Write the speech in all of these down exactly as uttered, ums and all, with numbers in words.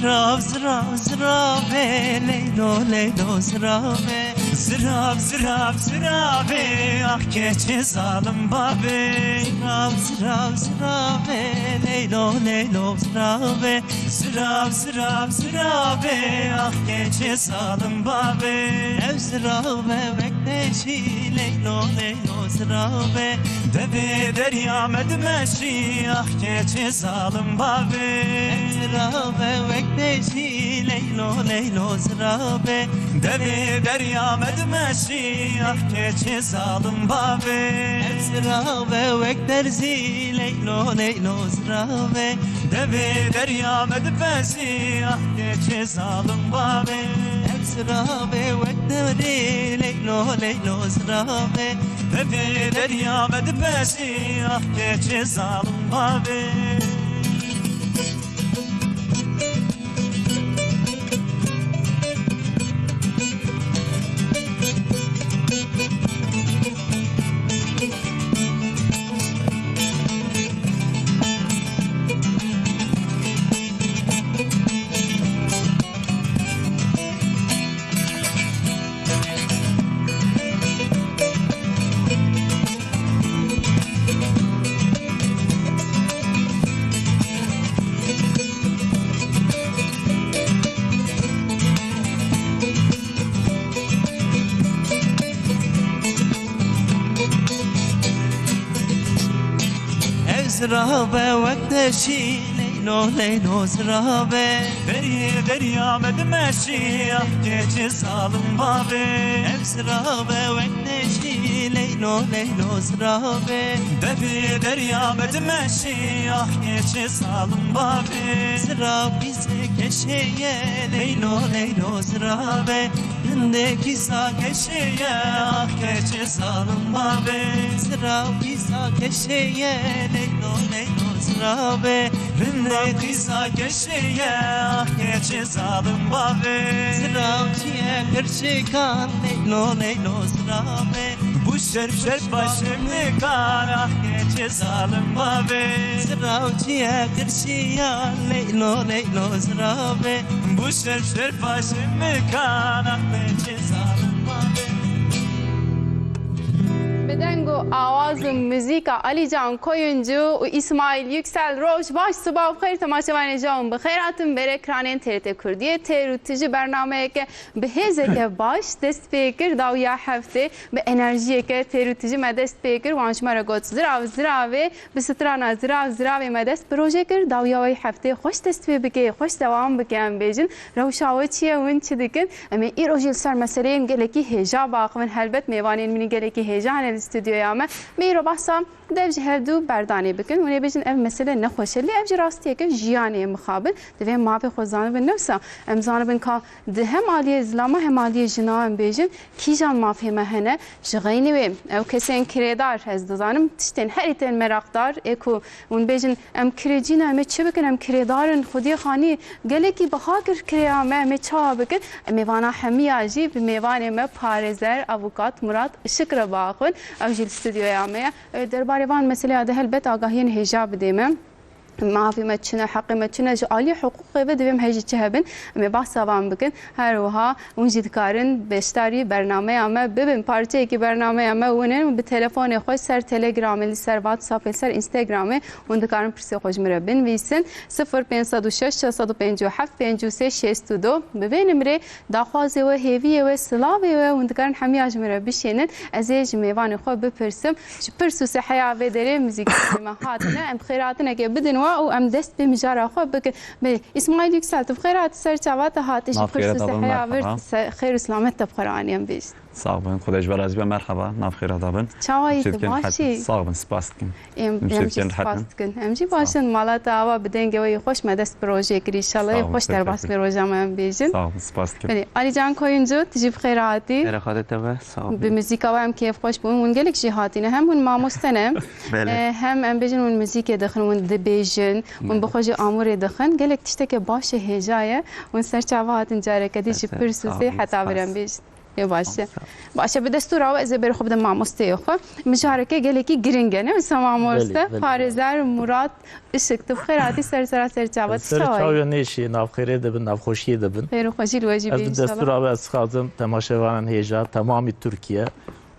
Zirav, zirav, zirave, leylo, leylo, zirave. Zirav, zirav, zirave, ah keçê zalim bavê. Zirav, zirav, zirave, leylo, leylo, zirave. Zirav, zirav, zirave, ah keçê zalim bavê. Ev zirave wek te jî, leylo, leylo, zirave. Devê derya me dimeşî, ah keçê zalim bavê. Ev zirave wek te jî, leylo, leylo, zirave. Devê derya me dimeşî, ah keçê zalim bavê. Ev zirave wek derzî, leylo, leylo, zirave. Devê derya me dibezî, ah keçê zalim bavê. Ev zirave wek derê, leylo, leylo, zirave. Devê derya me dibezî, ah keçê zalim bavê. Ev zirav e wek deşî, leylo, leylo, zirav e. Deriyê derya me dimeşî, ah keçê zalim bavê. Ev zirav e wek deşî, leylo, leylo, zirav e. Deriyê derya me dimeşî, ah keçê zalim bavê. Zirav qîzê keşê ye, leylo, leylo, zirav e. Rindê qîza keşê ye, ah keçê zalim bavê. Zirav qîza keşê ye, leylo, leylo, zirav e. Rindê qîza keşê ye, ah keçê zalim bavê. Zirav çiye qirşikan, leylo, leylo, zirav e. Bû şerf şerfa şemlikan, ah keçê zalim bavê. Zirav çiye qirşiyan, leylo, leylo, zirav e. Bû şerf şerfa şemlikan, ah keçê zalim bavê. Bi deng û awaz û muzîka Alîcan Koyuncu û Îsmaîl Yüksel, roj baş, siba bi xêr, temaşevanê hêja hûn bi xêr hatin. Bi ekranên T R T Kurdiyê têr û tijî bernameyeke bi hêzeke baş dest pê kir. Dawiya heftê bi enerjiyeke têr û tijî me dest pê kir. Wan ji me re got, zirav ziravê, bi strana zirav ziravê me dest bi rojê kir. Dawiya wê heftê xweş dest pê bike, xweş dewam bike, em bêjin. Rewşa we çi ye, hûn çi dikin? Em ê îro jî li ser meseleyên gelekî hêja biaxivin. Helbet mêvanên min ê gelekî hêja hene li stûdyoya me. Me îro behsa dev ji hevdu berdanê bikin. Hûn ê bêjin ev mesele nexweş e, lê ev jî rastiyeke jiyanê ye mixabin. Divê em mafê xwe zanibin. Ne wisa em zanibin ka di hem aliyê zilama hem aliyê jina em bêjin kîjan mafê me hene. Ji xeynî wê ew kesên kirêdar, ez dizanim tiştên herî tên meraqdar ê ku hûn bêjin em kirêcî ne, em ê çi bikin, em kirêdar in, xwediyê xanî gelekî biha kir kirêya me, em ê çawa bikin? Em ê vana hemiya jî bi mêvanê me parêzer, avukat Murat Işık re biaxivin. Ew jî li stûdyoya me ye. E, derbarê van meseleya de helbet agahiyên hêja bidê me. Mafê me çi ne, heqê me çi ne, ji aliyê hiqûqê ve divê em hê jî çi hebin, em ê behsa van bikin. Her wiha hûn jî dikarin beşdarî bernameya me bibin, parçeyekî bernameya me hûn in. Bi telefonê xwe ser Telegramê, li ser WhatsAppê, li ser Instagramê hûn dikarin pirsê xwe ji min re binivîsin. Sifir pênc sed û şeş, şeş sed û pêncî û heft, pêncî û sê, şêst û du. Bi vê nimrê daxwazê we, hêviyê we, silavê we hûn dikarin hemiya ji min re bişênin. Ez ê ji mêvanê xwe bipirsim. Ji pirs û seheya vê derê muzîkê me hatine. Em bi xêr hatinekê bidin we û em dest pê mijara xwe bikin. Belê, Îsmaîl Yüksel, tu bi xêr hatî, ser çava te hatî, ji pirs û seheya vir, xêr û selamet te bi xwe re anî, em bêjin. Sax bin, Xwedê ji we razî be, merheba, nav xêra da bin. Çawa yî tu, baş î? Sax bin, spas dikim. Em, em jî spas dikin. Em jî baş in, mala te ava bi dengê we yê xweş me dest bi rojê kirî. Înşallah yê xweş derbas bê roja me em bêjin. Sax bin, spas dikim. Belê, Alîcan Koyuncu, tu jî bi xêr hatî. Xêra xwe de te be, sax bin. Bi muzîka we em kêfxweş bûn. Hûn gelek jî hatîne. Hem hûn mamoste ne, belê, e, hem em bêjin hûn muzîkê dixin, hûn dibêjin, hûn bi xwe jî amûrê dixin. Gelek tişteke baş ê hêja ye. Hûn ser çava hatin careke dî ji pirs û sê heta vir em bêjin. Ê, baş e. Baş e, bi destûra we ez ê berê xwe bidim mamosteyê xwe. Mijareke gelekî giring e, ne wisa mamoste? Belê, belê. Parêzer Murat Işık, tu bi xêr hatî ser sera ser çava. Ser çawa nêşî, navxêrê de bin, navxweşiyê de bin. Xêr û xweşî li we jî be, inşallah. Ez bi destûra we ez dixwazim temaşevanên hêja, temamî Tirkiye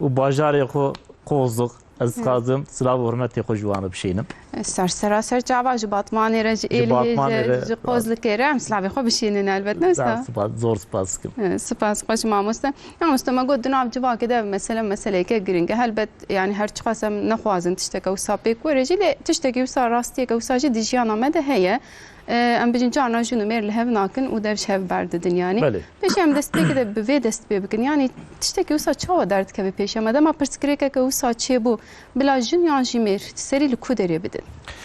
û bajarê xwe Qozuq, ez dixwazim silav û hurmetê xwe ji wan re bişînim. Ser sera ser çava, ji Batmanê re, ji Êlihê, ji Qozlikê re em silavê xwe bişînin elbet, ne wisa? Spas, zor spas dikim. E, spas, xweş mamoste. Mamoste, me got di nav civakê de mesele meseleyeke giring e. Helbet, yani her çiqas em nexwazin tişteke wisa pêk were jî, lê tiştekî wisa, rastiyeke wisa jî di jiyana me de heye. E, em bijin carna jin û mêr li hev nakin û dev ji hev berdidin yani. Belê. Pêşî em destpêkê de bi vê dest pê bikin. Yani tiştekî wisa çawa derdikeve pêşiya me? Dema pirsgirêkeke wisa çêbû, bila jin yan jî mêr serî li ku derê bidin?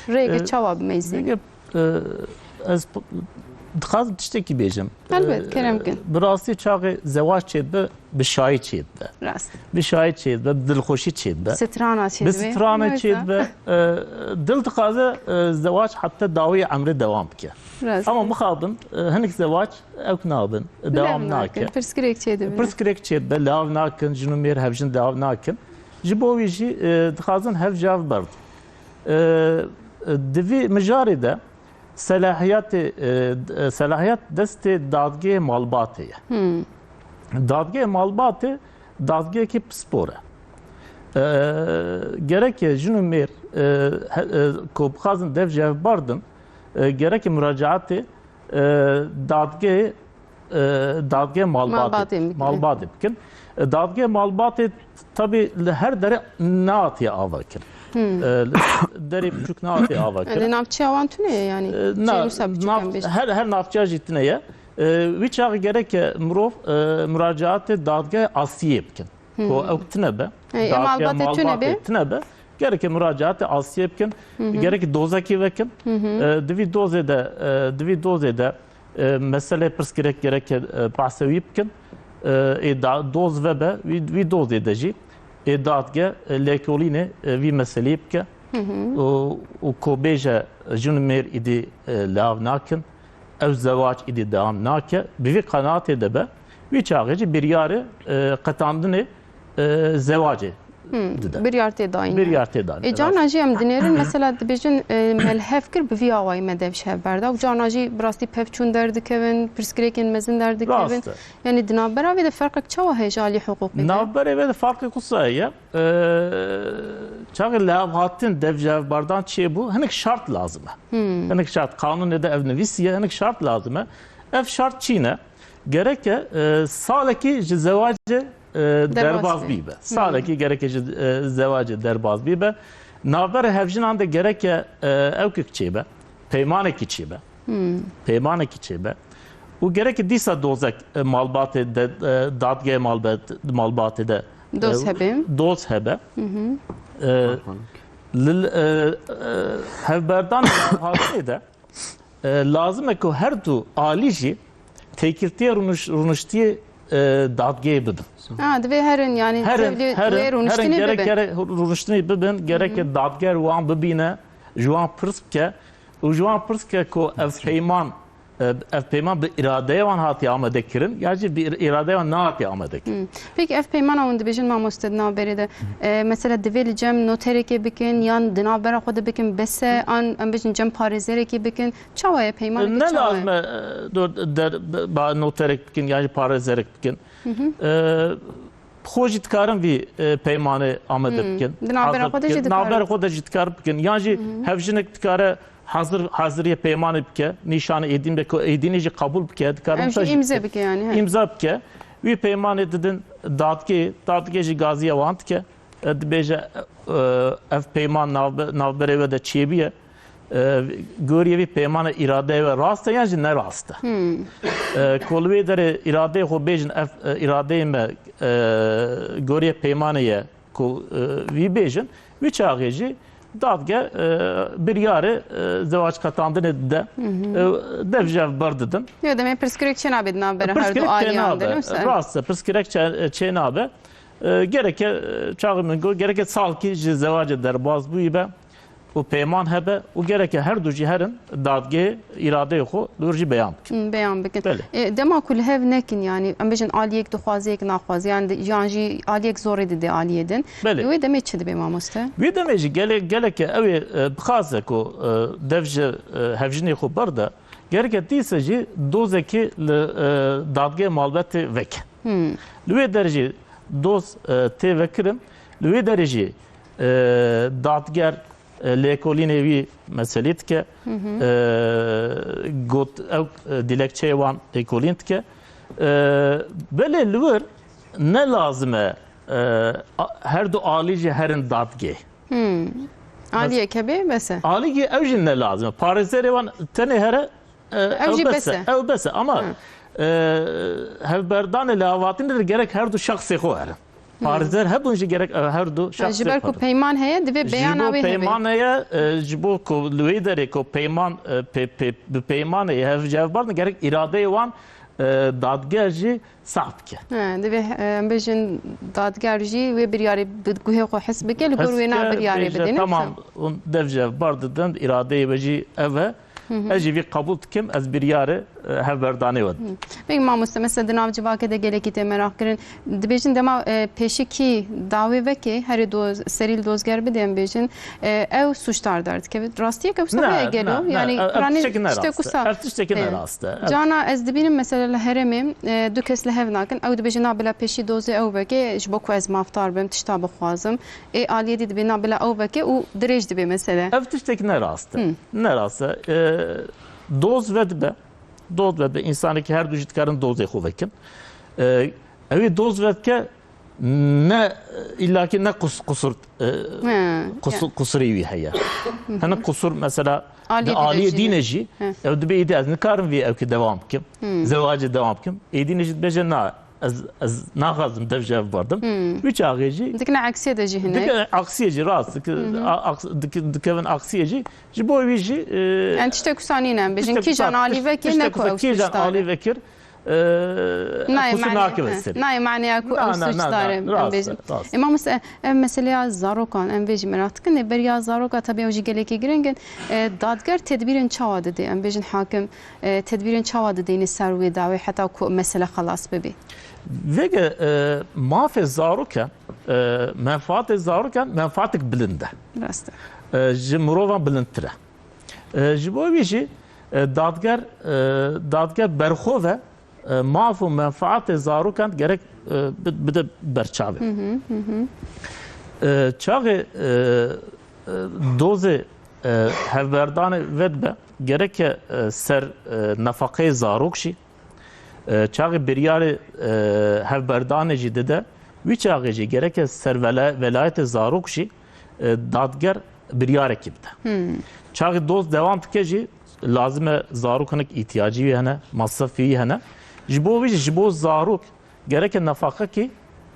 Rêyeke çawa bimeyzînin? E, ez p-, dixwazim tiştekî bêjim. Helbet, kerem kin. E, bi rastî çaxê zewac çêdibe, bi şayî çêdibe. Rast. Bi şayî çêdibe, bi dilxweşî çêdibe. Strana çêdibe. Bi strana çêdibe. E, dil dixwaze, e, zewac heta dawiyê emrê dewam bike. Rast. Ama mixabin, e, hinek zewac ewk nabin, dewam nake. Pirsgirêk çêdibe. Pirsgirêk çêdibe, li hev nakin, jin û mêr hevjin li hev nakin. Ji bo wî jî, e, dixwazin hev ji hev berdin. E, e, di vî mijarê de selahiyetê, e, e, selahiyet destê dadgehê malbatê ye. Hmm. Dadgehê malbatê dadgehekî pispor e. E, gereke jin û mêr, e, he-, e, ku bixwazin dev ji hev berdin, e, gereke muracaatê, e, dadgehê e, dadgehê malbatê, malbatê bikin. E, dadgehê malbatê tabi li her derê nehatiye avakirin. Hmm. E, li derê biçûk nehatiye avakirin. Li navçeya wan tune ye yani? E, na-, çê wisa biçûk nav-, em bêjin. Her, her navçeya jî tune ye. E, wî çaxê gereke mirov, e, muracaatê dadgehê asiyê bikin. Hmm. Ku ew tune be. Ey, em dadgehê malbatê tune be. Malbatê tune be. Gereke muracaatê asiyê bikin. Hı hı. Gereke dozekê vekin. Hı hı. E, di vî dozê de, e, di vî dozê de, e, meselê pirsgirêk gereke, e, behsê wî bikin. E, ê da-, doz vebe, wî, wî dozê de jî ê dadge, e, lêkolînê, e, vî meseleyê bike. Hı hı. Û, û ku bêje jin û mêr îdî, e, li hev nakin. Ew zewac îdî dewam nake. Bi vî qenaatê de be, wî çaxê jî biryarê, e, qetandinê, e, zewacê dide. Biryar tê dayîn. Biryar tê dayîn, rast. E, carna jî em dinêrin, mesela dibêjin, e, me li hev kir, bi vî awayî me dev ji hev berda. Û carna jî bi rastî pevçûn derdikevin, pirsgirêkên mezin derdikevin. Rast e. Yani di navbera vê de ferqek çawa heye ji alî hiqûqê de? Navberê vê de ferqek wisa heye. E, çaxê li hev hatin, dev ji hev berdan çêbû, hinek şart lazim e. Hmm. Hinek şart, qanûnê de ev nivîsiye, hinek şart lazim e. Ev şart çi ne? Gereke, e, salekî ji zewacê, e, derbaz bîbe. Salekî gereke ji, e, zewacê derbaz bîbe. Navberê hevjinan de gereke, e, ewkek çêbe, peymanekî çêbe. Hmm. Peymanekî çêbe. Û gereke dîsa dozek, e, malbatê de, e, dadgehê malbet-, malbatê de, doz e, hebe. Doz hebe. Hı hı. E, li, e, e, hevberdan hatiyê de, e, lazim e ku her du alî jî têkiltiye rûniş-, rûniştiyê, e, dadgehê bidin. Ha, divê herin, yani herin, tevlî herin, wê herin, rûniştinê gerek, bibin. Gerek rûniştinê bibin, gerek, hı hı, dadger wan bibîne, ji wan pirs bike û ji wan pirs bike ku ev peyman, e, ev peyman bi îradeya wan hatiye amade kirin, ya jî bi îr-, îradeya wan nehatiye amade kirin. Hmm. Peki ev peymana hûn dibêjin mamoste di navberê de, e, mesela divê li cem noterekê bikin yan di navbera xwe de bikin bes e, an em bêjin cem parêzerekê bikin? Çawa ye, peymanekî çawa ye? Ne lazim e, e, dor-, der-, ba noterek bikin yan jî parêzerek bikin. Hı hı. E, Xwe jî dikarin vî, e, peymanê amade bikin. Di navbera xwe de jî dikarin. Navbera xwe de jî dikar bikin. Yan jî hevjinek dikare hazir, haziriyê peymanê bike, nîşanê êdîn be ku êdînê jî qebûl bike, dikare. Em jî îmze bike yani, he. Îmza bike. Wî peymanê didin dadgehê, dadgeh jî gaziya wan dike. E, dibêje, e, ev peyman navbe-, navberê we de çêbûye. E, gorî vî peymanê îradeyê we rast e yan jî ne rast e? Hmm. E, ku li wê derê îradeyê xwe bêjin, ev, e, îradeyê me, e, gorî peymanê ye ku, e, vî bêjin, wî çaxê jî dadge, e, biryarê, e, zewac qetandinê dide, e, dev ji hev berdidin. Yo, demê pirsgirêk çênabe di navbera her du aliyan de, ne wisa? Rast e, pirsgirêk çê-, çênabe. E, gereke, e, çaxê min got, gereke salkî ji zewacê derbaz bûyî be. û peyman hebe û gereke her du jî herin dadgehê îradeyê xwe li wir jî beyan bikin. Hmm, beyan bikin. Belê. E, dema ku li hev nekin, yanî em bêjin aliyek dixwaze, yek naxwaze, yan di, yan jî aliyek zorê dide aliyê din. Belê. Wê demê çi dibe mamoste? Wê demê jî gele-, geleke ew ê, e, bixwaze ku, e, dev ji, e, hevjinê xwe berde, gereke dîse jî dozekê li, e, dadgehê malbetê veke. Hmm. Li wê derê jî doz, e, tê vekirin. Li wê derê jî, e, dadger, e, lêkolînê wî meselî dike. Hı hı. E, got, ew, e, dilekçeyê wan lêkolîn dike. E, belê li wir ne lazim e, e, a-, her du alî jî herin dadgehê. Hmm. Aliyek hebe bes e. Aliyê ew jî ne lazim e. Parêzerê wan tenê here, e, ew jî bes e. Ew bes e. Ama, e, hevberdanê li havatînê de gerek her du şexsê xwe herin. Parêzer hebûn jî gerek, e, her du şexsê xwe herin. Ji ber ku peyman heye, divê beyana wê hebe. Ji bo peyman heye, e, ji bo ku li wê derê ku peyman, e, pê-, pê-, bi peymanê hev-, ji hev berdin, gerek îradeyê wan, e, dadger jî sax bike. He, divê, e, em bêjin dadger jî wê biryarê bi guhê xwe his bike, li gor wê na biryarê bidin. Tamam, hûn dev ji hev berdidin, îradeyê we jî ev e. Hı hı. Ez jî vî qebûl dikim, ez biryarê, e, hevberdanê we dikim. Hı. Peki mamoste, mesela di nav civakê de gelekî tê meraq kirin. Dibêjin dema, e, pêşî kî dawê veke, herê doz-, serî li dozger bide, em bêjin, e, ew sûcdar derdikeve. Rastiyek ew wisa heye gelo? Ne, ne, ne, ev, ev tiştekî ne rast e. Ev tiştekî ne rast e. Cana ez dibînim mesela li herêmê, e, du kes li hev nakin. Ew dibêje na bila pêşî dozê ew veke, ji bo ku ez mafdar bim, tişta bixwazim. Ê aliyê dî dibê na bila ew veke û dirêj dibe mesele. Ev tiştek ne rast e. Hmm. Ne rast e. E, doz vedibe. Doz vedibe. Însanekî her du jî dikarin dozê xwe vekin. E, ew ê doz vedike ne, îllakî ne qus-, qusur, e, He, qusur, ya. Qusurê wî heye. Hene qusur mesela di aliyê dîne jî, ew dibê êdî ez nikarim vê ewkê dewam bikim. Hmm. Zewacê dewam bikim. Êdî ne jî dibêje na, ez, ez naxwazim dev ji hev berdim. Hmm. Wî çaxê jî dikine aksiyê de jî hinek. Dikine aksiyê jî rast. Dike-, a-, aks-, dike-, dikevin aksiyê jî. Ji bo wî jî, e, yani tiştek wisa nîne em bêjin. Kîjan alî vekê ne ku ew kîjan alî vekir, e, nayê qusur mane-, nake he, serî. Nayê maneya ku ew sûcdar e, em bêjin. Ê, mamoste, ev meseleya zarokan, em vê jî merak dikin. Ê, beriya zaroka tabii ew jî gelekî giring in. E, dadger tedbîrên çawa didê? Em bêjin hakim, e, tedbîrên çawa didêne ser wê dawê heta ku mesele xelas bibe? Vêge, e, mafê zarokan, e, menfaatê zarokan menfaatek bilind e. Rast e. E, ji mirovan bilindtir e. E, ji bo wî jî, e, dadger, e, dadger berxwe ve, e, maf û menfaatê zarokan gerek, e, bi-, bide berçavê. Hı hı, hı hı. E, çaxê, e, e, dozê, e, hevberdanê vedibe, gereke, e, ser, e, nefaqeyê zarok jî, e, çaxê biryarê, e, hevberdanê jî dide, wî çaxê jî gereke ser vela-, velayetê zarok jî, e, dadger biryarekî bide. Hmm. Çaxê doz dewam dike jî, lazim e zarok hinek îhtiyacî wî hene, masrefî wî hene. Ji bo wî jî, ji bo zarok gereke nefaqekî,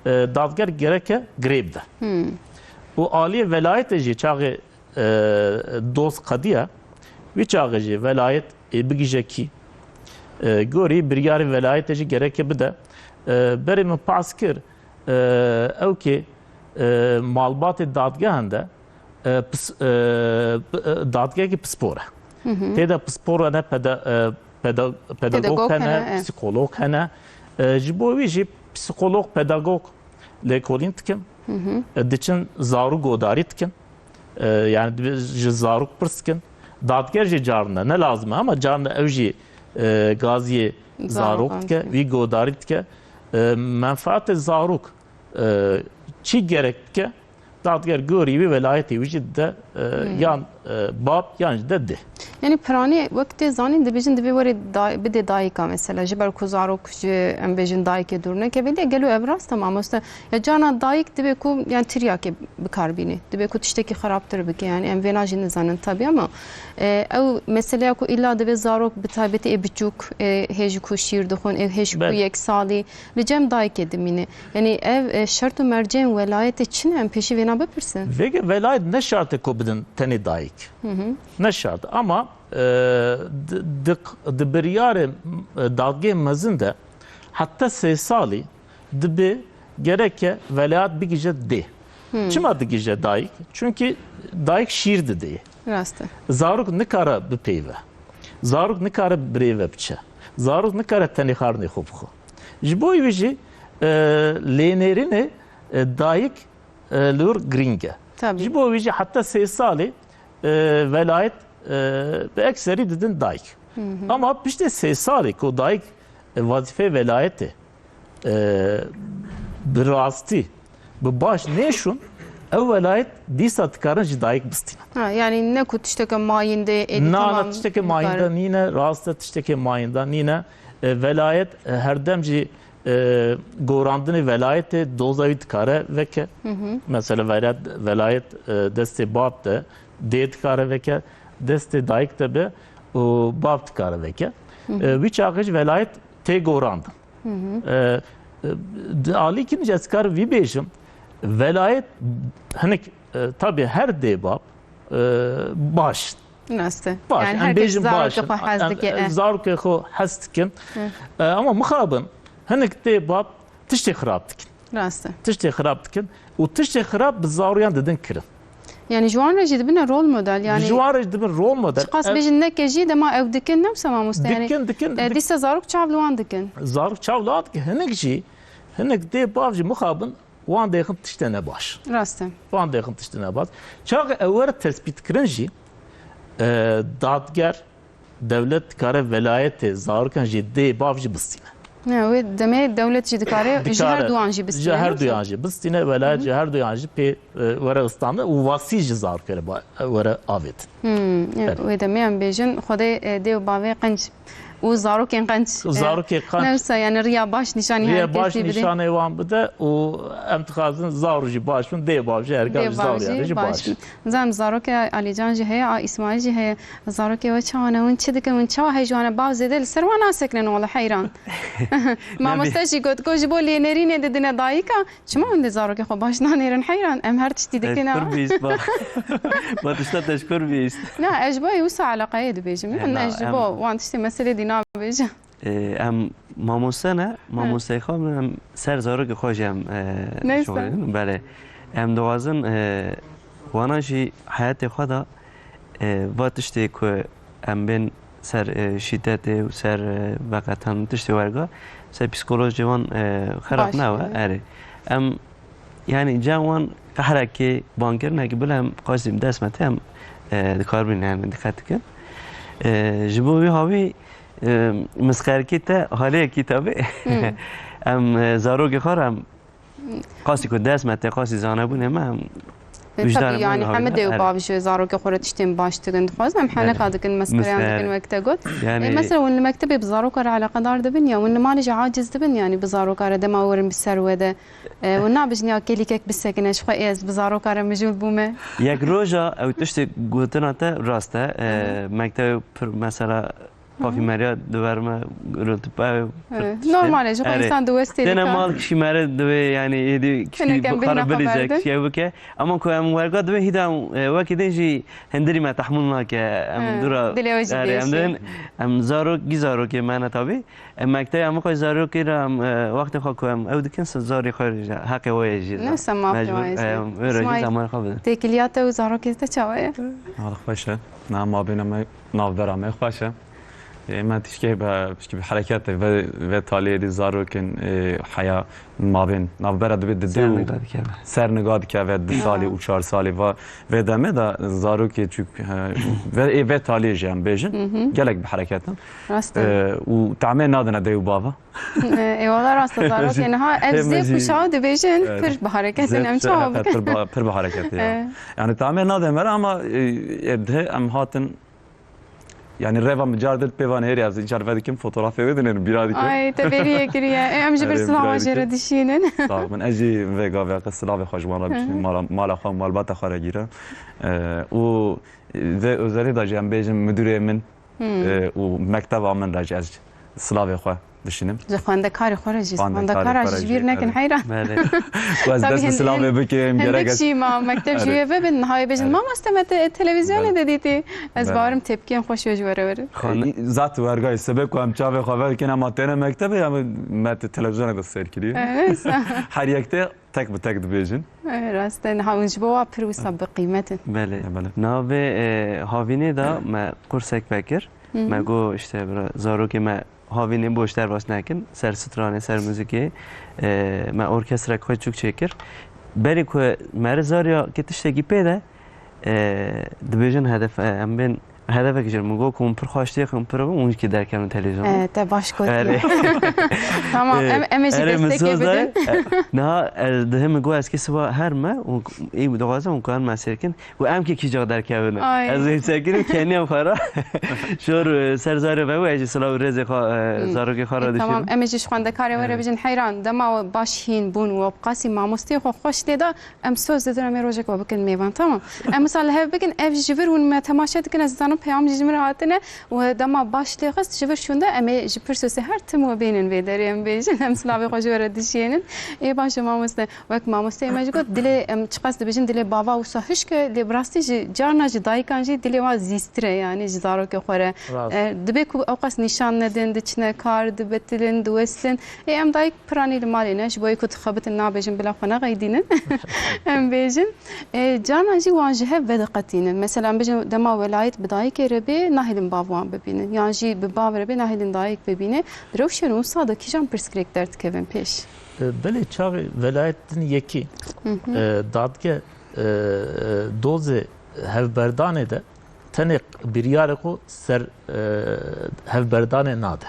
e, dadger gereke girê bide. Hmm. Û aliyê velayetê jî çaxê, e, doz qediye, wî çaxê jî velayet ê bigije kî, e, gorî biryarê velayetê jî gereke bide. E, berê min pas kir, e, ew kê, e, malbatê dadgehan de, e, pis-, e, p-, e, dadgehekî pispor e. Hı hı. Tê de pispor hene, peda-, e, peda-, pedagog hene, psîkolog hene. E, ji bo wî jî psîkolog, pedagog lêkolîn dikin. Hı hı. E, diçin zarok godarî dikin. E, yani dibe-, ji zarok pirs dikin. Dadger jî carine, ne lazim e ama carine ew jî, e, gaziyê zarok dike, wî godarî dike. E, menfaatê zarok, e, çi gerek dike, dadger gorî wî velayetê wî jî dide, e, yan, e, bab yan jî de dê. Yani piranî wek tê zanîn dibêjin divê were day-, bidê dayika mesela, ji ber ku zarok ji, em bêjin, dayikê dûr neke. Belê gelo ev rast e mamoste? Ya cana dayik divê ku, yani, tiryakê bi kar bîne. Divê ku tiştekî xerabtir bike, yani em vêna jî nizanin tabii ama, e, ew meseleya ku îlla divê zarok bi taybetî ê biçûk, ê hêj ku şîr dixwin, ê hêj ku yek salî, li cem dayikê dimîne. Yanî ev, e, şert û mercên welayetê çi ne? Em pêşî vêna bipirsin. Vêge velayet ne şart e ku bidin tenê dayik. Hı hı. Ne şart. Ama, e, di, di, di biryarê, e, dadgehê mezin de heta sê salî dibe gereke velayet bigije dê. Çima digihîje dayik? Çunkî dayik şîr didê. Rast e. Zarok nikare bipeyve. Zarok nikare birêve biçe. Zarok nikare tenê xwarinê xwe bixwe. Ji bo wî jî, e, lênêrînê, e, dayik, e, li wir girîng e. Tabii. Ji bo wî jî heta sê salê, e, velayet, e, bi ekserî didin dayik. Ama piştê sê salê ku dayik, e, wezîfeyê velayetê, e, bi rastî, bi baş nêşûn, ew velayet dîsa dikarin ji dayik bistînin. Ha, yani ne ku tişteke mayînde, êdî Na, na, tamam tişteke dikare. Mayînde nîne, rast e, tişteke mayînde nîne. E, velayet, e, her dem jî, e, gorandinê velayetê doza wî dikare veke. Mesela velayet, velayet, e, destê bab de, dê dikare veke, destê dayik de be û bab dikare veke. E, wî çaxê jî velayet tê gorandin. E, e, di alî kin jî ez karim vî bêjim, velayet hinek, e, tabî her dê bab, e, baş. Rast e. Baş, yani em herkes bêjin baş. Zarokê xwe hez dike, e. Zarokê xwe hez dikin. E, ama mixabin hinek dê bab tiştê xirab dikin. Rast e. Tiştê xirab dikin û tiştê xirab bi zaroyan didin kirin. Yani ji wan re jî dibine rol model, yani Ji wan re jî dibin rol model. Çiqas bêjin neke jî dema ew dikin, ne wisa mamoste? Yani, dikin, dikin, e, dik- dîsa zarok çav li wan dikin. Zarok çav li wan dikin. Hinek jî, hinek dê bav jî mixabin wan dêxin tiştê ne baş. Rast e. Wan dêxin tiştê ne baş. Çaxê ew were tespîtkirin jî, e, dadger, dewlet dikare velayetê zarokan jê dê bav jî bistîne. Ne, wê demê dewlet jî dikare ji her duyan jî bistîne. Ji her duyan jî bistîne, velayet ji her duyan jî pê, e, were istande û wasî ji zarokê re ba-, were avêtin. Hmm, e, wê demê em bêjin, Xwedê, e, dê û bavê qenc û zarokên qenc, e, zarokê qenc. Ne wisa, yani riya baş nîşanî her kesî bide. Riya baş nîşanê wan bide û em dixwazin zaro jî baş bin, dê bav jî herga ji zaroyan jî baş bin. Zanim zarokê Alîcan jî heye, a Îsmaîl jî heye. Zarokê we çawa ne? Hûn çi dikin? Hûn çawa hej wane? Bav zêde li ser wan nasekinin wele heyran. Mamoste jî got, got ji bo lênerînê didine dayika. Çima hûn dê zarokê xwe baş nanêrin heyran? Em her tiştî dikin ha. Teşkur bihîst ba. Ba tişta teşkur bihîst. Na, ez ji bo wisa eleqeyê dibêjim. Min ez ji bo wan tiştê meselê dî nabêjim. E, em mamoste ne, mamosteyê xwe em ser zarokê xwe jî em, e, şixulînin. Belê. Em dixwazin, e, wana jî heyetê xwe de, e, va tiştê ku em bên ser, e, şîdetê û ser, e, veqetan tiştê werga, ser psîkolojiyê wan, e, xerab nebe. Erê. Em, yani, cem wan qehrekê, bankirinekê bile em qasî dest me tê em, e, dikaribin, yani, diqet dikin. E, ji bo wî hawî, e, misqerkî te haliyekî tabi. Em, e, zarokê xwe re em qasî ku dest me tê, qasî zanebûnê me em, e, wijdanê me yani heme dê û bav ji zarokê xwe re tiştên baş dikin dixwazin. Em heneka dikin, meskereyan dikin wek te got. E, mesela hûn li mektebê bi zaroka re eleqedar dibin ya hûn li malê jî aciz dibin, yani bi zaroka re dema werin bi ser we de, e, hûn nabêjin ya kêlîkek bisekine, ji xwe ê ez bi zaroka re mijûl bûme. Yek roja ew tiştê gotina te rast e. E, mektebê pir mesela Pafî meriya di ber me, rûtip ew. Normal e, ji xwe însan diwestê dike. Têne mal kişî mere divê, yani, êdî kiştî bixare bilîze, kiştî ew bike. Ama ku em werga divê hîda, e, wekî din jî hindirî me tehmûl nake. Em dûra dilê we jî, em din, em zarok, gî zarokê me ne tabî. Em mektebê em xwe zarokê re em, e, wextê xwe ku em ew dikin, zarê xwe jî, heqê we ye jî. Ne se mafê we ye. Em, wê re jî zemanê xwe bidin. Têkiliya te û zarokê te çawa ye? Hal xweş e. Na mabêna me, navbera me xweş e. Ê me tişkê be, pişkî bi hereketê ve, ve taliyê dî zarokên, ê, heya mabên navbera dibê di dê û ser niga dike ve di salî û çar salî va, ve demê de zarokê çûk, e, ve, ê ve taliyê jî em bêjin, gelek bi hereketin. Rast e. E, û tamê nadine dê û bava. E, ê wala rast e, zarokê niha ev zê kuşaw dibêjin, pir bi hereketin, em çawa bikin? Pir bi, pir bi hereketê ya. Yani tamê nadin me re ama, e, e, dihê em hatin Yani reva min car dir pê van hêrî ez încar vedikim, fotografê wê dinêrim, bîra dikim. Ay, te bêriyê kiriye. E, em ji vir silav jê re dişînin. Sağ ol. Min ez jî vê gavê qe silavê xwe ji wan re bişînim. Mala, mala xwe, malbata xwe re gîre. E, û vê özelî de jî em bêjin müdürê min, e, û mekteba min re jî ez silavê xwe dişînim. Ji xwendekarê xwe re jî, xwendekara jî ji bîr nekin heyran. Belê. Ku ez dest bi silavê bikim, gerek ez... Hindek jî ma mekteb jî wê bibin, niha wê bêjin, mamoste me te televizyonê de dîtî. Ez bawerim tepkiyên xweş wê ji were were. Zat wergayê sibê ku em çavê xwe vekin, ema têne mektebê, em me te televizyonê de seyr kiriye. Her yek tê tek bi tek dibêjin. Rast e, niha hûn ji bo wa pir wisa bi qîmet in. Belê. Belê. Niha vê, e, havînê de me qursek vekir. Me got, işte, bira, zarokê me havînê boş derbas nekin, ser stranê, ser muzîkê. E, me orkestrek xwe çûk çêkir. Berî ku meriv zariya ki tiştekî pê de, e, dibêjin hedef, e, em bên hedefek jir. Min got ku hûn pir xweş têxin, pir hûn jî derkevin televizyonê. E, te baş gotiye. Tamam, em, em ê jî destekê bidin. E, niha, e, dihê min got ez kê siba her me, û ê dixwazin hûn karin me sêr kin. Û em kî kîja derkevin. Ay. Ez ê sekirim keniyam xwe ra. Şor, e, ser zarê ve û ez jî silav û rêzê xwe, e, zarokê xwe ra dişînim. Tamam, em ê jî ji xwendekarê we re bijin heyran. Dema we baş hîn bûn û we bi qasî mamosteyê xwe xweş lê da, em soz didin em ê rojek we bikin mêvan, tamam. Em wisa li hev bikin, ev ji vir hûn me temaşe dikin, ez dizanim peyam jî ji min re hatine. Û dema baş lê xist ji vir şûnde, em ê ji Pirsosê her tim we bênin vê derê, em bêjin, em silavê xwe ji we re dişiyênin. Ê baş e mamoste. Wek mamosteyê me jî got, dilê, em çiqas dibêjin dilê bava wisa hişk e, lê bi rastî jî carna ji dayikan jî dilê wan zîstir e, yanî ji zarokê xwe re. Rast. E, dibê ku ewqas nîşan nedin, diçine kar, dibetilin, diwestin. Ê, em dayik piranî li malê ne, ji bo yê ku dixebitin nabêjin bila xwe nexeydînin. Em bêjin. E, carna jî wan ji hev vediqetînin. Mesela em bêjin dema welayet bi dayikê re bê, nahêlin bav wan bibînin. Yan jî bi bav re bê, nahêlin dayik bibîne. Di rewşên wisa de kîjan pirsgirêk derdikevin pêş? E, belê, çaxê velayet din yekî, e, dadge, e, dozê hevberdanê de tenê biryarê xwe ser, e, hevberdanê nade.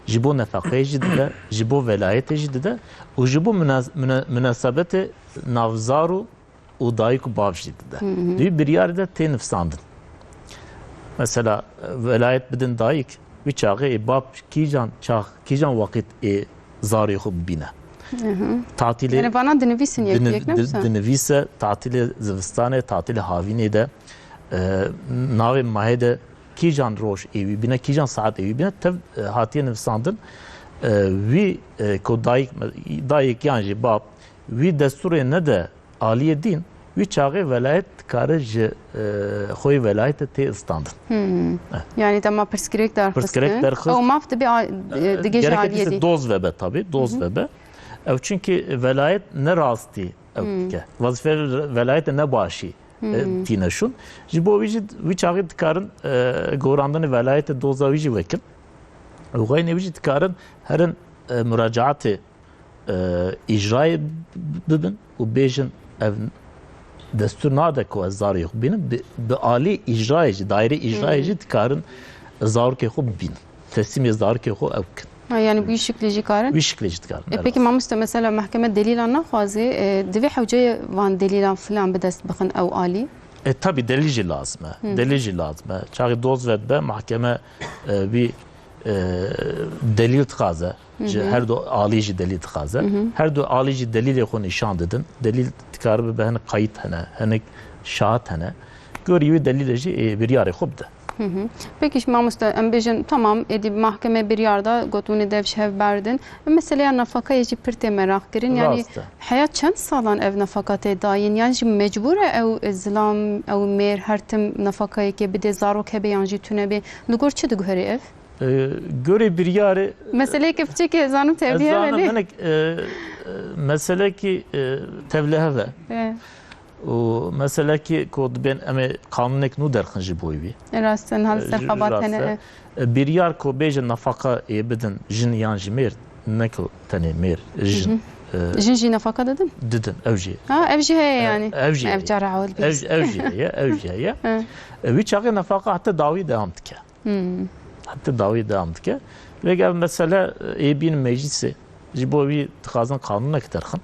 Ji bo nefeqeyê jî dide, ji bo velayetê jî dide û ji bo muna-, muna-, munasebetê nav zaro û dayik û bav jî dide. Di wî biryarê de tê nivsandin. Mesela, e, velayet bidin dayik, wî çaxê ê bab kîjan çax, kîjan wexît ê zarê xwe bibîne. Tatîlê... Yani vana dinivîsin yek yek, ne wisa? Dinivîse, tatîlê zivistanê, tatîlê havînê de, e, navê mahê de kîjan roj ê wî bîne, kîjan saet ê wî bîne, tev, e, hatiye nivîsandin. E, wî, e, ku dayik, dayik yan jî bab, wî destûrê nede aliyê dîn, wî çaxê velayet dikare ji, e, xweyê velayetê tê istandin. Eh. Yani dema pirsgirêk derxistin. Pirsgirêk derxist. Ew maf dibe a-, e, digihîje aliyê dîn. Doz vebe tabi, doz vebe. Ew çünkü velayet ne rastî ew dike. Wezîfeyê velayetê ne başî, e, tîne şûn. Ji bo wî jî, wî çaxê dikarin, e, gorandinê velayetê doza wî jî wekin. Û xeynê wî jî dikarin herin, e, muracaatê e, îcrayê bibin û bêjin ev destûr nade ku ez zarê xwe bînim, bi, bi alî îcrayê jî, daîrê îcrayê jî dikarin zarokê xwe bibînin. Teslîmê zarokê xwe ew bikin. Ha, yani bu şekilde jî karin? Wî şeklê jî dikarin, evet. E, peki mamoste, mesela mahkeme delîlan naxwaze, e, divê hewceyê van delîlan filan bi dest bixin ew alî? E, tabi delîl jî lazim e. Delîl jî lazim e. Çaxê doz vedibe mahkeme, e, wî, e, delîl dixwaze. Ji her du alî jî delîl dixwaze. Her du alî jî delîlê xwe nîşan didin. Delîl dikare bibe hinek qayît hene, hinek şahid hene. Gorî wê delîlê jî, ê, biryarê xwe bide. Peki ji mamoste, em bêjin, tamam, êdî mahkeme biryar da, got hûn ê dev ji hev berdin. Meseleya nefakayê jî pir tê meraq kirin. Yani heya çend salan ev nefaka tê dayîn? Yan jî mecbûr e ew zilam, ew mêr her tim nefakayekê bide, zarok hebe yan jî tune bê? Li gor çi diguherî ev? E, gorê biryarê... Meseleyeke piçekê zanim tevlihev e. Ez zanim hinek, e, e, meselekî, e, tevlihev e. E. Û meselekî ku dibên em ê qanûnek nû derxin ji bo wî. E, rast e, niha li ser xebat hene. E, biryar ku bêje nefaka ê bidin jin yan ji mêr, ne ku tenê mêr, jin. E, jin jî nefaka didin? Didin, ew jî. Ha, ev jî heye yani. Ev jî heye. Ev cara ewil bîst. Ev jî heye, ev jî heye. E, wî çaxê nefaka heta dawî dewam dike. Heta dawî dewam dike. Lê ev mesele, e, ê bîn meclisê. Ji bo wî dixwazin qanûnek derxin.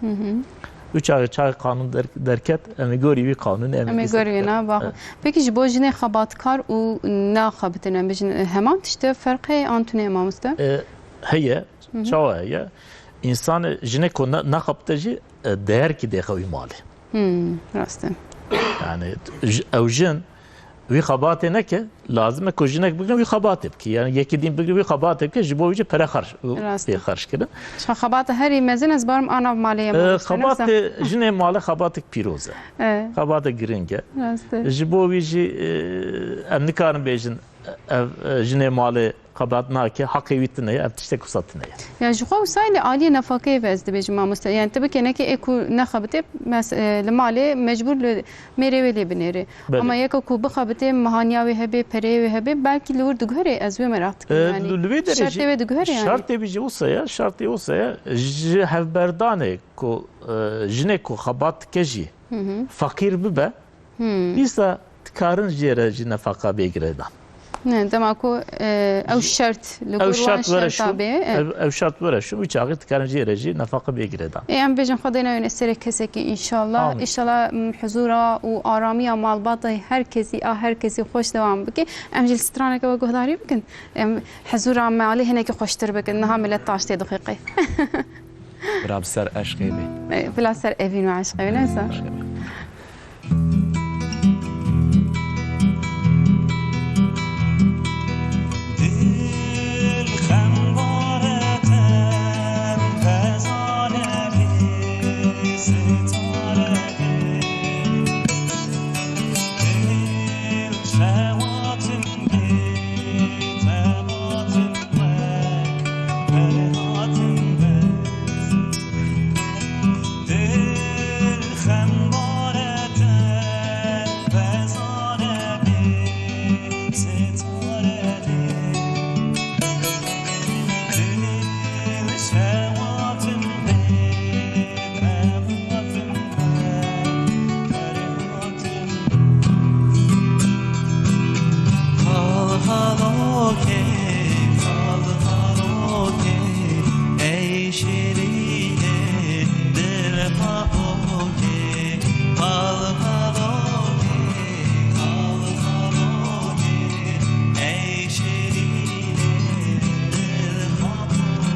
Wî çaxê, çaxê qanûn der-, derket, em ê gorî wî qanûnê em ê... Em ê gorî wî na, baxwe. Peki ji bo jinê xebatkar û naxebitin, em bêjin, e, heman tişt e, ferq heye an tune, mamoste? E, heye, çawa heye? Însan, jinê ku ne-, naxebite jî, e, değerkî dêxe wî malê. Rast e. Yani, j-, ew jin Wî xebatê neke, lazim e ku jinek bigrin wî xebatê bike. Yani yekî din bigrin wî xebatê bike, ji bo wî jî pere xerc, Rast e. Tê xerc kirin. Ji xebata herî mezin ez barim ana malê ye. Ee, xebatê jinê malê xebatek pîroz e. Ee. Xebatek giring e. Rast e. Ji bo wî jî, e, em nikarin bêjin, ev, e, jinê malê xebat nake, heqê wî tune ye, ev tiştek wisa tune ye. Ya ji xwe wisa lê aliyê nefaqeyê ve ez dibêjim mamoste. Yani tu bikênekê ê ku nexebitê, mes-, e, li malê mecbûr li mêrê wê lê binêrê. Belê. Ama yeka ku bixebitê, mehaniya wê hebe, pereyê wê hebe, belkî li wir diguherê, ez wê meraq dikim. E, yani, li, li wê derê şertê jî, wê diguherê yani. Şertê wî jî wisa ye, şertê wisa ye, ji hevberdanê ku, e, jinê ku xebat dike jî Hı hı. feqîr bibe, Hmm. Dîsa dikarin jê re jî nefaka bê girêdan. Ne, dema ku, e, ew şert, li gor wan şerta bê, e. Ew, ew şert were şûn, wî çaxî dikarin jê re jî nefaka bê girêdan. Ê, em bêjin Xwedê newêne serê kesekî înşallah. Amîn. Înşallah, m, huzura û aramiya malbatê her kesî, a her kesî xweş dewam bike. Em jî li straneke we guhdarî bikin. Em huzura malê hinekî xweştir bikin. Niha milet taş tê dixîqê. Bira bi ser eşqê bê. E, bila ser evîn û eşqê wê, ne ser? Eşqê bê. Xal xalokê, xal xalokê, ey şêrînê dil xapokê. Xal xalokê, xal xalokê, ey şêrînê dil xapokê.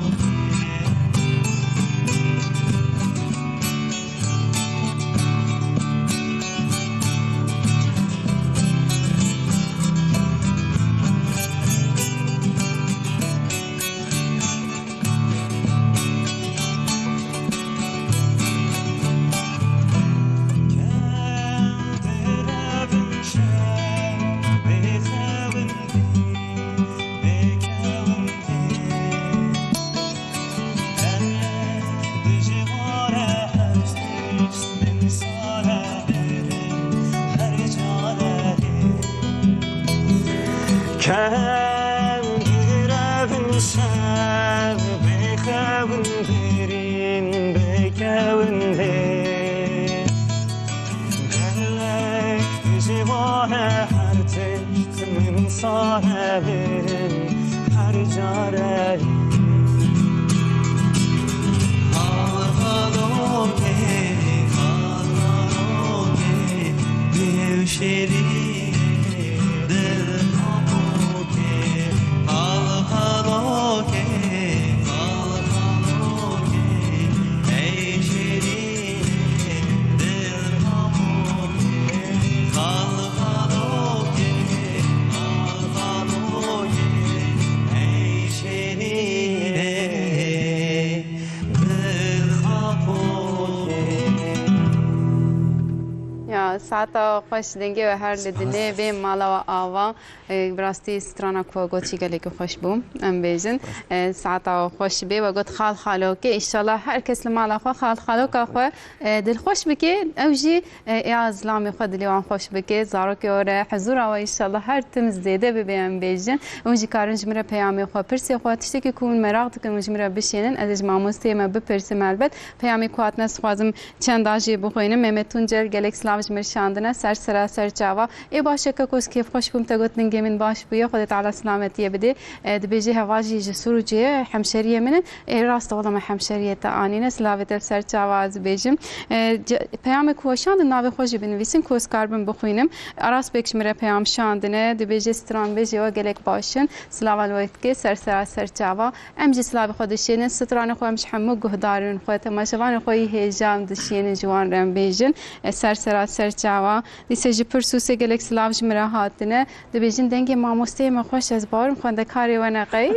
Kengî revin şev bêxewin birîn bêkewin lê. Gelek ji wan e her tişt min sane bin her care. Xal xalokê, xal xalokê, dil şêrînê, dil xapokê. Xal xalokê, xal xalokê, ey şêrînê, dil xapokê. Xal xalokê, xal xalokê, ey şêrînê, dil xapokê. Ya, saeta xweş, dengê we her li dilê bê, mala we ava. E, bi rastî strana ku we got jî gelekî xweş bû, em bêjin. E, saeta we xweş bê, we got xal xalokê. Înşallah her kes li mala xwe xal xaloka xwe, e, dilxweş bike. Ew jî, e, ya zilamê xwe dilê wan xweş bike. Zarokê we re huzura we înşallah her tim zêde bibe, em bêjin. Hûn jî karin ji min re peyamê xwe, pirsê xwe, tiştekî ku hûn meraq dikin, hûn ji min re bişênin. Ez ê ji mamosteyê me bipirsim helbet. Peyamê ku hatine, dixwazim çenda jê bixwînim. Mehmet Tuncer, gelek silav ji min şandine. Ser sera ser çava. Ê baş e keko, ez kêfxweş bûm, te got dengê min baş bûye, Xwedê Teala selametiyê bidê. E, dibêjê heval jî ji Sûrûcê ye, hemşeriyê min in. Ê rast e, wela me hemşeriyê te anîne, silavê te li ser çava ez bêjim. E, ce-, peyamê ku we şandin navê xwe jî binivîsin ku ez karibim bixwînim. Aras Beg ji min re peyam şandine, dibêje stranbêjê we gelek baş in. Silava li we dike, ser sera ser çava. Em jî silavê xwe dişênin, stranê xwe em ji hemû guhdarên xwe, temaşevanên xwe yî hêja em dişênin, ji wan re em bêjin. E, ser sera ser çava. Wa, dîse ji Pirsûsê gelek silav ji min re hatine. Dibêjin dengê mamosteyê me xweş, ez bawerim xwendekarê we ne qey.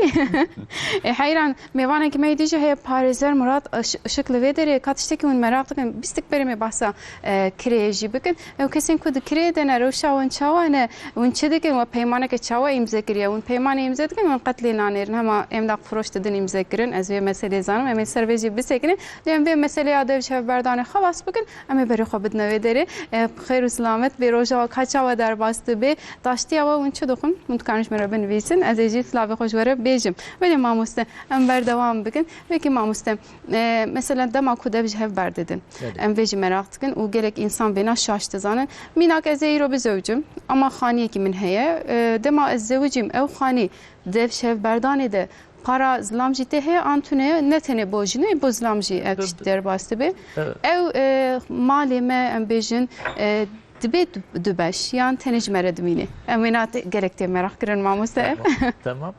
E, heyran, mêvanekî me yê dî jî heye, parêzer Murat Iş-, Işık li vê derê ka tiştekî hûn meraq dikin, bîstik berê me behsa, e, kirê jî bikin. Ew kesên ku di kirê de ne, rewşa wan çawa ne, hûn çi dikin, we peymaneke çawa îmze kiriye? Hûn peymanê îmze dikin, hûn qet lê nanêrin, hema emlak firoş didin îmze kirin. Ez vê meselê zanim, em ê ser vê jî bisekinin. Lê em vê meseleya dev ji hevberdanê xelas bikin. Em ê berê xwe bidine wê derê. E, bi xêr û silamet bê, roja we ka çawa derbas dibe. Daştiya we hûn çi dixwin? Hûn dikarin ji min re binivîsin. Ez ê jî silavê xwe ji we re bêjim. Belê mamoste, em berdewam bikin. Pekî mamoste, e, mesela dema ku dev ji hev berdidin. Belê. Em vê jî meraq dikin û gelek însan vêna şaş dizanin. Mînak ez ê îro bizewicim, ama xaniyekî min heye. E, dema ez zewicîm, ew xanî dev ji hevberdanê de para zilam jî tê heye an tune ye, ne tenê bo jinê, bo zilam jî ev tişt derbas dibe. Evet. Ew, e, malê me, em bêjin, e, dibe du, du beş, yan tenê ji me re dimîne? Em wêna te, gelek tê meraq kirin, mamoste. Tamam, tamam.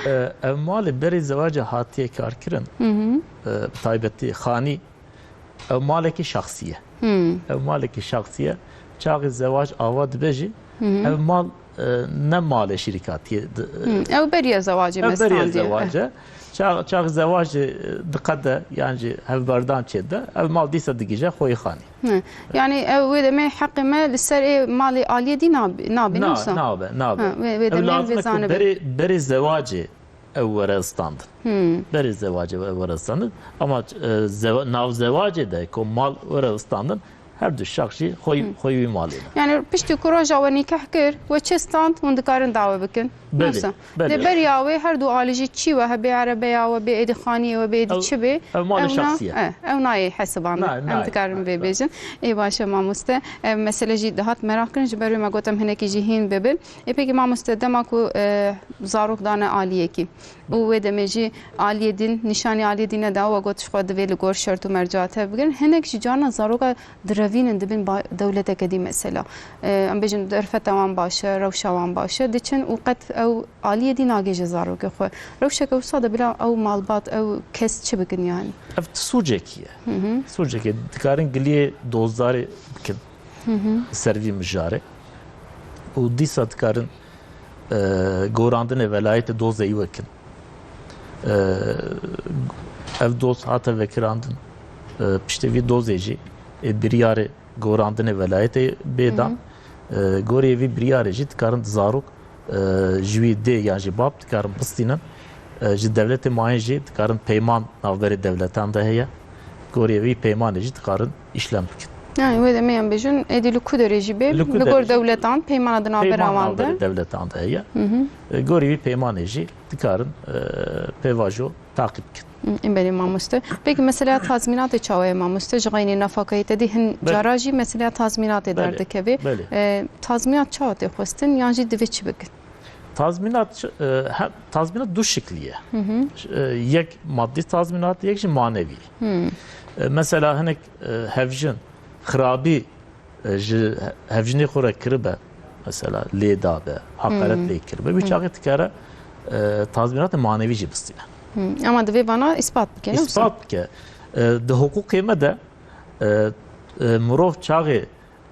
E, ev malê berê zewacê hatiye karkirin, Hı hı. e, bi taybetî xanî, ev malekî şexsî ye. Hmm. Ev malekî şexsî ye. Çaxê zewac ava dibe jî, Hı hı. ev mal, e, ne malê şirîkatiyê di, Hmm. Ew beriya zewacê ev me beriya standiye. Zewac e. Ça-, çax zewacê, e, diqede, yan jî hevberdan çêde, ev mal dîsa digije xweyî xanî. Hı. Yani ew wê demê heqê me li ser ê malê aliyê dî nab-, nabî, Na-, ne wisa? Nabe, nabe. Ha, wê, wê Ew demê lazim e ku vêzane be. Berê, berê zewacê ew were standin. Hmm. Berê zewacê ew were standin. Ama, e, zewa-, nav zewacê de ku mal were standin, her du şax jî xwey, Hmm. xwey wî malê ne. Yani piştî ku roja we nîkeh kir, we çi stand, hûn dikarin dawe bikin. Belê, Yoksa belê. Lê beriya wê her du alî jî çi we hebe, erebeya we bê, êdî xaniyê we bê, êdî Ew, çi bê, ew malê ew na-, şexsî ye. eh, ew nayê hesibandin. Na-, Em nayê, dikarin nayê, vê nayê. Bêjin. Ê baş e mamoste. Ev mesele jî dihat meraq kirin, ji ber wê me got em hinekî jî hîn bibin. Ê pekî mamoste, dema ku, e, zarok dane aliyekî û wê demê jî aliyê din, nîşanî aliyê din neda, we got ji xwe divê li gor şert û merca tevbigirin. Hinek jî carna zaroka direvînin, dibin ba-, dewleteke dî mesela. E, em bêjin derfeta wan baş e, rewşa wan baş e, diçin û qet ew aliyê dî nagêje zarokê xwe. Rewşeke wisa de bila ew malbat, ew kes çi bikin yani? Ev sûcekî ye. Hı hı. Sûcekê dikarin giliyê dozdarê bikin. Hı hı. Ser vî mijarê. Û dîsa dikarin, e, gorandinê velayetê dozê wî wekin. E, ev doz hate vekirandin. E, piştê vî dozê jî ê biryarê gorandinê velayetê bê dan. Hı hı. E, gorê vî biryarê jî dikarin zarok, e, ji wî dê yan jî bab dikarin bistînin. E, ji dewletê mayîn jî dikarin peyman navberê dewletan de heye. Gorê vî peymanê jî dikarin îşlem bikin. Yani wê demê em bêjin, êdî li ku derê jî bê, Li ku li derê gor jî dewletan, peymana di navbera peyman wan de. Navberê dewletan de heye. Hı hı. E, gorê vî peymanê jî dikarin, e, pêvajo taqîb bikin. Hı, belê mamoste. Peki mesela tazmînatê çawa ye mamoste? Ji xeynê nafakayê te dî hin Belê. Cara jî mesela tazmînatê Belê. Derdikeve. Belê. E, tazmînat çawa tê xwestin yan jî divê çi bikin? Tazmînat, e, he, tazmînat du şiklî ye. Hı hı. E, yek maddi tazmînat, yek jî manevî. Hı. E, mesela hinek, e, hevjin, xirabî, e, ji hevjinê xwe re kiribe, mesela lê dabe, hakaret Hmm. lê kiribe, wî Hmm. çaxê dikare, e, tazmînatê manevî jî bistîne. Hmm. Ama divê vana îspat bike, ne wisa? Îspat bike. E, di hiqûqê me de, e, e, mirov çaxê,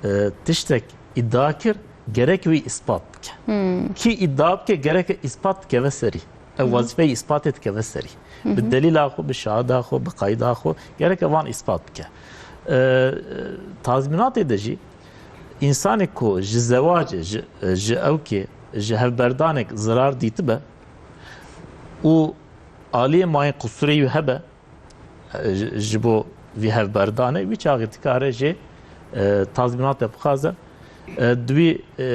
e, tiştek îdia kir, gerek wî îspat bike. Hmm. Kî îdia bike, gerek îspat dikeve serî. Ew Hı hı. wezîfeyê îspatê dikeve serî. Hı hı. Bi delîla xwe, bi şahida xwe, bi qayda xwe gereke van îspat bike. E, e, tazmînatê de jî însanê ku ji zewacê, ji, ji ewkê, ji hevberdanek zirar dîtibe û aliyê mayîn qusûrê wî hebe, e, ji, ji bo vî hevberdanê, wî çaxê dikare jê, e, tazmînate bixwaze. E, di wî, e, e,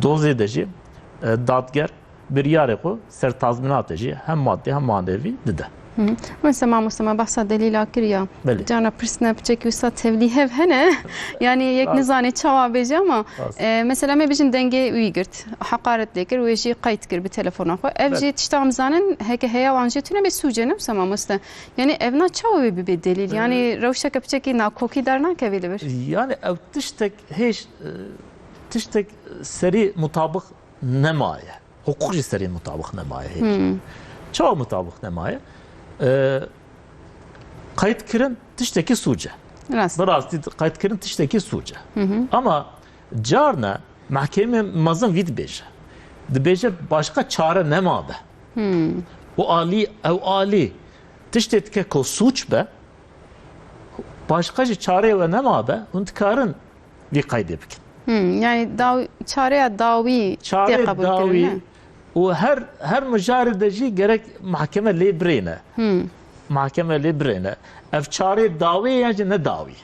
dozê de jî, e, dadger biryarê xwe ser tazmînatê jî hem maddi hem manevî dide. Hı hı. Mesela mamoste me behsa delîla kiriya. Belê. Carna pirsine piçekî wisa tevlî hev hene. Yani yek Rast. Nizanê çawa bêje ama, Rast. E, mesela me bijin dengê wî girt. Heqaret lê kir, wê jî qeyd kir bi telefona xwe. Ev Belê. Jî tişta em zanin, heke heya wan jê tune bê sûce ne wisa mamoste. Yani ev na çawa wê bibe delîl? Yani Ee, rewşeke piçekî nakokî dernakevê li vir? Yani ew tiştek hêj, e, tiştek serî mutabix nemaye. Hiqûq jî serî mutabix nemaye hêj. Hmm. Çawa mutabix nemaye? E, qeyd kirin tiştekî sûc e. Rast. Bi rastî qeydkirin tiştekî sûc e. Ama carna mehkemê mezin vî dibêje. Dibêje başka çare nemabe. Û alî, ew alî tiştê dike ku sûc be, başka jî çareyê we nemabe, hûn dikarin vî qeydê bikin. Hmm, yani daw-, çareya dawî tê Çarê qebûl dawî kirin, ne? Û her, her mijarê de jî gerek mahkeme lê birêne. Hmm. Mahkeme lê birêne. Ev çarê dawê yan jî ne dawî.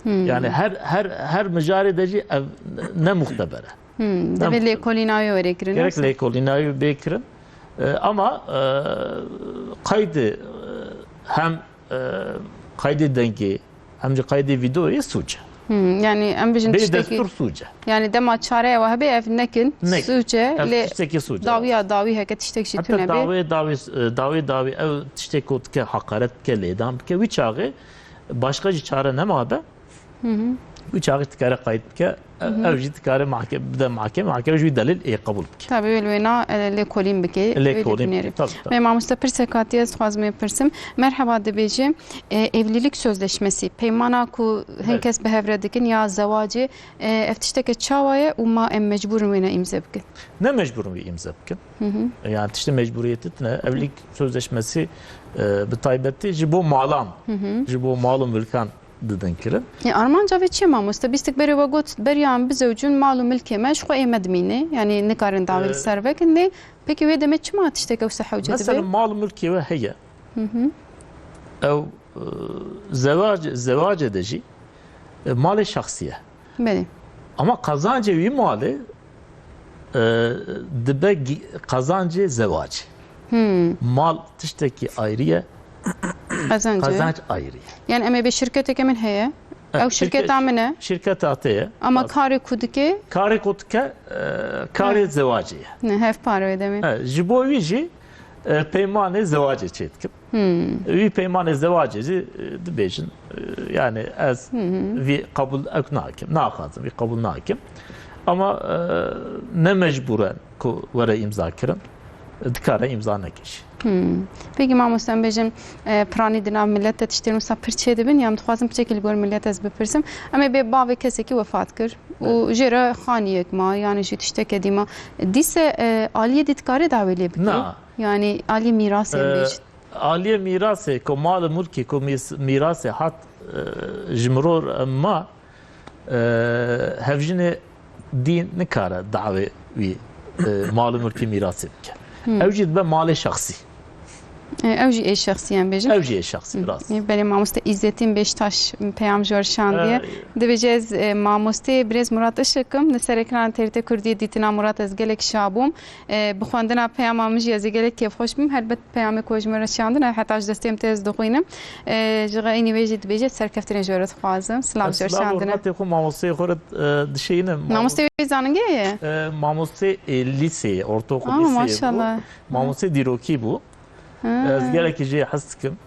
Hmm. Yani her, her, her mijarê de jî ev ne muxteber e. Hmm, Ne devê muxteber. Lêkolînayê were kirin, Gerek wisa? Lêkolînayê bê kirin. E, ama, e, qeydê, e, hem e, qeydê dengê, hem jî qeydê vîdeoyê sûc e. Hmm, yani em bijin Bê tiştekî, destûr sûc e. Yani dema çareya we hebe ev nekin, Nek. Sûc e, Ev lê tiştekî sûc e. Dawiya dawî heke tiştek jî Heta tune bê. Dawê dawî, e, dawê dawî ew tiştek ku dike haqaret bike, lêdan bike, wî çaxê başka jî çare nema be. Hı hı. Wî çaxê dikare qeyd bike, Hı hı. ev jî dikare mahke-, bide mahkeme, mahkeme jî wî delîl ê qebûl bike. Tabii, wê li wêna, e, lêkolîn bike, Lêkolîn wê dinêre. Bike, tabii, tabii. Mê mamoste pirsek hatiye, ez dixwazim ê pirsim. Merheba, dibêje, e, evlilik sözleşmesi, peymana ku hin Evet. kes bi hev re dikin ya zewacê, e, ev tişteke çawa ye û ma em mecbûr in wêne îmze bikin? Ne mecbûr in wî îmze bikin. Hı hı. Yani tiştê mecbûriyetî tune, evlilik sözleşmesi, e, bi taybetî ji bo malan, Hı hı. ji bo mal û milkan didin kirin. Ya armanca vê çi ye mamoste? Bîstik berê we got, beriya em bizewcin mal û milkê me ji xwe ê me dimîne. Yani nikarin dawê li Ee, ser vekin lê. Peki wê demê çima tiştek ewse hewce dibe? Mesela mal û milkê we heye. Hı hı. Ew, e, zewac-, zewace de jî, e, malê şexsî ye. Belê. Ama qazancê wî malê, e, dibe gi-, qazancê zewacê. Hmm. Mal tiştekî ayrî ye, Qazanc e. Qazanc ayrî ye. Yani em ê bê şirketeke min heye. E, Ew şirketa şirket-, min e. Şirketa te ye. Ama Bas. karê ku dike? Karê ku dike, e, karê Ne. zewacê ye. Ne, hev pare wê demê. E, ji bo wî jî, e, peymanê zewacê çêdikim. Hmm. Wî peymanê zewacê jî, e, dibêjin, e, yani ez Hı hı. vî qebûl ek nakim, naxwazim, vî qebûl nakim. Ama, e, ne mecbûr e ku were îmza kirin, dikare îmza neke jî. Hmm. Peki mamoste, em bêjin, e, piranî di nav milet de tiştên wisa pir çê dibin, ya em dixwazin piçekî li gor milet ez bipirsim. Em ê bê bavê kesekî wefat kir û Evet. jê re xaniyek ma, yani jî tişteke dî ma. Dîse, e, aliyê dî dikare dawê lê bike? Na. Yani aliyê mîrasê Ee, bêjin. Aliyê mîrasê ku mal û mulkê ku mîs-, mîrasê hat, e, ji miror, e, ma, e, hevjinê dî nikare dawê wî, e, mal û mulkê mîrasê bike. Hmm. Ew jî dibe malê şexsî. E, ew jî ê şexsî em bêjin. Ew jî ê şexsî, Hmm. rast. E, belê mamoste Îzzetîn Beştaş peyam ji we re şandiye. E, Dibêje ez, e, mamosteyê birêz Murat Işık im. Li ser ekran T R T Kurdiyê dîtina Murat ez gelek şa bûm. E, bi xwendina peyama min jî ez ê gelek kêfxweş bim. Helbet peyamê ku ji min re şiyandin, ev heta ji destê min tê ez dixwînim. E, ji xeynî wê jî dibêje serkeftinê ji we re dixwazim. Silav ji we şiyandine. Ez silav û rehmetê xwe mamosteyê xwe re, e, dişênim. Mamosteyê wê zanîngehê ye? E, mamosteyê, e, lîseyê, ortaokul Aa, lîseyê bû. Maşallah. Mamosteyê dîrokî bû. Ha. Ez gelekî jê hez dikim.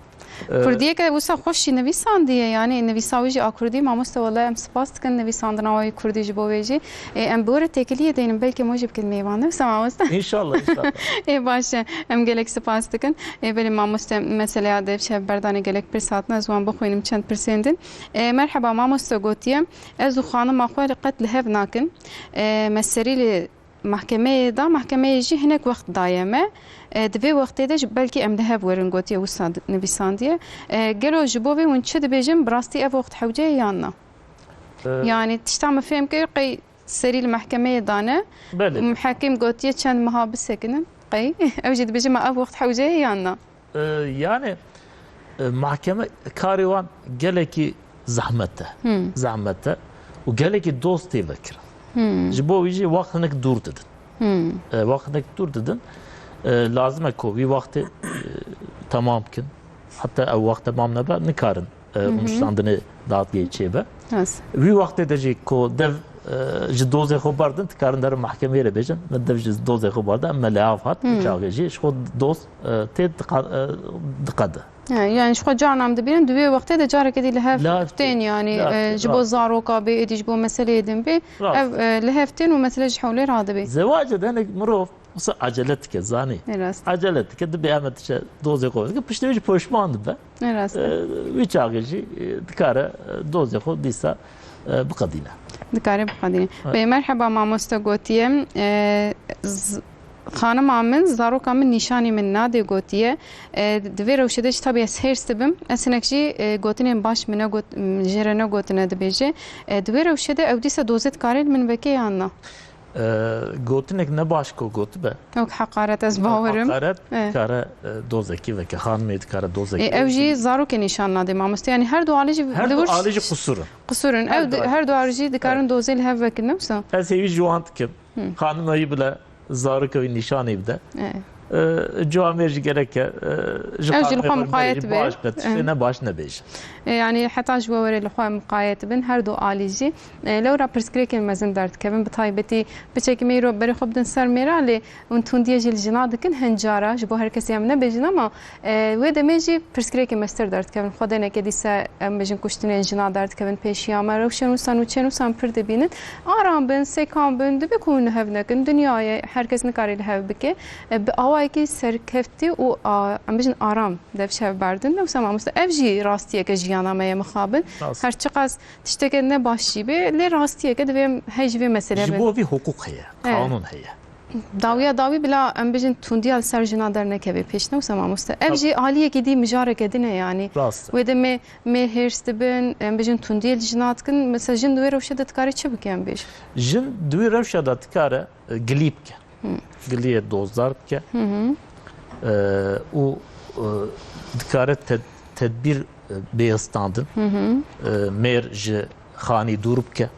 Ee, Kurdiyeke wisa xweş jî nivîsandiye, yanî nivîsa wî jî a kurdî. Mamoste, wele em spas dikin nivîsandina we yê kurdî ji bo wê jî. Ê, em bi we re têkiliyê deynin, belkî em wê jî bikin mêvan. Ne wisa mamoste? Înşallah, înşallah. Ê, baş e. Em gelek spas dikin. Ê, belê mamoste, meseleya dev şev berdanê gelek pirs hatin. Ez wan bixwînim çend pirsên din. Ê, merheba mamoste, gotiye, ez û xanima xwe qet li hev nakin. Ê, me serî li Mahkemeyê da, mahkemeyê jî hinek wext daye me. E, di vê wextê de jî belkî em li hev werin gotiye wisa di-, nivîsandiye. E, gelo ji bo vê hûn çi dibêjin, bi rastî ev wext hewce ye yan na? E, Yani tişta min fêm kir, qey serî li mahkemeyê dane. Belê. Û muhekîm gotiye çend meha bisekinin, qey. Ew jî dibêje me ev wext hewce ye yan na? E, yani, e, mahkeme karê wan gelekî zehmet e. Hmm. Zehmet e. Û gelekî doz tê vekirin. Hmm. Ji bo wî jî wext hinek dûr didin. Hmm. E, wext hinek dûr didin. E, lazim e ku wî wextê, e, temam bikin. Heta ew wext temam nebe, nikarin, e, Hı hı. rûniştandinê dadgehê çêbe. Rast. Wî wextê de jî ku dev, e, ji dozê xwe berdin, dikarin derin mahkemeyê re bêjin, me dev ji dozê xwe berdin, em me li av hat, Hmm. çaxê jî ji xwe doz, e, tê diqa-, e, diqede. He, yani ji xwe carna em dibînin, di wê wextê de careke dî li hev Li hev tên, tê. yani, Li hev e, tê, ji bo rast. zaroka bê, êdî ji bo meseleyê din bê, Rast. ev, e, li hev tên û mesele ji hewlê radibê. Zewacê de hinek mirov Wisa acele dike, zanî. Ne rast. Acele dike, dibe em tişe dozê xwe bike, piştî wî jî poşman dibe. Ne rast. E, wî çaxê jî, e, dikare, e, dozê xwe dîsa, e, biqedîne. Dikare biqedîne. Evet. Bê, merheba mamoste gotiye, e, z-, xanima min, zaroka min nîşanî min nadê gotiye. E, di vê rewşê de jî tabî ez hêrs dibim. Ez hinek jî, e, gotinên baş min ne got-, m, jê re negotine dibêje. E, di vê rewşê de ew dîsa dozê dikare li min veke yan na? E, gotinek ne baş ku gotibe. Wek heqaret ez bawerim. Heqaret, e, dikare, e, dozekî veke, xanimê dikare dozekî. E, ew jî zarokê nîşan nade mamoste. Yanî her du alî jî... Her du alî jî qusur in. Qusur in. Her ew du, her du alî jî dikarin, evet, dozê li hev vekin, ne wisa? Ez hêvî ji wan dikim. Hı. Xanima wî bile zarokê wî nîşanê bide. E. E, ciwamêr jî gerek e, e, ji... Ew jî li xwe muqayet be. Baş be, tiştê, e, ne baş nebêje. E, yanî heta ji we were li xwe muqayet bin, her du alî jî. E, lewra pirsgirêkên mezin derdikevin, bi taybetî piçekî me îro berê xwe bidin ser mêra, lê hûn tundiyê jî li jina dikin, hin cara, ji bo her kesî em nebêjin, ama, e, wê demê jî pirsgirêkên mestir derdikevin. Xwedê neke dîse, em bêjin, kuştinên jina derdikevin pêşiya me, rewşên wisa, nûçeyên wisa em pir dibînin. Aram bin, sêkan bin, dibe ku hûn li hev nekin. Dinya ye, her kes nikare li hev bike. E, bi awayekî serkeftî û, a, em bêjin, aram dev ji hev berdin. Ne wisa mamoste, ev jî rastiyeke jiyana me ye mixabin. Rast. Her çiqas tişteke ne baş jî bê, lê rastiyeke divê em hey ji vê meselê... Ji bo vî hiqûq heye, evet, qanûn heye. Dawiya dawî bila, em bêjin, tundiya li ser jina dernekeve pêş, ne wisa mamoste? Ev jî aliyekî dî, mijareke din e yanî. Rast e. Wê demê me hêrs dibin, em bêjin, tundiyê li jina dikin. Mesela jin di wê rewşê de dikare çi bike, em bêjin? Jin di wê rewşa de dikare, e, gilî bike. Hı. Giliyê dozdar bike. Hı hı. E, û, e, dikare ted-, tedbîr, e, bê standin. Hı hı. E, mêr ji xanî dûr bike.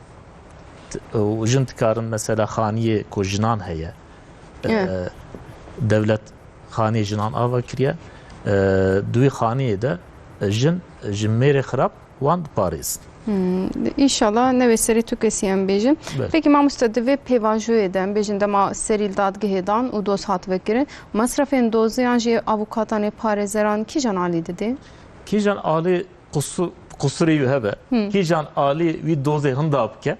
T-, û jin dikarin mesela xaniyê ku jinan heye. E, evet, dewlet xaniyê jinan ava kiriye. E, di wî xaniyê de, e, jin ji mêrê xirab wan diparêzin. Hmm, înşallah ne wê serê tu kesî em bêjin. Belê. Pekî mamoste, di vê pêvajoyê de em bêjin dema serî li dadgehê dan û doz hat vekirin, mesrefên dozê yan jî avûkatan ê parêzeran kîjan alî didê? Kîjan alî qusu-, qusurê wî hebe, hmm, kîjan alî wî dozê hinda bike,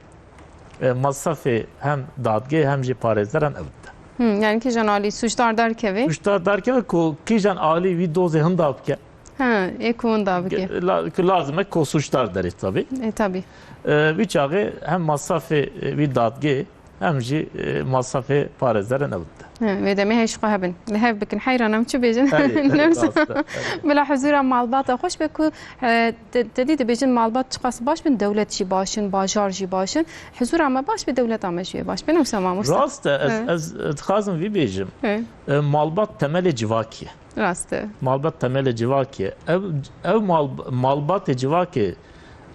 e, mesrefê hem dadgehê hem jî parêzeran ew dide. Hmm, yanî kîjan alî sûcdar derkeve? Sûcdar derkeve ku kîjan alî wî dozê hinda bike. Ha, ê ku winda bike. La-, ku lazim e ku sûcdar derê tabî. E, tabî. E, wî çaxê hem masrafê, e, wî dadgê hem jî, e, masrafê parêzeran ew dide. He, wê demê hej xwe hebin. Li hev bikin. Heyran em çi bêjin? Erê, erê, rast e, erê. Bila huzura malbata xweş be ku, e, te, te dî dibêjin malbat çiqas baş bin, dewlet jî baş in, bajar jî baş in. Huzura me baş be, dewleta me jî wê baş be. Ne wisa mamoste? Rast e, ez, he, ez dixwazim vî bêjim. He. E, malbat temelê civakî ye. Rast e. Malbat temelê civakê ye. Ev, ev mal-, malbatê civakê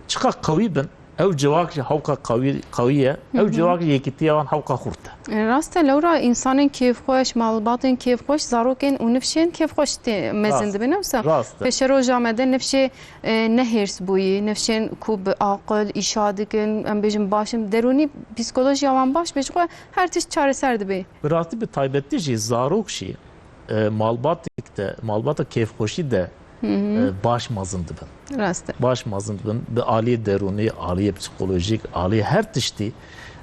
çiqa qewî bin, ew civak jî hewqa qewî, qewî ye. Ew, hı hı, civak jî yekîtiya wan hewqa xurt e. E, rast e, lewra însanên kêfxweş, malbatên kêfxweş, zarokên û nifşên kêfxweş tê mezin, rast, dibin, ne wisa? Rast e. Pêşeroja me de nifşê, e, nehêrsbûyî, nifşên ku bi aqil îşa dikin, em bêjin baş in, derûnî psîkolojiya wan baş be, ji xwe her tişt çareser dibe. Bi rastî, bi taybetî jî zarok jî, e, malbatek de, malbata kêfxweşî de, hı hı, e, baş mezin dibin. Rast e. Baş mezin dibin. Bi aliyê derûnî, aliyê psîkolojîk, aliyê her tiştî.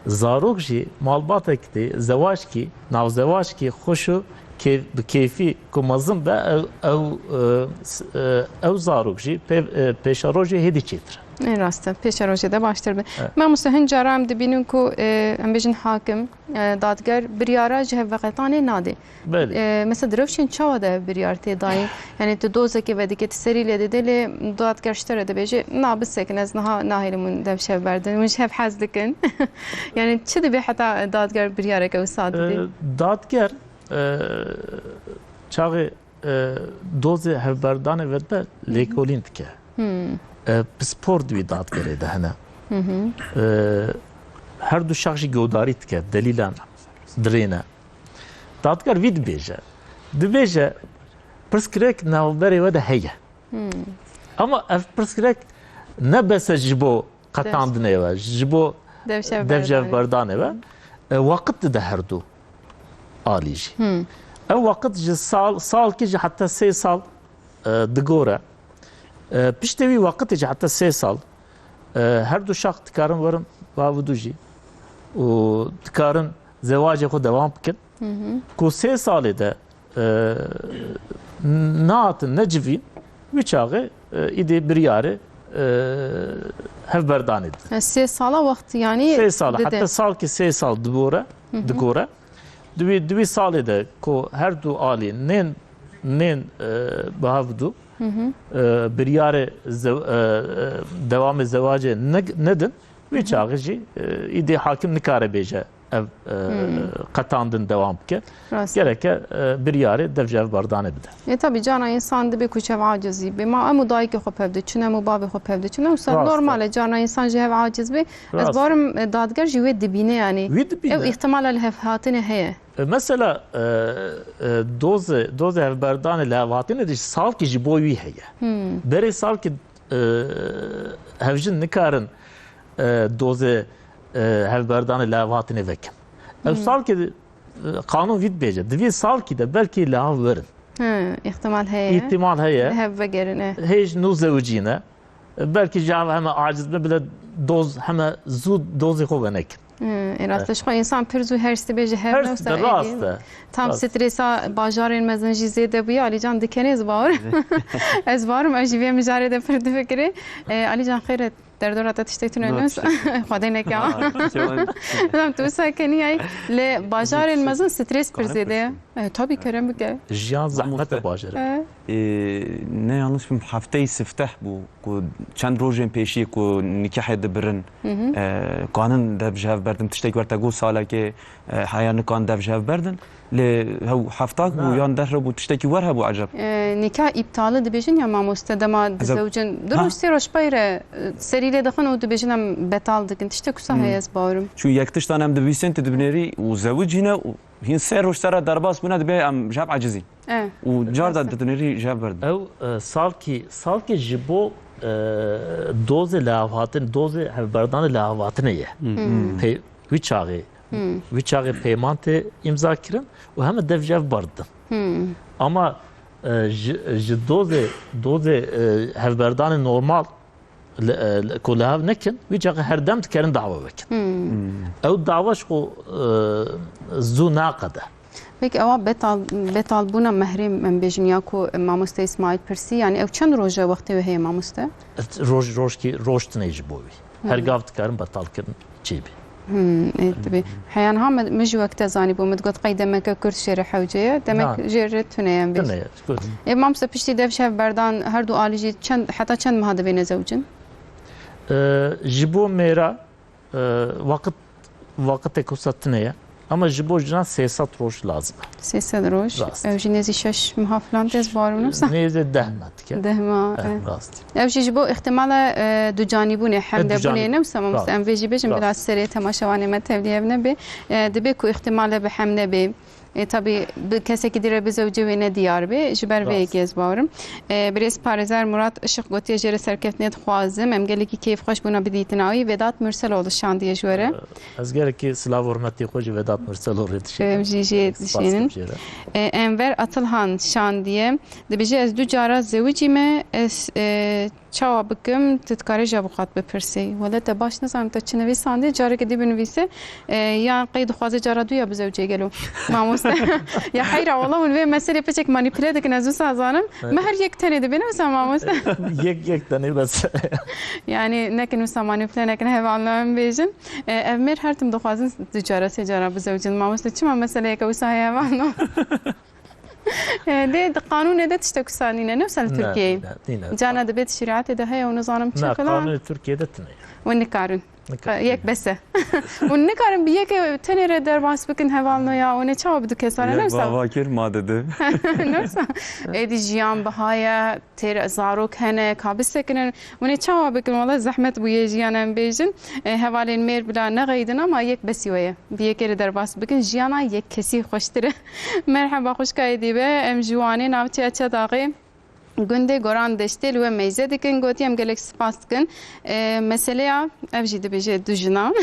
Zarok jî malbatek de zewacekî, navzewacekî xweş û kêf-, bi kêfî ku mezin be, ew, ew, e, s-, e, ew zarok jî pê-, e, pêşerojê hêdî çêtir e. Ê, rast e. Pêşerojê de baştir be. Evet. Mamoste, hin cara em dibînin ku, e, em bêjin hakim, e, dadger biryara ji hevveqetanê nade. Belê. E, mesela di rewşên çawa de ev biryar tê dayîn? Yani tu dozekê vedike, tu serî lê dide, lê dadger ji te re dibêje, na bisekin, ez niha nahêlim hûn dev ji hev berdin, hûn ji hev hez dikin. Yani çi dibe heta dadger biryareke wisa dide? E, dadger, e, çaxê, e, dozê hevberdanê vedibe, lêkolîn dike. Hmm. E, pispor di wî dadgerê de hene. Hı hı. E, her du şax jî godarî dike, delîlan dirêne. Dadger vî dibêje. Dibêje, pirsgirêk navberê we de heye. Hmm. Ama ev pirsgirêk ne bes e ji bo qetandinê we, ji bo devşevberdanê we. E, waqit dide her du alî jî. Hmm. Ew waqit ji sal, salkî jî heta sê sal, e, digore. E, piştê wî waqitê jî heta sê sal, e, her du şax dikarin werin bav û dû jî û dikarin zewacê xwe dewam bikin. Ku sê salê de, e, nehatin necivîn, wî çaxê, e, îdî biryarê, e, hevberdanê dide. Sê sala wext, yanî, sê sala, dide. Heta salkî sê sal dibore, digore. Di wî, di wî salê de ku her du alî nên, nên, e, bi hev du, e, biryarê zew-, e, e, dewamê zewacê ne-, nedin, wî çaxê jî, e, îdî hakim nikare bêje ev, e, qetandin dewam bike. Rast. Gereke, e, biryarê dev ji hevberdanê bide. E, tabii, carna însan dibê ku ji hev acizî bê. Ma em û dayikê xwe pev diçin, em û bavê xwe pev diçin. Ew ser normal e, carna însan ji hev aciz bê. Ez barim, e, dadger jî wê dibîne, yanî. Wî dibîne. Ew îhtimala li hev hatinê heye. E, mesela, e, e, dozê, dozê hevberdanê li hev hatinê de salkî ji bo wî heye. Berê salkî, e, hevjin nikarin, e, dozê, e, hevberdanê li hev hatinê vekin. Ew salkî, e, qanûn vî dibêje. Di vî salkî de belkî li hev werin. Hı, îhtimal heye. Îhtimal heye. Li hev vegerin, e. Hêj nû zewicîne. Belkî ji hev heme aciz bin, bile doz, heme zû dozê xwe venekin. Hı, e, rast e. Ji xwe însan pir zû hers dibe ji hev. Hers newsa dibe, êdî. Rast e. Tam stresa bajarên mezin jî zêde bûye, Alîcan dikenê, ez bawer. Ez bawerim ew jî vê mijarê de pir difikirê. E, Alîcan, xêr e. Derdora te tiştek tune nus. Xwedê neke. Dem tu wisa kenî yay. Lê bajarên mezin stres pir zêde ye. E, tabii, kerem bike. Jiyan zehmet e bajarê. E. E, ne yanlış bim, hefteyê sifteh bû ku çend rojên pêşiyê ku nikahê dibirin, e, kanin dev ji hev berdin, tiştek werte got salekê, e, heya nikan dev ji hev berdin. Lê hew heftak bû yan deh re bû, tiştekî wer hebû eceb? E, nikah îptali dibêjin ya mamoste, dema dizewicin, du roj, sê roj pey re, e, serî lê dixin û dibêjin em betal dikin. Tiştek wisa heye, ez bawerim. Çû yek tiştan em dibîsin, tu dibinêrî û zewicîne û hîn sê roj te re derbas bûne, dibê em ji hev ecizîn. E. Û car de didinêrî ji hev berdin. Ew, e, salkî, salkî ji bo, e, dozê li hev hatin, dozê hevberdanê li hev hatinê ye. Pê-, wî çaxê. Wî çaxê peyman tê îmza kirin û heme dev ji hev berdin. Ama, e, ji, ji dozê, dozê, e, hevberdanê normal li, e, li, ku li hev nekin, wî çaxê her dem dikerin dawa vekin. Ew dawa ji xwe, e, zû naqede. Peki ewa betal, betalbûna mehrê, em bêjin, ya ku mamoste Îsmaîl pirsî, yani ew çend roj e wextê wê heye, mamoste? Roj, rojkî, roj tune ji bo wî. Her gav dikarin betalkirin çêbî. Hmm, ê, dibê. Heya niha min, min jî wek te zanîbû, min digot qey demeke kurt jê re hewce ye, demek jê re tune ye em bêjin. Tune ye, kurt. Ê, mamoste, piştî dev ji hev berdan, her du alî jî çend, heta çend meha divê nezewicin? E, ji bo mêra, e, waqit, waqiteke wisa tune ye. Ama ji bo jinan sê sed roj lazim e. Sê sed roj. Rast. Ew jî nêzî şeş meha filan tê, ez bawerim, ne wisa? Nêzî deh meh dike. Deh meh, eh, eh. Rast. Ew jî ji bo îhtimala, eh, ducanîbûnê, eh, hemlebûnê, ducanîbûn. Ne wisa, mamoste, em vê jî bêjin, rast, bila serê temaşevanê me tevlî hev nebe. Eh, dibe ku îhtimale bi hemle bê. E, tabî, bi kesekî dî re bizewicê wê ne diyar be, ji ber vê yekê ez bawerim. E, birêz parêzer Murat Işık gotiye, jê re serkeftinê dixwazim. Em gelekî keyfxweş bûna bi dîtina wî. Vedat Mürseloğlu şandiye ji we re. E, ez gelekî silav û hurmetê xwe ji Vedat Mürseloğlu re dişêrim. Em jî jê dişênin. Spas jê re. E, Enver Atılhan şandiye. Dibêje, ez du cara zewicî me, ez, e, çawa bikim, tu dikarî ji avukat bipirsî. Wele te baş nizanim, te çi nivîsandî, careke dî binivîse, e, yan qey dixwaze cara dû ya bizewicê gelo? Mamoste. Ya heyra, wele hûn vê meselê piçek manîpule dikin, ez wisa zanim. Evet. Me her yek tenê dibê, ne wisa, mamoste? Yek, yek tenê bes. Yani nekin wisa, manîpule nekin, hevalno em bêjin. E, ev mêr her tim dixwazin du cara, sê cara bizewicin. Mamoste, çima meseleyeke wisa heye, hevalno? E, dê di qanûnê de tiştek wisa nîne, ne wisa li Tirkiyeyê. Ne, ne, nîne. Cana dibê di şerîetê de heye û nizanim çi filan. Ne, qanûnê Tirkiyê de tune ye. Û nikarin. Nikarin. E, yek bes e. Û nikarin bi yekê tenê re derbas bikin, hevalno ya, û ne çawa bi du kesane, ne wisa? Yek bava kir, ma didi. Ne wisa? Êdî jiyan biha ye, têr zarok hene, ka bisekinin. Hûn ê çawa bikin? Wele zehmet bûye jiyan, em bêjin. E, hevalên mêr bila nexeyidin, ama yek besî we ye. Bi yekê re derbas bikin, jiyana yek kesî xweştir e. Merheba xwişka êdî be, em ji Wanê navçeya Çetaxê, gundê Goran Deştê li we meyze dikin. Gotî, em gelek spas dikin. E, meseleya, ev jî dibêje du jinan.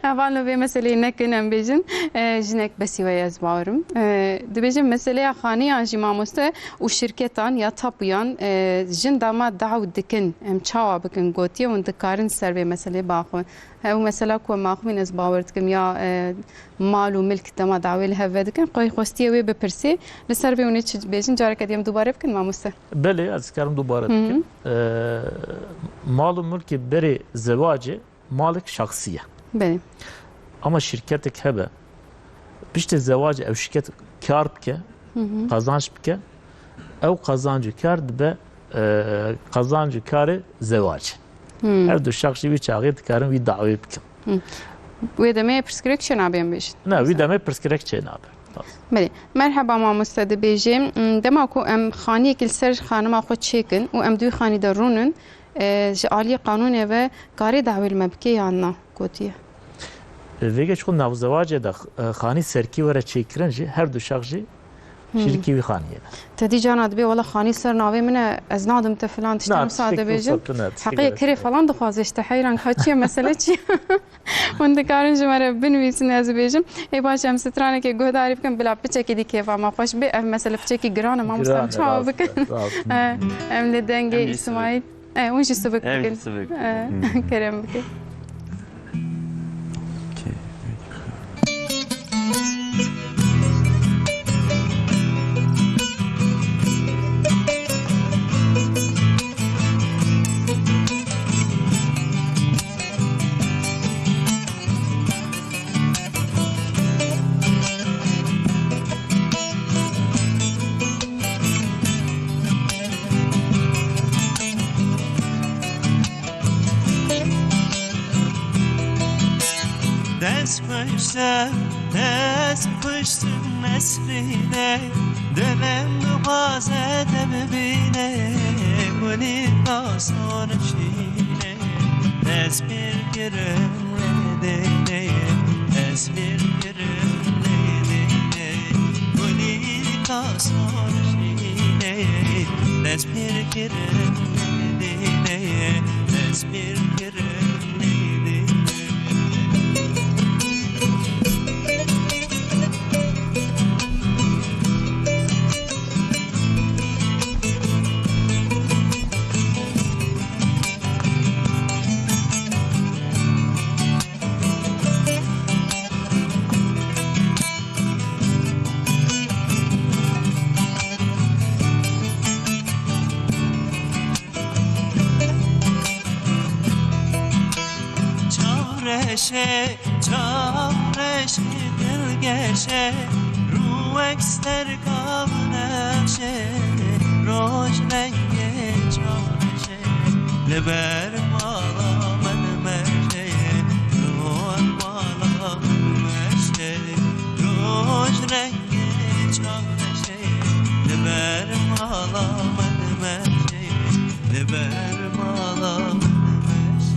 Hevalno vê meseleyê nekin, em bêjin, e, jinek besî we ye, ez bawerim. E, dibêjin meseleya xaniyan jî, mamoste, û şirketan ya tapuyan, e, jin dema daw dikin, em çawa bikin, gotiye hûn dikarin ser vê meseleyê baxwin. Ew mesela ku em axivîn, ez bawer dikim, ya, e, mal û milk dema dawê li hev vedikin, qey xwestiye wê bipirsê. Li ser vê hûn ê çi bêjin? Careke dî em dubare bikin, mamoste. Belê, ez dikarim dubare Hı hı. bikim. E, mal û milkê berê zewacê malek şexsî ye. Belê. Ama şirketek hebe, piştî zewacê ew şirket kar bike, Hı hı. qazanç bike, ew qazanc û kar dibe, e, qazanc û karê zewacê. Hı. Her du şexs jî wî çaxê dikarin wî dawê bikin. Hı. Wê demê pirsgirêk çênabe, em bêjin. Ne, wî demê pirsgirêk çênabe. Belê. Merheba mamoste, dibêjê, m, dema ku em xaniyekî li ser xanima xwe çêkin û em di wî xanî de rûnin, e, ji aliyê qanûnê ve karê dawê li me bike yan na, gotiye. Vêge ji xwe navzewacê de, e, xanî serkî were çêkirin jî, her du şax jî Hmm. şirîkî wî xaniyê ne. Te dî carna dibê, wela xanî ser navê min e, ez nadim te filan tiştin, Na, wisa tiştek dibêjin. Wisa tu ne, tiştek Heqê gerek kirê yok. falan dixwaze, işte heyran ka çi ye, mesele çi ye? Hûn dikarin ji me re binivîsin, ez bêjim. Ê baş, em stranekê guhdarî bikin, bila piçekî dî kêfa me xweş bê. Ev mesele piçekî giran e, mamoste, em Giran e, çawa rast bikin? e, rast e. E, em li dengê Em jî Îsmaîl. E, hûn jî sibik Em jî bikin. sibik. E, kerem bikin. Okey. Dest xweş e, dest xweş tu nesrî de, dilem dixwaze te bibîne, gulî ka sor şîne. Dest pêr kirin lê dêne, dest pêr kirin lê dêne, gulî ka sor şîne. Dest pêr kirin lê dêne, dest pêr kirin lê dêne. Çavreşe, çavreşe, dilgeşe, rûwek sterka binexşe, roj rengê çavreşe, li ber mala min meşe, li ber mala min meşe, roj rengê çavreşe, li ber mala min meşe, li ber mala min meşe.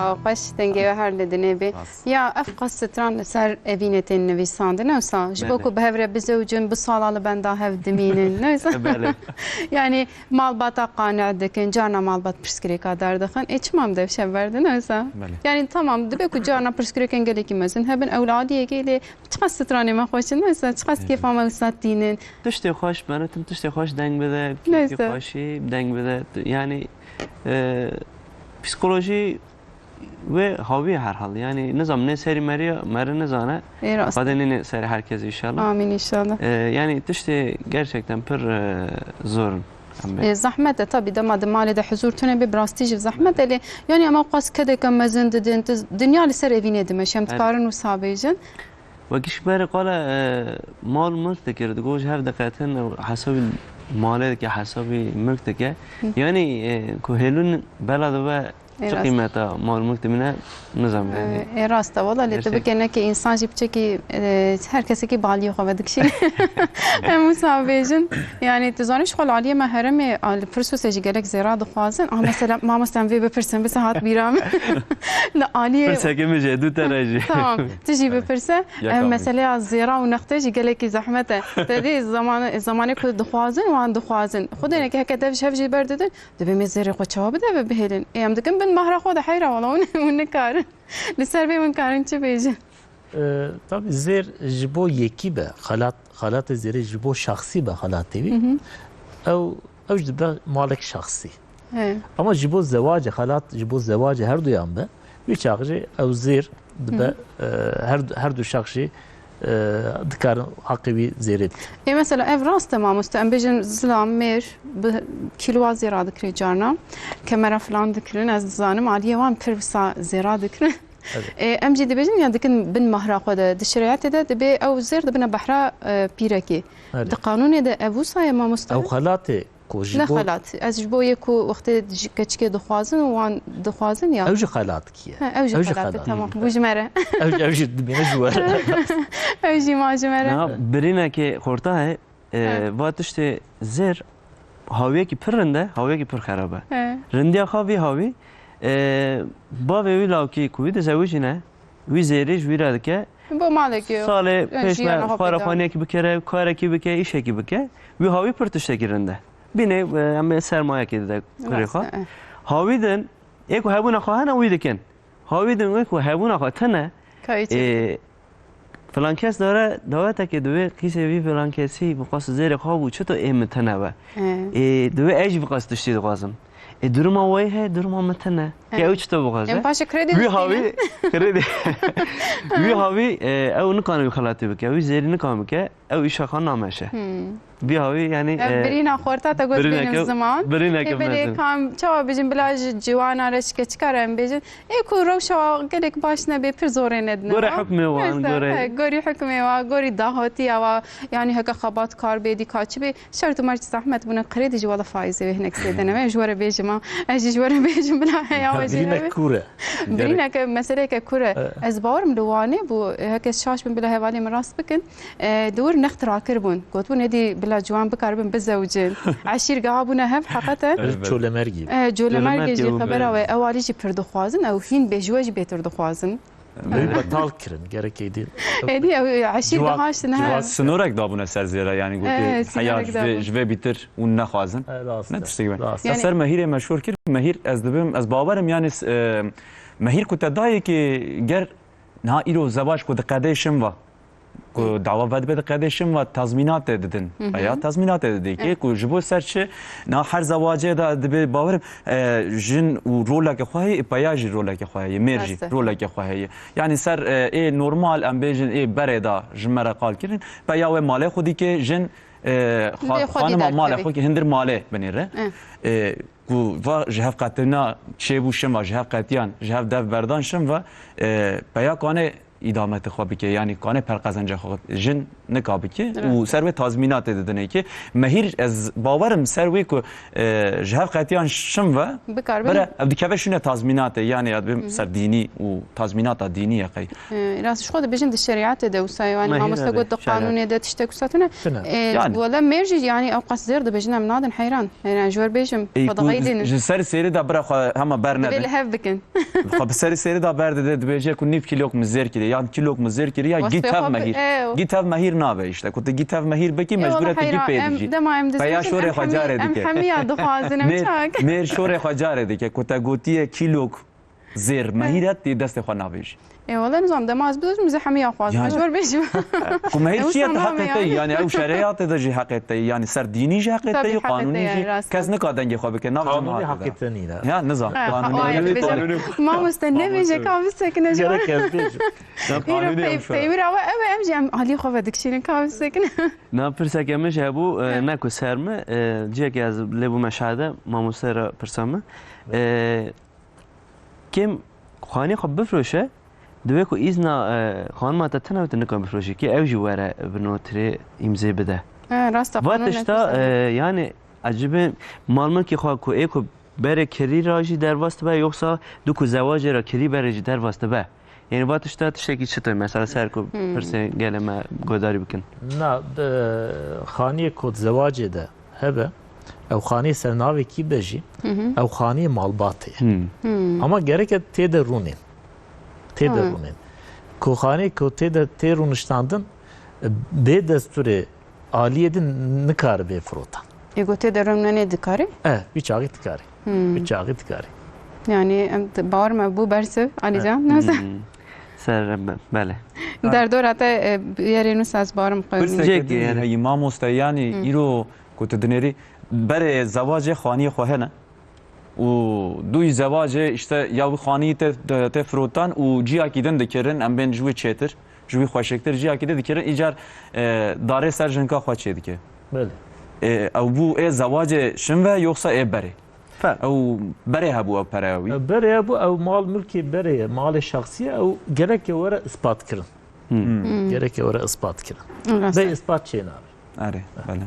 Aw, xweş, dengê we her li dinê bê. Rast. Ya, ev qas stran li ser evînê tên nivîsandin, ne wisa? Ji bo Belê. ku bi hev re bizewicin, bi sala li benda hev dimînin, ne wisa? Belê. Yanî, malbata qane dikin, carna malbat pirsgirêka derdixin. Ê, çima em dev şev berdin, ne wisa? Belê. Yanî, tamam, dibe ku carna pirsgirêkên gelekî mezin hebin, ew li aliyekê lê çiqas stranê me xweş in, ne wisa? Çiqas Belê. kêfa me wisa tînin. Tiştê xweş, meriv tim tiştê xweş deng bide, Ne kêfê wisa? xweşî deng bide. Tu, yanî, e, psîkolojî wê hawî herhal. Yanî nizam nê serî meriya, meri nizane. Ê rast. Xwedê nê serî herkes inşallah. Amîn inşallah. Ee, yanî tiştê gerçekten pir, e, zor in. Em bê. Ê, zehmet e tabii, dema di malê de huzur tune bê, bi rastî jî zehmet e lê, yanî em ew qas kedeke mezin didin, tu dinya li ser evînê dimeşe, em Erê. dikarin wisa bêjin. Wekî ji berê qala, e, mal milk dikir, digot ji hev diqetin, hesabî malê dike, hesabî milk dike. Hı. Yanî, e, ku hêlûn bela dibe Ê, Çi rast. qîmeta mal milk dimîne, nizam yani. Ê, ê, rast e, wala lê tu Gerçek. bikê nekê însan jî piçekî, e, her kesekî baliyê xwe vedikişîne. Em wisa bêjin. Yani, tu zanî, ji xwe li aliyê me herêmê, a, li Pirsûsê jî gelek zêra dixwazin. Ah, mesela, mamoste, em vê bipirsin, bisa hat bîra min. Li aliyê Pirsekê min jê, du tane jî. Tamam, tu jî bipirse. Yeka Em min. meseleya zêra û nextê jî gelekî zehmet e. Te dî zaman-, zamanê ku dixwazin, wan dixwazin. Xwedê neke heke dev ji hev jî berdidin, Dibê me zêrê xwe çawa bide ve bihêlin? Ê, em dikin bin Mahra xwe de heyra wala hûn, hûn nikarin. Li ser vê hûn karin çi bêjin? E, tabî zêr ji bo yekî be, xelat, xelatê zêrê ji bo şexsî be xelatê wî. Hı hı. Ew, ew jî dibe malek şexsî. He. Ama ji bo zewacê, xelat ji bo zewacê herduyan be, wî çax jî ew zêr dibe, Hı hı. e, her, her du şex jî, e, dikarin heqê wî zêrê bidin. Ê, mesela ev rast e mamoste, em bêjin zilam, mêr, bi kîloa zêra dikirê carna, kemera filan dikirin, ez dizanim, aliyê wan pir wisa zêra dikirin. Evet. Ê, em jî dibêjin ya dikin bin mahra xwe de, di şerîetê de dibê ew zêr dibine behra, e, pîrekê. Evet. Di qanûnê de ev wisa ye mamoste? Ew xelatê ku ji Ne bo xelat. Ez ji bo yê ku wextê ji keçikê dixwazin û wan dixwazin ya. Ew jî xelat kiye. Ha, ew jî Ew jî xelat e, xelat. Tamam. Bû ji me re. Ew, ew jî dibîne ji we re. Ew jî ma ji me re. Na, birînekê xorta heye, e, Ha. va tiştê zêr, hawiyekî pir rind e, hawiyekî pir xerab e. He. Rindiya xwe vî hawî, e, bavê wî lawkî ku wî dizewicîne, wî zêrî ji wî re dike. Bo malekê. Salê Yani pêş jiyana me xwe xwe re pêda. xaniyekî bikere, karekî bike, îşekî bike. Wî hawî pir tiştekî rind e. Bînê, e, em ê sermayekê dide kurê xwe. Rast e. Hawî din, ê ku hebûna xwe hene wî dikin. Hawî din wê ku hebûna xwe tune. Kayê çê. Ê, filan kes dare, dawetekê diwê qîsê vî filan kesî bixwast zêrê xwe bû, çito ê min tune be. He. Ê, diwê ez jî bixwast tiştî dixwazim. Ê, duruma wê heye, duruma min tune. He. Ke ew çito bixwaze? Em paşê kredi Wî distînin. hawî, kredi. Wî hawî, e, ew nikane wî xelatê bike, wî zêrî nikane bike. Ew îşa xwe nameşe. Hmm. Vî hawî, yanî, Ev e, birîna xorta te got birîneke, bêjin ziman. birîneke Ê, belê mezin. kam, çawa bêjin, bila ji ciwana re, ji keçika re em bêjin. Ê ku rewşa gelek baş nebe, pir zorê nedine. Gorê hukmê wan, Neyse, gorê he, gorî hukmê wa, gorî dahotiya wa, yanî heke xebat kar bê, dîka çi bê, şert û merc zehmet bûne, kredi jî wela faîzê wê hinek zêde nebe. Ji we re bêjim ha. Ez jî ji we re bêjim, bila heya we jî Birînek nebe. kûr e. Birîneke, meseleyeke kûr e. E. Ez bawerim li Wanê bû, heke şaş bin, bila hevalê min rast bikin. E, di wir next rakir bûn. Gotbûn, êdî bila ciwan bikaribin bizewicin. Eşîr geha bûne hev, heqeten. Ev Çolemergî. E, Colemergê Colemergê jî û xebera me- we, ew alî jî pir dixwazin, ew hîn bê ji we jî bêtir dixwazin. Ew betal kirin, gerek êdî. Êdî ew eşîr Civak, geha ştine civak. he. Sinorek dabûne ser zêre, yanî gotê, E, heya sinorek ji vê, dabûn. ji vê bîtir û nexwazin. E, rast Ne e, tiştekî be. rast. Ya Yanî ser mehîrê meşhûr kir, mehîr ez dibim, ez bawerim, yanî, e, mehîr ku te dayê ki ger niha îro zewac ku diqedê şim va. Ku dawa vedibe diqedê şim va tazmînatê didin. Hı hı. Veya tazmînatê didê. Kê Evet. ku ji bo ser çi, na her zewacê de dibê bawerim, e, jin û roleke xwe heye, peya jî roleke xwe heye, mêr jî Rast e. roleke xwe heye. Yani ser, e, ê normal, em bêjin, ê berê de ji me re qal kirin, peya wê malê xwe dike, jin, e, Lê xa-, xwe xanima dî malê derkevê. xwe ki hindir malê binêre. Eh. E, ku va ji hevqetina çêbû şim va, ji hevqetiyan, ji hev dev berdan şim va, e, peya kane îdameti xwe bike, yanî kane per qezenca xwe jin nika bike Rast. û ser wê tazmînatê didinê ki mehîr ez bawerim ser wê ku, e, ji hev qetiyan şim ve Bikar bere bin. ev dikeve şûne tazmînatê, yanî ya dibim Hı hı. ser dînî û tazmînata dînî ye qey. E, rast ji xwe dibêjin di şerîetê de wisa ye, yanî Mehîr mamoste hebe, got di şerîet. qanûnê de tiştek wisa tune. Tune. E, Yani. wele mêr jî yanî ew qas zêr dibêjin em nadin heyran. Heyran ji wer bêjim, Ey, xwe ku dixeydînin. ji ser sêrê de bira xwe hema ber Divê nedin. li hev bikin. Xwe bi serî serî da berdide, dibêje ku nîv kîlok min zêr kiriye, yan kîlok min zêr kiriye, ya Westê gîtev xwe bi-, mehîr. ew. Gîtev mehîr nabe işte. Ku tu gîtev mehîr bikî, Ê, mecbûre wala tu gî heyra, pê em, dikî. dema em dizî Peya em, şorê em xwe hemî, carê em dike. hemiya dixwazin, em Mêr, çak. mêr şorê xwe carê dike. Ku te gotiye kîlok zêr mehîr et, tê destê xwe navêjî. Ê, wala nizam, dema ez bidozim, ez hemiya xwazim. Yani. Ez wer bêjim. Ku mehîr Ew çiye te sana heqê me te, yani. yani ew şereyatê de jî heqê te, yani ser dînî jî heqê Tabii te, heqê qanûnî te ye, jî rast kes e. nika dengê xwe bike, nav Qanûnî cemaatê de. heqê te nîne. Ya, nizam. Ha, Qanûnî o ew ayrı bir konu. Mamoste, ne Mamoste. bêje, ka bisekine ji Gerek wan. ez bêjim. Ya, Îro qanûnî pey-, ew şöyle. peywira we ew e, em jî em alî xwe vedikişînin, ka bisekine. Na pirseke min jî hebû, e, Ha. ne ku ser mi, e, cihekî ez lê bûme şahide, mamoste re pirsa min. E, kêm xanî xwe bifroşe, divê ku îzna, e, xanima te tune, tu nika bifroşî, kê ew jî were bi noterê îmzê bide. Ha, rast e, Va qanûn tişta, nefis e, e. yani, ecibê mal milkê xwe ku ê ku berê kirî ra jî derbas dibe, yoksa du ku zewacê ra kirî berê jî derbas dibe. Yani va tişta tiştekî çi te, mesela ser ku Hmm. pirsê gelê me guhdarî bikin. Na, bi xaniyê ku zewacê de hebe, ew xaniyê ser navê kî be jî, Hı hı. ew xaniyê malbatê ye. Hmm. Hmm. Ama gereke tê de rûnên. Tê de Ha. rûnên. Ku xanê ku tê de tê rûniştandin, bê destûrê aliyê din nikare bê firotan. Ê ku tê de rûnenê dikare? E, wî çaxî dikare. Hmm. Wî çaxî dikare. Yani em t-, bawer me bû bersiv, Alî can, ne wisa? Hmm. Ser, be-, belê. Derdora te, e, yerê nûsa ez bawerim qewimî. Pirseke Cek din yer. Heyî mamoste, yanî Hmm. îro ku tu dinêrî, berê zewacê xaniyê xwe hene û dûyî zewacê, işte, ya wî xanî te, te, te firotan û ciyakî din dikirin, em bên ji wî çêtir, ji wî xweşiktir, ciyakî din dikirin, îcar, e, darê ser jinka xwe çê dike. Belê. E, ew bû ê zewacê şin ve yoksa ê berê? Fer. Ew berê hebû ew pereya wî? Ew berê hebû, ew mal milkê berê ye, malê şexsî ye, ew gereke were ispat kirin. Hmm. Hmm. Gereke were ispat kirin. Rast e. Bê ispat çê nabe. Erê, belê.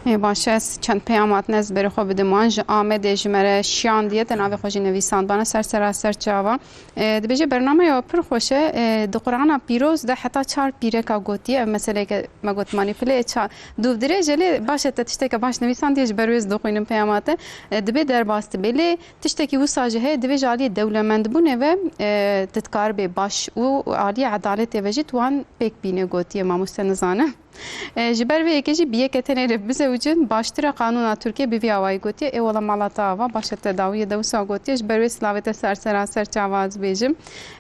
Ê, baş e, ez çend peyam hatine ez berê xwe bidim wan. Ji Amedê ji me re şiyandiye, te navê xwe jî nivîsandane ser sera ser çava. E, dibêje bernameya pir xweş e. E, di Qur'ana Pîroz de heta çar pîreka gotiye. Ev meseleyeke me got manîpule ye, ça-, dûv dirêj e, lê baş e, te tişteke baş nivîsandiye, ji ber wê ez dixwînim peyama te. E, dibê derbas dibe. Lê tiştekî wisa jî heye, divê ji aliyê dewlemendbûnê ve, e, tu dikaribê baş û aliyê edaletê ve jî tu wan pêk bîne gotiye, mamoste, nizanim. E, ji ber vê yekê jî bi yeke tenê re bizewicin baştir e, qanûna Tirkiyê bi vî awayî gotiye. Ê wela mala te ava, baş e, te dawiyê de wisa gotiye. Ji ber wê silavê te ser sera ser çava ez bêjim.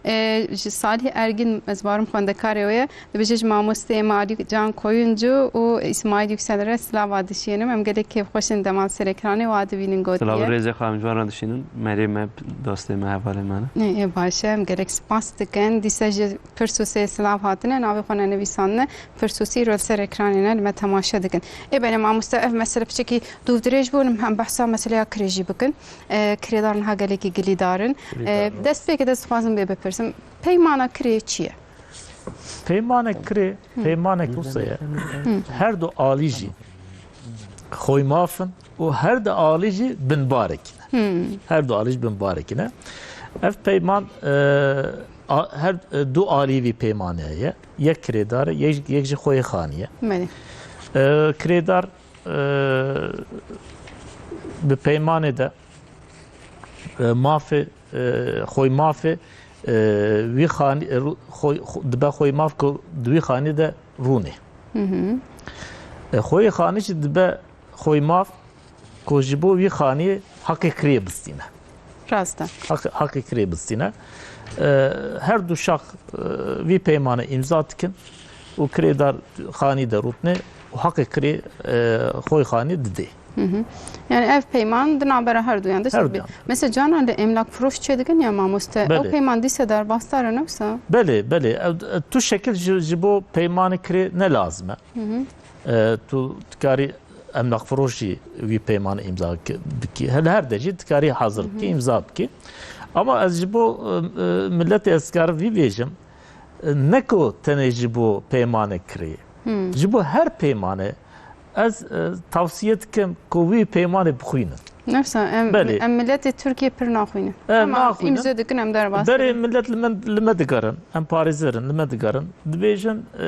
E, ji Salih Ergin, ez bawerim xwendekarê wê ye. Dibêje ji mamosteyê me Alî Can Koyuncu û Îsmaîl Yüksel re silava dişînim. Em gelek kêfxweş in dema li ser ekranê wa dibînin gotiye. Silav û rêzê xwe em ji wan re dişînin. Merê me, dostê me, hevalê me ne. Ê, ê, baş e, em gelek spas dikin. Dîsa ji Pirsûsê silav hatine, navê xwe nenivîsandine. Pirsûsî îro li ser ekranê ne, li me temaşe dikin. Ê belê mamoste, ev mesele piçekî dûvdirêj bû, em behsa meseleya kirê jî bikin. E, kirêdar niha gelekî gilîdar in. Gilîdar, e, destpêkê de ez dixwazim vê bipirsim. Peymana kirê çi ye? Peymane kirê, peymanek wisa ye. Her du alî jî xwey maf in û her du alî jî binbarekî ne. Her du alî jî binbarekî ne. Ev peyman, e, a-, her, e, du alî vî peymanê heye. Yek kirêdar e, yek, yek jî xweyê xanî ye. Belê. E, kirêdar, e, bi peymanê de, e, mafê, e, xwey mafê, e, wî xanî, e, ru-, xwey, xw-, dibe xwey maf ku di wî xanî de rûnê. E, xweyê xanî jî dibe xwey maf ku ji bo wî xanî heqê kirê bistîne. Rast e. Heq-, heqê kirê bistîne. E, her du şax, e, vî peymane îmza dikin û kirêdar xanî de rûtine û heqê kirê, e, xwey xanî didê. Hı hı. Yani ev peyman di navbera her duyan de çêdibe. Her duyan. Mesela canan de emlak firoş çêdikin ya mamoste. Belê. Ew peyman dîse derbasdar e, ne wisa? Belê, belê. Ew, e, tu şekil ji, ji bo peymanê kirê ne lazim e. Hı hı. E, tu dikarî emlak firoş jî wî peymanê îmza ki-, bikî. Her, her de jî dikarî hazir bikî, îmza bikî. Ama ez ji bo, e, e, milletê ez dikarim vî bêjim, e, ne ku tenê ji bo peymanê kirê. Ji bo her peymanê ez, e, tavsiye dikim ku wî peymanê bixwînin. Nefsa em, Belê. Em milletê Tirkiye pir naxwînin. E, Ama naxwînin. Îmze dikin em derbas Berê dikin. Millet li me, li me digerin, em parêzer in, li me digerin. Dibêjin, e,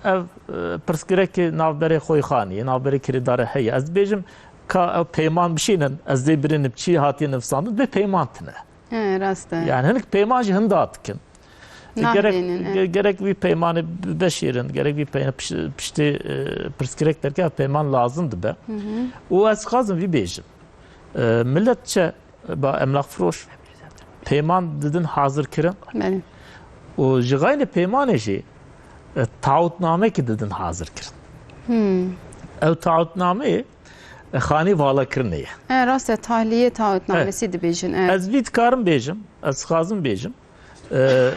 ev, e, pirsgirêkê navberê xweyxaniyê, navberê kirêdarê heye. Ez dibêjim ka ew peyman bişînin, ez dê birînim çi hatiye nivîsandin, dibê peyman tine. He, rast e. Yani hinek peyman jî hinda dikin. Gerek, Nahdênin, e. ge-, gerek vî peymanê bi-, beşêrin, gerek vî peymanê piş-, piştê, e, pirsgirêk derke peyman lazim dibe. Hı hı. Û ez dixwazim vî bêjim. E, millet çe, ba emlak firoş, peyman didin hazir kirin. Belê. Û ji xeynê peymanê jî, e, taahhutnamekî didin hazir kirin. Hmm. Ew taahhutnameyê, e, xanî valakirinê ye. E, rast e, tahliyê taahhutnamesî dibêjin, e. Ez vî dikarim bêjim, ez dixwazim bêjim. E,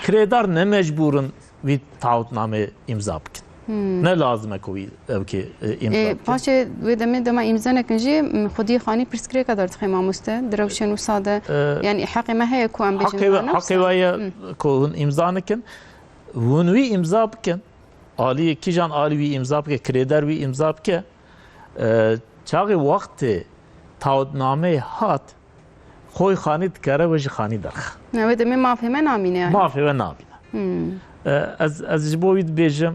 kirêdar ne mecbûr in vî taahhutnameyê îmza bikin. Hmm. Ne lazim e ku wî ew kê, e, îmza E, bikin. Paşê wê demê dema îmze nekin jî, m, xwedî xanî pirsgirêka derdixe mamoste. Direwşên wisa de, E, yani heqê me heye ku em bêjin heqê we, heqê we ye Hmm. ku hûn îmza nikin. Hûn wî îmza bikin. Aliyê kîjan alî wî îmza bike, kirêder wî îmza bike. E, çaxê wextê taahhutnameyê hat, xwey xanî dikare we ji xanî derxe. Ne, wê demê mafê me namîne yani. Mafê we namîne. Hmm. E, ez, ez ji bo wî dibêjim,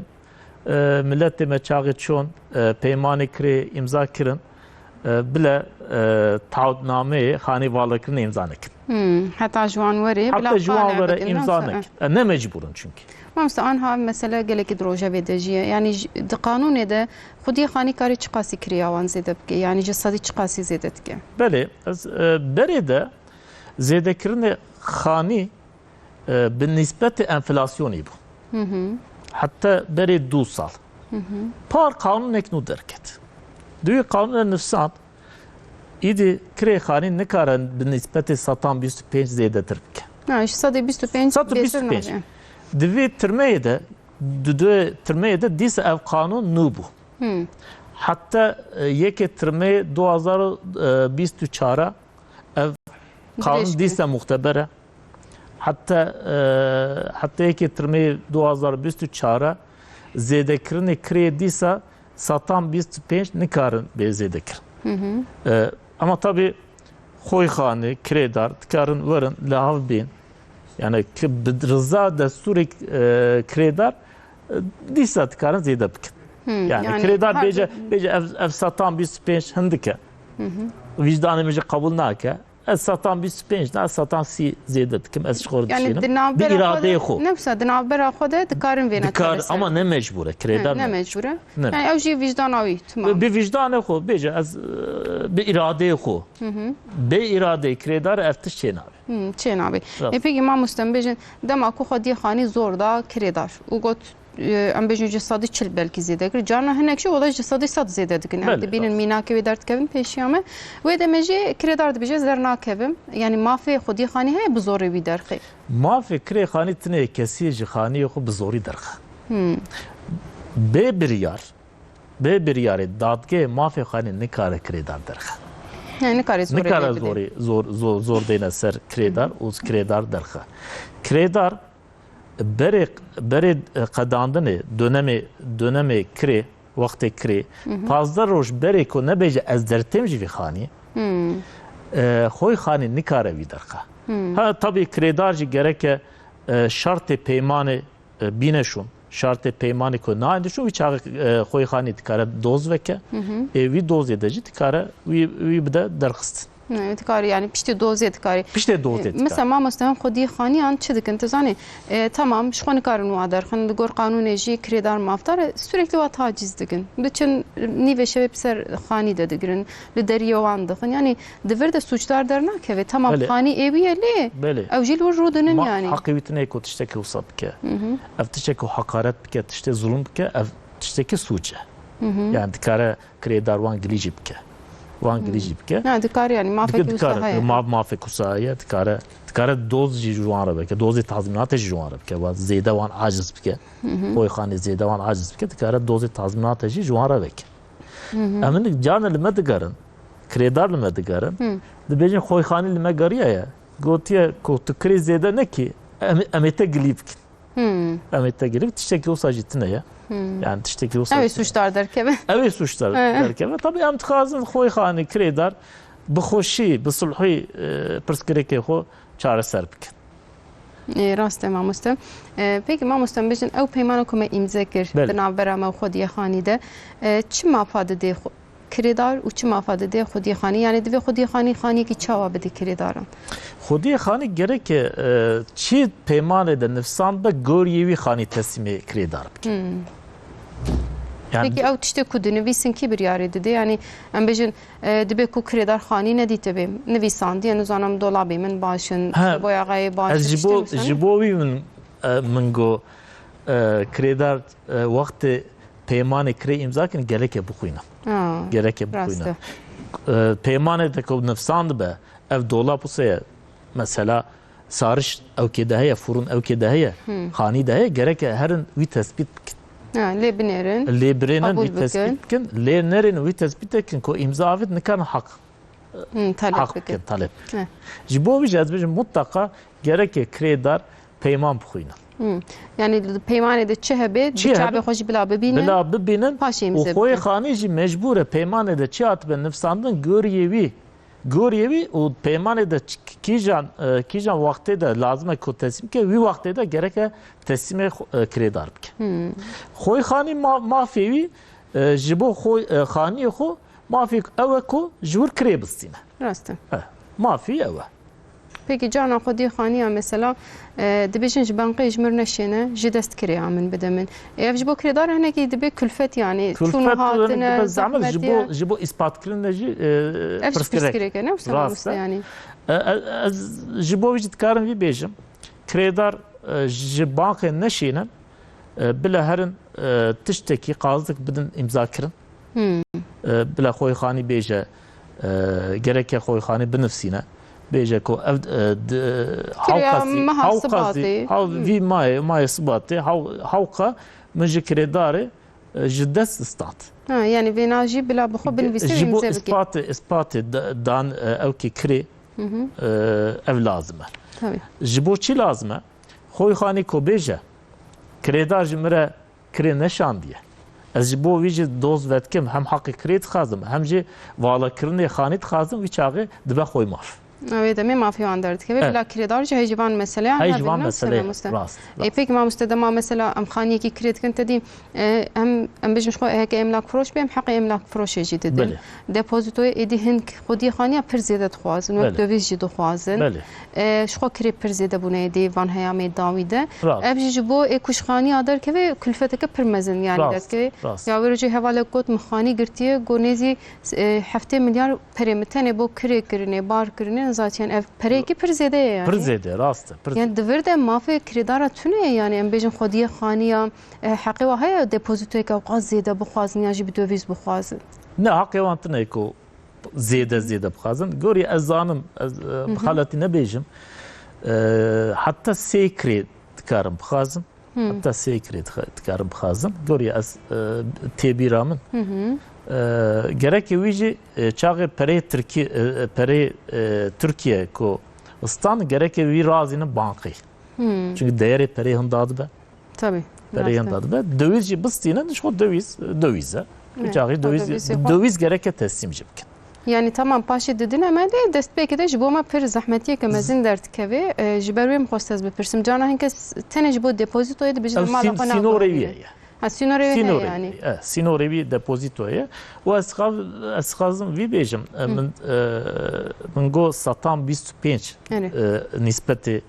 e, miletê me çaxê çûn, e, peymanê kirê îmza kirin, e, bile, e, taahhutnameyê xanî valakirinê îmza nekin. Hmm. Heta ji wan were, Heta bila ji wan qane were bikin, îmza nasıl? nekin. E, ne mecbûr in çünkü. Mamoste, anha mesele gelekî di rojevê de jî ye. Yani ji, di qanûnê de xwediyê xanî karê çiqasî kirêya wan zêde bike? Yani ji sedî çiqasî zêde dike? Belê, ez, e, berê de, Zêdekirinê xanî, e, bi nîsbetê enflasyonê bû. Heta berê du sal. Par qanûnek nû derket. Di wî qanûnê nivîsand, îdî kirê xanî nikare bi nîsbetê setan bîst û pênc zêdetir bike. Ha, ji sedê bîst û pênc Sed û bîst û pênc. bêtir nabe. Di vê tirmeyê de, di du tirmeyê de dîsa ev qanûn nû bû. Hmm. Heta, e, yekê tirmeyê du hazar û bîst û çar ev qanûn Dirêj dîsa muxteber e. Heta, e, heta yekê tirmeyê du hazar bîst û çar zêdekirinê kirê dîsa setan bîst û pênc nikarin bê zêdekirin. E, ama tabî xweyxanê, kirêdar dikarin werin li hev bên. Yani ki bi riza destûrê, e, kirêdar, e, dîsa dikarin zêde bikin. Hmm, Yani yani kirêdar her bêje, bir bêje ev, ev setan bîst û pênc hindik e. Vicdanê min jî qebûl nake. Ez setan bîst û pênc ne, ez setan sî zêde dikim. Ez ji xwe re Yani dişînim. Di navbera Bi xwe de, îradeyê xwe. Ne wisa di navbera xwe de dikarin vêna Dikar, çareser ama bikin. Ne mecbûr e. Kirêdar Hmm, ne ne. mecbûr e. Ne. Yani ew jî vicdana wî, tamam. Bi vicdanê xwe bêje ez, e, bi îradeyê xwe. Bê îradeyê kirêdar ev tişt çênabe. Hmm, çênabe. Rast. E, peki mamoste em bêjin, dema ku xwediyê xanî zor da kirêdar û got, e, em bêjin ji sedî çil belkî zêde kir. Carna hinek jî wela ji sedî sed zêde dikin. Em Belê, dibînin rast. mînakê wê derdikevin pêşiya me. Wê demê jî kirêdar dibêje ez dernakevim. Yani mafê xwediyê xanî heye bi zorê wî derxê. Mafê kirê xanî tinê kesî ji xaniyê xwe bi zorî derxe. Hmm. Bê biryar, bê biryarê dadgehê mafê xanî nikare kirêdar derxe. Yani nikare zorê Nikare bide. zorê, zor, zor, zor dêne ser kirêdar û kirêdar derxe. Kirêdar berê, berê qedandinê, dönemê, dönemê kirê, wextê kirê, pazdeh roj berê ku nebêje ez dertêm ji vî xanî, Hmm. e, xweyxanî nikare wî derxe. Hmm. Ha, tabî kirêdar jî gereke, e, şertê peymanê, e, bîne şûn. Şertê peymanê ku nayên dişûn, wî çaxê, e, xweyxanî dikare doz veke. Ê wî dozê de jî dikare wî, wî bide derxistin. Ne, dikarî, yani piştî dozê dikarî. Piştê dozê E, dikarî. Mesela mamoste em xwediyê xaniyan çi dikin? Tu zanî, e, tamam, ji xwe nikarin wa derxin, li gor qanûnê jî kirêdar mafdar e, sürekli wa taciz dikin. Diçin nîvê şevê bi ser xanî de digirin, li deriyê wan dixin. Yani di vir de sûcdar dernakeve. Tamam, Belê. xanî ê wî ye lê Belê. ew jî li wir rûdinin Ma yani. Heqê wî tine ku tiştekî wisa bike. Ev tiştekî hakaret bike, tiştê zulm bike, ev tiştekî sûc e. Yani dikare kirêdar wan gilî jî bike. Wan gilî jî bike. Ha, dikare yani, mafekî Dike-, wisa dikare, heye. Ma-, mafek wisa heye, dikare, dikare doz jî ji wan re bike, dozê tazmînatê jî ji wan re bike. Wa zêde wan aciz bike. Xweyxanê zêde wan aciz bike, dikare dozê tazmînatê jî ji wan re veke. Em hinek carna li me digerin, kirêdar li me digerin. Dibêjin xweyxanî li me geriyaye. Gotiye ku tu kirê zêde nekî, em, em ê te gilî bikin. Hmm. Em ê te girî, tiştekî wisa jî tune ye. Hmm. Yani tiştekî wisa Ew ê tune. sûcdar derkeve. Ew ê sûcdar He. derkeve. Tabii em dixwazin xweyxanî kirêdar bi xweşî, bi sulhî, e, pirsgirêkê xwe çareser bikin. Ê, rast e mamoste. E, peki mamoste, em bêjin ew peymana ku me îmze kir Belê. di navbera me û xwediyê xanî de, e, çi mafa didê xwe-, kirêdar û çi mafa dide xwediyê xanî? Yani divê xwediyê xanî xaniyekî çawa bide kirêdaran? Xwediyê xanî gereke, e, çi peymanê de nivîsand be, goriyê wî xanî teslîmê kirêdar bike. Hmm. Yani Peki ew tiştê ku dinivîsin kî biryarê dide? Yani em bêjin, e, dibe ku kirêdar xanî nedîtibe, nivîsandiye, nizanim dolabê min baş in, He, boyaxayê baş ez in, ji tiştê bo, nivîsane? ji bo wî min, e, min got, e, kirêdar, e, wextê peymanê kirê îmza kin, gereke bixwînin. Ha, Gereke rast bixwînin. e. E, peymanê de ku nivîsand be, ev dolab wisa ye, mesela sariş ewkê de heye, furun ewkê de heye, Hmm. xanî de heye, gereke herin wî tespît bikin. Ha, lê binêrin, Lê birênin qebûl wî tespît bikin. bikin, lê nerên wî tespît bikin ku îmza avêt nikarin haq Hmm, talep haq bikin. bikin, talep. He. Ji bo vî jî ez bêjim, mutlaka gereke kirêdar peyman bixwînin. Hmm. Yani li peymanê de çi hebe, Çi bi çavê hebe? xwe jî bila bibînin, Bila bibînin paşê û imze xweyê bikin. xanî jî mecbûr e peymanê de çi hatibe nivîsandin, goriyê wî, goriyê wî û peymanê de ç-, kîjan, e, kîjan wextê de lazim e ku teslîm ke, wî wextê de gereke teslîmê xwe, e, kirêdar bike. Hmm. Xweyê xanî ma-, mafê wî, e, ji bo xwe, e, xaniyê xwe mafê ew e ku ji wir kirê bistîne. Rast e. Eh, mafî ew e. Peki carna xwediyê xaniya mesela, e, dibêjin ji bankê ji mir neşêne, ji dest kirêya min bide min. E, ev ji bo kirêdar hinekî dibe kulfet, yani çûn û Kulfet hatine, dibe zehmet, ji zehmetiye. bo, ji bo îspatkirine jî, e, Ev jî pirsgirêk. pirsgirêk e, ne wisa Rast mamoste e. yani? E, e, ez ji bo vî jî dikarim vî bêjim. Kirêdar, e, ji bankê neşînin, e, bila herin, e, tiştekî qazik bidin îmza kirin. Hmm. E, bila xweyxanî bêje, e, gereke xweyxanî binivsîne. Bêje ku ev, e, di, Kirêya hewqa zî, meha hewqa zî, Sibatê. hew-, Hmm. vî mayê, mayê Sibatê, hew-, hewqa min ji kirêdarê, e, ji dest stad. Ha, yani vêna jî bila bi xwe binivîsî Ji bo îmze bike. îspatê, îspatê da-, dan, e, ew kî kirê, Hı hı. e, ev lazim e. Tabii. Ji bo çi lazim e? Xweyxanî ku bêje, kirêdar ji min re kirê neşandiye. Ez ji bo wî jî doz vedikim, hem heqê kirê dixwazim, hem jî valakirinê xanî dixwazim, wî çaxê dibe xwey maf. Wê demê mafê wan derdikeve. Evet. Bila kirêdar jî hej ji van meseleyan Hej ji hebin, van ne mesele, wisa mamoste? rast, Ê, rast. peki mamoste, dema mesela em xaniyekî kirê dikin, te dî, e, em, em bêjin ji xwe heke emlak firoş be, em heqê emlak firoşê jî didin. Belê. Depozîtoyê êdî hin xwediyê xaniya pir zêde dixwazin, wek Belê. döviz jî dixwazin. Belê. E, ji xwe kirê pir zêde bûne êdî van heyamê dawî de. Rast. Ev jî ji bo ê ku ji xaniya derkeve kulfeteke pir mezin yani Rast, derdikeve. rast. Ya wê rojê hevalek got, min xanî girtiye, got nêzî, e, heftê milyar perê min tenê bo kirê kirinê, bar kirinê, zaten ev pereyekî pir zêde ye yani. Pir zêde, rast e, pir Yani di vir de mafê kirêdara tune ye yani, em bêjin xwediyê xaniya, e, heqê wa heye depozîtoyeke ewqas zêde bixwazin yan jî bi döviz bixwazin? Ne, heqê wan tune ku zêde, zêde bixwazin. Gorî ez zanim, ez, e, Hı hı. bi xeletî nebêjim. E, heta sê kirê dikarim bixwazim. Hı. Heta sê kirê dika-, dikarim bixwazim. Gorî ez, e, tê bîra min. Hı hı. E, gerekê wî jî, e, çaxê perê Tirkî-, e, e, perê, e, Tirkiye ku stan, gerekê wî razînin bankê. Hı. Çünkü değerê perê hinda dibe. Tabii, Perê rast e. hinda dibe. Döviz jî bistînin, ji xwe döviz, döviz e. Evet, Çaxê o döviz, döviz jî xwe döviz gereke teslîm jî bikin. Yani tamam, paşê didine me de destpêkê de ji bo me pir zehmetiyeke mezin derdikeve. E, ji ber wê min xwest ez bipirsim. Cana hin kes tenê ji bo depozîtoyê dibêjin Ew mal sîn-, xwe sînorê wî naxwazin. ye. Ha, sînorê wî heye Sînorê yani. wî, e, sînorê wî depozîtoyê. Û ez xav-, ez xwazim vî bêjim, e, Hı. min, e, min got setan bîst û pênc, Evet. e, nîspetê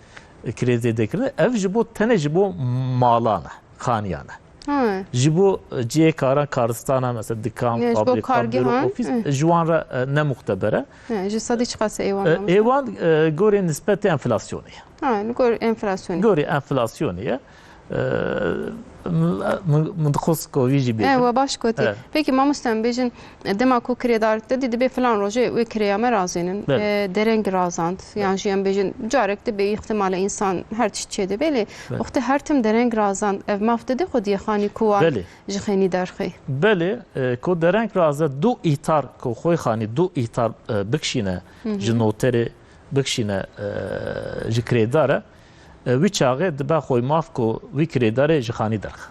kirê zêde kirine. Ev ji bo, tenê ji bo malan e, xaniyan e. Ha. Ji bo, e, cihê karan, karistana, mesela dikan, Ya, ji bo fabrîka, kargehan, bîro, ofîs, hı. ji wan re, e, ne muxteber e. Ya, ji sedî çiqas ê wan E, mamoste? ê wan, e, gorê nispetê enflasyonê ye. Ha, li gor enflasyonê. Gorê enflasyonê ye. E, min, min, min dixwest ku vî jî E, bêjim. we baş gotî. Evet. Peki mamoste, em bêjin, dema ku kirêdar te dî, dibê filan rojê wê kirêya me razênin, Belê. e, dereng razand, Belê. yan jî em bêjin, carek dibê îhtimale însan her tişt çêdibe, lê Belê. wextê her tim dereng razand, ev maf dide xwediyê xanî ku wan Belê. ji xênî derxê? Belê, e, ku dereng raze du îhtar, ku xweyxanî du îhtar, e, bikişîne Hı hı. ji noterê, bikişîne, e, ji kirêdar e, e, wî çaxê dibe xwey maf ku wî kirêdarê ji xanî derxe.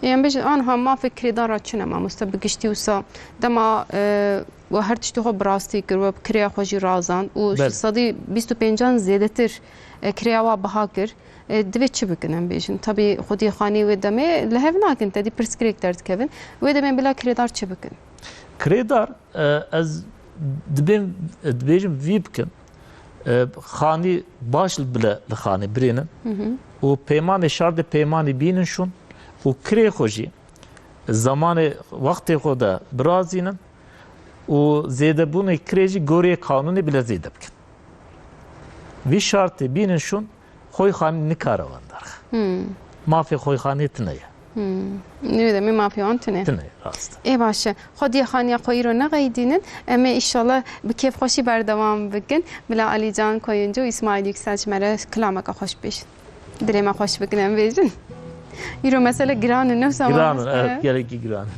Ê, em bêjin, anha mafê kirêdara çi ne, mamoste, bi giştî wisa dema, e, we her tiştê xwe bi rastî kir, we bi kirêya xwe jî razand û Belê. ji sedî bîst û pêncan zêdetir, e, kirêya wa biha kir, e, divê çi bikin em bêjin? Tabî xwedî xanî wê demê li hev nakin, te dî pirsgirêk derdikevin. Wê demê bila kirêdar çi bikin? Kirêdar, e, ez dibêm, dibêjim vî bikin. E, xanî baş bile li xanî birênin Hı hı. û peymanê şartê peymanî bînin şûn û kirê xwe jî zamanê wextê xwe de birazînin û zêdebûnê kirê jî gorê qanûnê bile zêde bikin. Vî şartê bînin şûn, xweyxanî nikare wan derxe. Hmm. Mafê xweyxanê tune ye. Hmm. Nîvê demê mafê wan tune. Tune, rast. Ê baş e. Xwediyê xaniya xwe îro nexeyidînin. Em ê îşallah bi kêfxweşî berdewam bikin. Bila Alîcan Koyuncu û Îsmaîl Yüksel ji me re kilameke xweş bêjin. Dilê me xweş bikin em bêjin. Îro mesele giran in, ne wisa Giran in, mamoste? evet, gelekî giran in.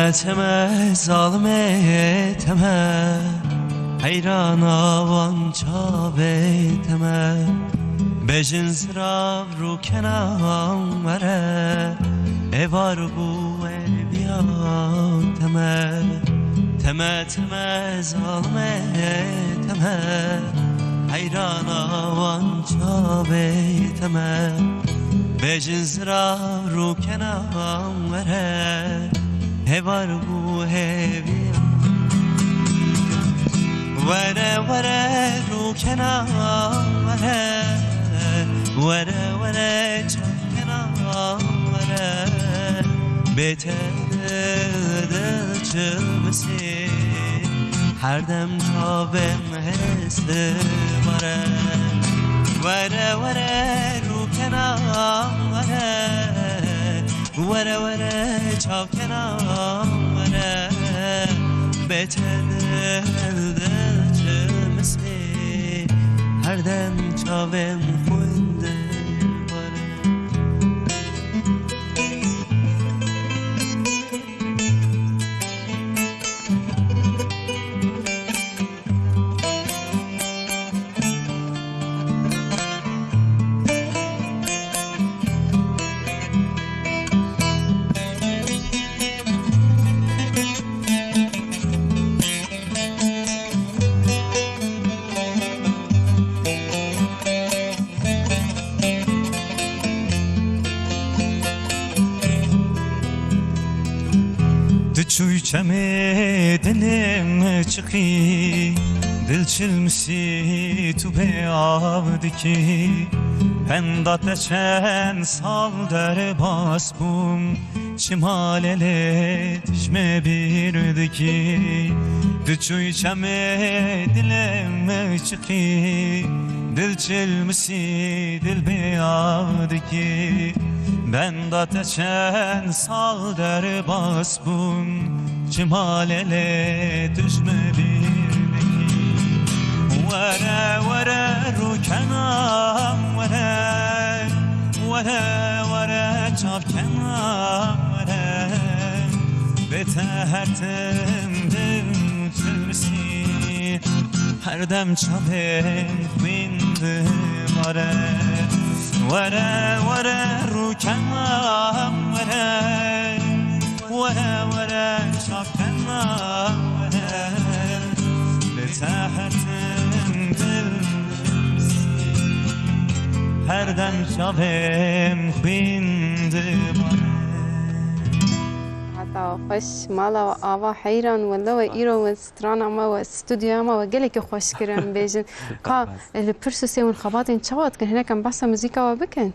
Teme zalmê teme, heyrana wan çavê teme. Bejin zirav rûkena were, êvar bû eviya teme. Teme teme zalmê teme, heyrana wan çavê teme. Bejin zirav rûkena were, êvar bû eviya. Were were rûkena were, were were çavkena were. Bê te dil çilmisî, her dem çavê min hêst dibare. Were were rûkena were, were were çavkena were. Bê te dil dil çilmisî, her dem çavê min xwîn dibare. Tu çûyî çemê dilê min çiqî, dil çilmisî tu bê av dikî. Benda te çend sal derbas bûm, çima lê lê tu ji me bîr dikî. Tu çûyî çemê dilê min çiqî, dil çilmisî dil bê av dikî. Benda te çend sal derbas bûm, çima lê lê tu ji me bîr dikî. Were were rûkena were, were were çavkena were. Bê te her tim dil çilmisî, her dem çavê min xwîn dibare. Were were rûkena were, were were çavkena were. Bê te her tim dil, her dem çavê min xwîn dibare. Heta xweş mala we ava heyran, wele we îro we strana me we stûdyoya me we gelekî xweş kir em bêjin. Ka li pirsûsê hûn xebatên çawa dikin? Hinek em behsa muzîka we bikin.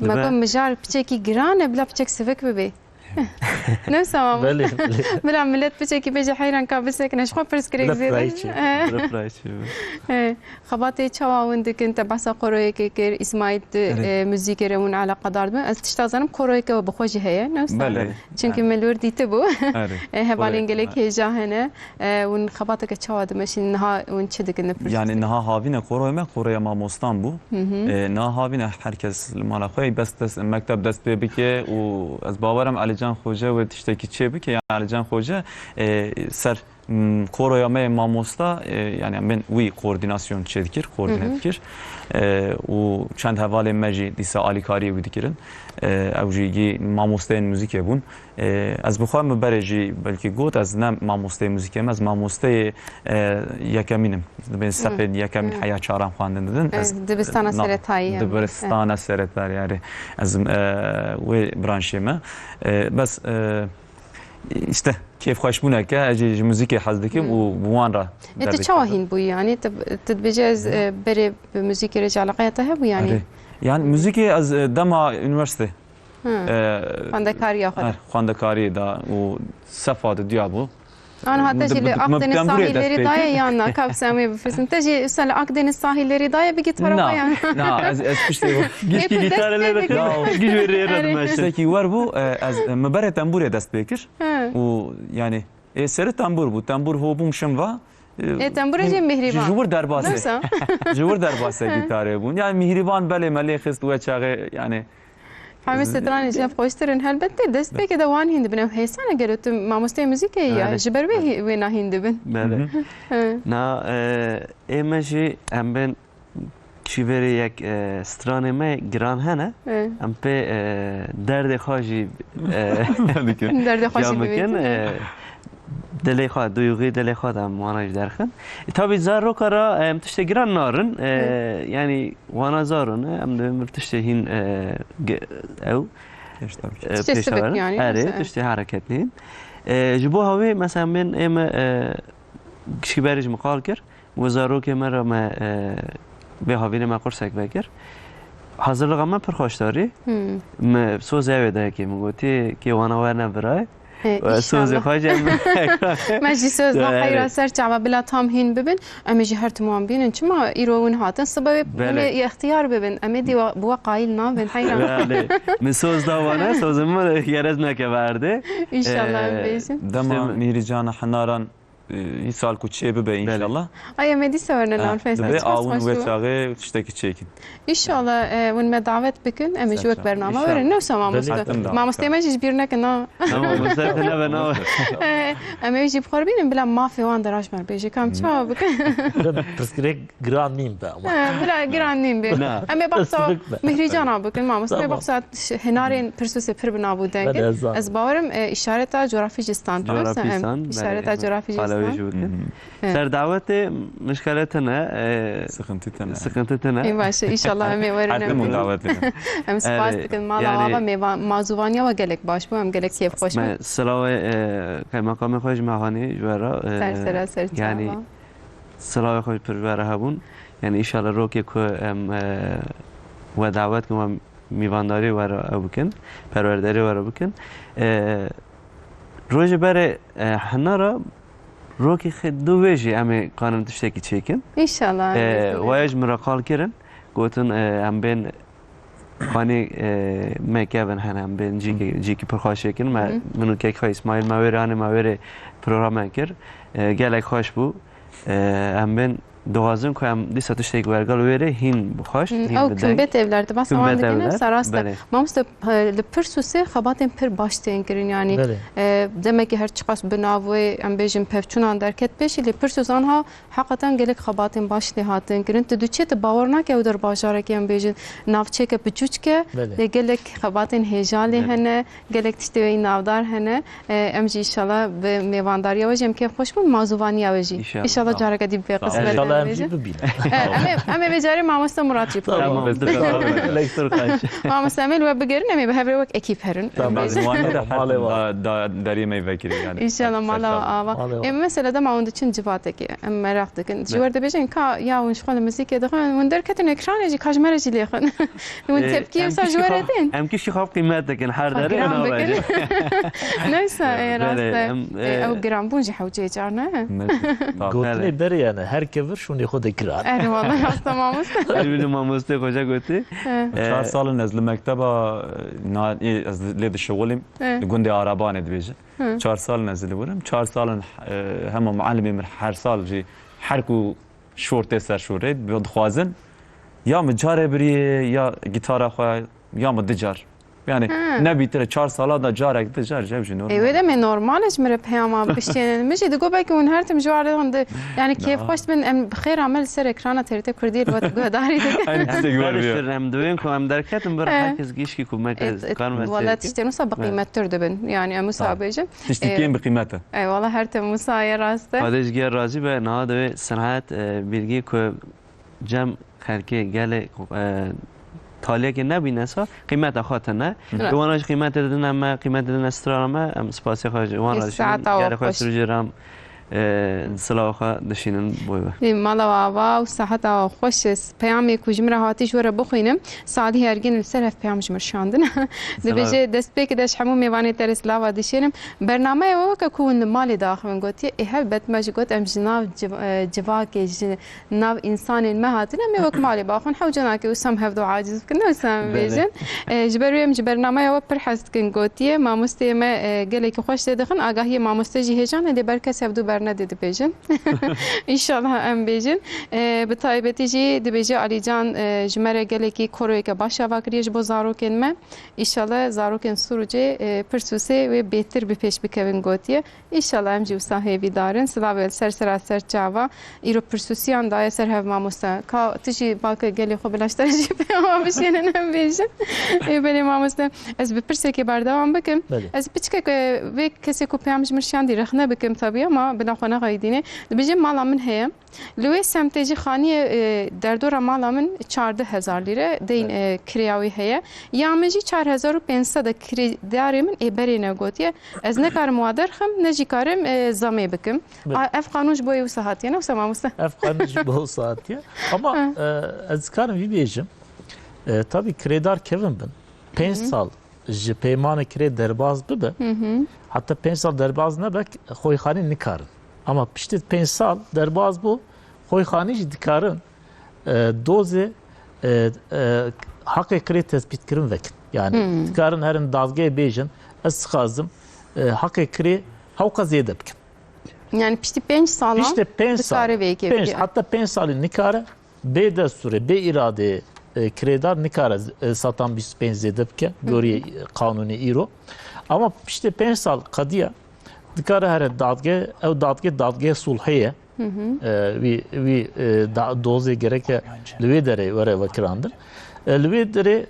Me got mijar piçekî giran e, bila piçek sivik bibê. Ne wisa mam? Belê, belê. Bila milet piçekî bêje heyran ka bisekine, ji xwe pirsgirêk zêde. Bila pirayî çi? Bila pirayî çi? He. Xebatê çawa hûn dikin? Te behsa koroyekê kir, Îsmaîl di, erê, e, muzîkê re hûn eleqedar dibin. Ez tişta zanim, koroyeke we bi xwe jî heye, ne wisa? Belê. Çimkî, erê, min li wir dîtibû. Erê. E, hevalên, koroyek, gelek, erê, hêja hene. E, hûn xebateke çawa dimeşînin? Niha hûn çi dikin li pirsûsê? Yanî niha havîne koroyê me, koroya mamostan bû. Hı hı. E, niha havîne her kes li mala xwe, bes dest, mekteb dest pê bike û ez bawerim Elîcan Xoce wê tiştekî çê bike. Yanî Elîcan Xoce, e, ser Hmm, koroya me yê mamosta, e, yani min wî koordinasyon çêdikir, koordine, hı hı, dikir. E, û çend hevalên me jî dîsa alîkariyê wî dikirin. E, ew jî yî mamosteyên muzîkê bûn. E, ez bi xwe min berê jî belkî got, ez ne mamosteyê muzîkê me, ez mamosteyê, e, yekemîn im. Dibên, hı, sepên yekemîn, hı, heya çaran xwendin didin. E, ez, dibistana, e, na-, seretayî, yani. Dibistana, e, seretayî, yani. Ez, e, wê branşê me. E, bes, e, İşte, kêfxweşbûneke, ez jî ji muzîkê hez dikim, hmm, û bi wan re. E, tu çawa hîn bûyî, yanî? Tu, tu dibêjî ez, e, berê bi muzîkê re jî eleqeya te hebû, yanî? Erê. Yani muzîkê ez, e, dema unîversîte, hı, e, xwendekariya xwe, er, de, xwendekariyê de û sefa didiya bû. Aniha te jî li Akdeniz sahilleri daye yan na? Ka em ê bipirsin. Te jî wisa li Akdeniz sahilleri daye bi gîtara xwe yan? Na, na, ez, ez piştî gişkî gîtara lê bikim. Giş wê rê re dimeşim. Tiştekî wer bû, e, ez, e, min berê tembûrê dest pê kir. Hı. Û, yani, ê, serî tembûr bû. Tembûr hobûm şim va. E, tembûrê jî Mihriban. Ji wir derbasê. Nasıl? Ji wir derbasê gîtarê bûn. Yani Mihriban belê me lê xist we çaxê, yani, Hemî stranên ji hev xweştir in. Helbet tê destpêkê de wan hîn dibin. Ew hêsan e gelo tu mamosteyê muzîkê yî ya. Belê. Ji ber wê hî-, wêna hîn dibin. Belê. Hı hı. Na, e, ê me jî em bên çîverê yek, e, stranê me giran hene. Hı. Em pê, e, derdê xwe jî, e, Dikin. Derdê xwe jî bikin, bibîtin. E, dilê xwe, duyguî dilê xwe de em wana jî derxin. E, tabî zaroka ra, e, em tiştê giran narin. E, Hı. Yanî wana zaro ne, em dibin bir tiştê hîn, e, ge-, ew, Pêş tabii. E, Tiştê pêş sivik verin. Yani, Erê, mesela. Tiştê hereketlî. E, ji bo hawê, mesela, min ê me, e, kişkî berî ji min qal kir. Û zarokê me re me, e, vê havînê me qursek vekir. Hazirlixa me pir xweş darî. Hmm. Me sozê ew ê dayikê min gotî, kê wana werne birayê. E, We sozê inşallah. Xwe jî em Me jî soz da Yani. Heyra ser çava bila tam hîn bibin. Em ê jî her tim wan bînin. Çima îro hûn hatin? Sibe wê Belê. Em ê ixtiyar bibin. Em ê dî wa, bi we qayîl nabin. Heyra. Belê. Min soz da wana, sozê min gerez nekeve erdê. İnşallah Ee, em bêjin. Dema işte Mîrîcana Hinaran, e, îsal ku çê bibe Belê. İnşallah. Ay, em ê dîsa werne Ha, lan Feysa. Dibe Spas, awin spas wê ku. Çaxê tiştekî çêkin. Înşallah, e, hûn me dawet bikin, em ê ji wek Serçe. Bername Înşallah. Werin. Ne wisa mamoste? Her tim dawet. Mamoste me jî ji bîr nekin, na. Na, mamoste te nebe, na. E, em ê jî bi xwe re bînin, bila mafê wan de raj me re bêje, kam çawa bikin? Pirsgirêk giran nîn be ama. E, bila giran nîn be. Na. Em ê baxsa Pirsgirêk be. Mihrîcana bikin, mamoste. Tamam. Baxsa ş-, hinarên Pirsûsê pir bi nav û deng in. Belê, ez zanim. Ez bawerim, e, îşareta coğrafî jî stand. Coğrafî Em, stand, îşareta belê. Coğrafî jî Qala wê stand. Jî bikin. Hı hı. Ser dawetê mişkele tune, e, Sıkıntı tune. Sıkıntı tune. Ê baş e, înşallah em ê werin Her em tim bikin. Dawet dikin. Em spas Erê, dikin. Mala yani ava mêvan, mazûvaniya we gelek baş bû, em gelek kêfxweş bûn. Me silawê, e, kaymakamê xwe ji me hanî ji we re, e, Ser sera ser yani çava. Silawê xwe pir ji we re hebûn. Yani înşallah rokê ku em, e, we dawet kin, we mîvandarî we re ew bikin, perwerderî we re bikin. E, Rojê berê, e, hinara rokê xê du wê jî em ê kanin tiştekî çêkin. Înşallah, E, em ê waya ji min re qal kirin. Gotin, e, em bên kanî, e, me kevin hene, em bên cîkî, Hı. Cîkî pir xweş çêkin. Me, Hı. Min û kek xwe Îsmaîl me wêrê anî, me wêrê programan kir. E, gelek xweş bû. E, em bên dixwazin ku em dîsa tiştek wergal wêrê hîn bi xweş, Hı, hîn ew bi deng. Kümbet evler, di basa wan Kümbet dikine, evler, wisa rast e. Belê. Mamoste, e, li Pirsûsê xebatên pir baş tên kirin, yanî, Belê. E, demekî her çiqas bi nav wê, em bêjin, pevçûnan derket pêşî, lê Pirsûs anha heqeten gelek xebatên baş lê hatin kirin. Tu diçê, tu bawer nake ew der bajarekê, em bêjin, navçeyeke piçûçik e, Belê. Lê gelek xebatên hêja lê Belê. Hene. Gelek tiştê wê yî navdar hene. E, em jî înşallah bi mêvandariya we jî em kêfxweş bûn, mazûvaniya we jî. Înşallah. Înşallah careke dî bi vê Sağ ol. Qismet Înşallah em em jî bibînin. E, em ê, em ê vê carê mamoste Murat jî bi xwe Tamam, bibînin. Tamam. Lek tur xweş. Mamoste em ê li we bigerin, em ê bi hev re wek ekîp herin. Tamam. Em ê Mazûvanê de her Malê wa. Da, da deriyê me vekirî yani. Înşallah mala Serçe. Ava. Malê wa. Em mesela dema hûn diçin civatekê, em meraq dikin. Ji Ne? wer dibêjin ka ya hûn ji xwe li muzîkê dixwin, hûn derketin ekranê jî ka ji me re jî lê xwin. Hûn Ee, tepkiyê em wisa ji kişkî we re xwe, tên? Em kişkî xwe qîmet dikin her Ha, derê giran ena bikin. Bence. Ne wisa, e, rast Belê, e. Em, E, e, ew giranbûn jî hewcê car ne? Gotinê Belê. Berê yani her kevir şûnê xwe de giran. Erê, wala rast e mamoste. Her bîrî mamoste koca gotî. He. E, Çar sal in ez li mekteba, e, na-, e, ez lê dişixulîm. He. Li gundê Arabanê dibêje. He. Çar sal in ez li wir im. Çar sal in, e, hema muallimê min her sal jî her ku şor tê ser şorê, dixwazin ya min carê biriyê, ya gîtara xwe, ya min du car. Yani Ha. Ne bîtir e çar sala da carek, du car, ji ev jî normal. Ê, wê demê normal e ji min re peyama biştênin. Min jî digot belkî hûn her tim ji alê de, yani Na. Kêfxweş bin, em bi xêra me li ser ekrana T R T Kurdiyê li we guhdarî dikin. Aynı tiştek var Berê diyor. Şir, em divên ku em derketin bir Eh. herkes gişkî ku me Et, et, karin ve wala tiştên wisa bi Evet. qîmettir dibin. Yani em wisa Tamam. bêjin. Tiştê Eh, kêm bi qîmet e. Eh, wala her tim wisa ye rast e. Xwedê ji gel razî be, niha divê Serhat, e, Bilgî ku cem xelkê gelê, e, taliyekê nebîne sa, qîmeta xwe tine. Hı. Tu wana jî qîmetê didine me, qîmetê didine strana me, em spasê xwe ji wan Ê, re dişînin. Saeta Gelê xwe xweş. Sirûcê re em, e, silawa xwe dişînin boy be. Ê, mala we ava û saeta we xweş. Peyamê ku ji min re hatî ji we re bixwînim. Salih Ergin li ser ev peyam ji min şandin. Dibêje, Selam. Destpêkê de ji hemû mêvanê te re silava dişênim. Bernameya we weke ku hûn li malê diaxivin gotiye, ê helbet me jî got em ji nav civ-, e, civakê, ji nav însanên me hatine, em ê wek malê baxwin, hewce nake wisa em hevdu aciz bikin, ne wisa em Belê. bêjin. E, ji ber wê em ji bernameya we pir hez dikin, gotiye, mamosteyê me, e, gelekî xweş lê dixin, agahiyê mamoste jî hêjan e, lê ber kes hevdu nedê dibêjin. Înşallah em bêjin. E, bi taybetî jî dibêje Alîcan, e, ji me re gelekî koroyeke baş ava kiriye ji bo zarokên me. Înşallah zarokên Sûrûcê, e, pirsûsê wê bêtir bi pêş bikevin gotiye. Înşallah em jî wisa hêvîdar in. Silavê li ser sera ser çava. Îro pirsûsiyan daye ser hev mamoste. Ka tu jî bake gelê xwe bila ji te re jî peyama bişênin em bêjin. Ê belê mamoste. Ez bi pirsekê berdewam bikim. Belê. Ez piçkek, e, vê kesê ku peyam ji min şiyandî rexne bikim tabii ama bila xwe nexeyidîne. Dibêje mala min heye. Li wê semtê jî xaniyê, e, derdora mala min çardeh hezar lîre deyn, Belê. e, kirêya wî heye. Ya min jî çar hezar û pênc sed e kirêdarê min ê berê ne gotiye. Ez ne karim wa derxim, ne jî karim, e, zamê bikim. Belê. A, ev qanûn ji bo wisa hatiye, ne wisa mamoste? Ev qanûn ji bo wisa hatiye. Ama, Hı. e, ez karim vî bêjim. E, tabii kirêdar kevin bin. Pênc Hı hı. sal ji peymanê kirê derbaz bibe, Hı hı. heta pênc sal derbaz nebe, xweyxanî nikarin. Ama piştî pênc sal derbaz bû, xweyxanî jî dikarin, e, dozê, e, e, heqê kirê tespîtkirin vekin. Yani Hmm. dikarin herin dadgehê bêjin, ez dixwazim, e, heqê kirê hewqa zêde bikim. Yani piştî pênc salan Piştî pênc sal, dikare vê yekê pênc, bike. heta pênc salî nikare bê destûrê, bê îradê, e, kirêdar nikare, e, satan bîst û pênc zêde bike, Hı hı. gorî, e, qanûnê îro. Ama piştê pênc sal qediya dikare here dadgeh, ew dadgeh, dadgeh sulhê ye. Hı hı. E, wî, wî, e, da-, dozê gereke li wê derê were vekirandin. E, li wê derê,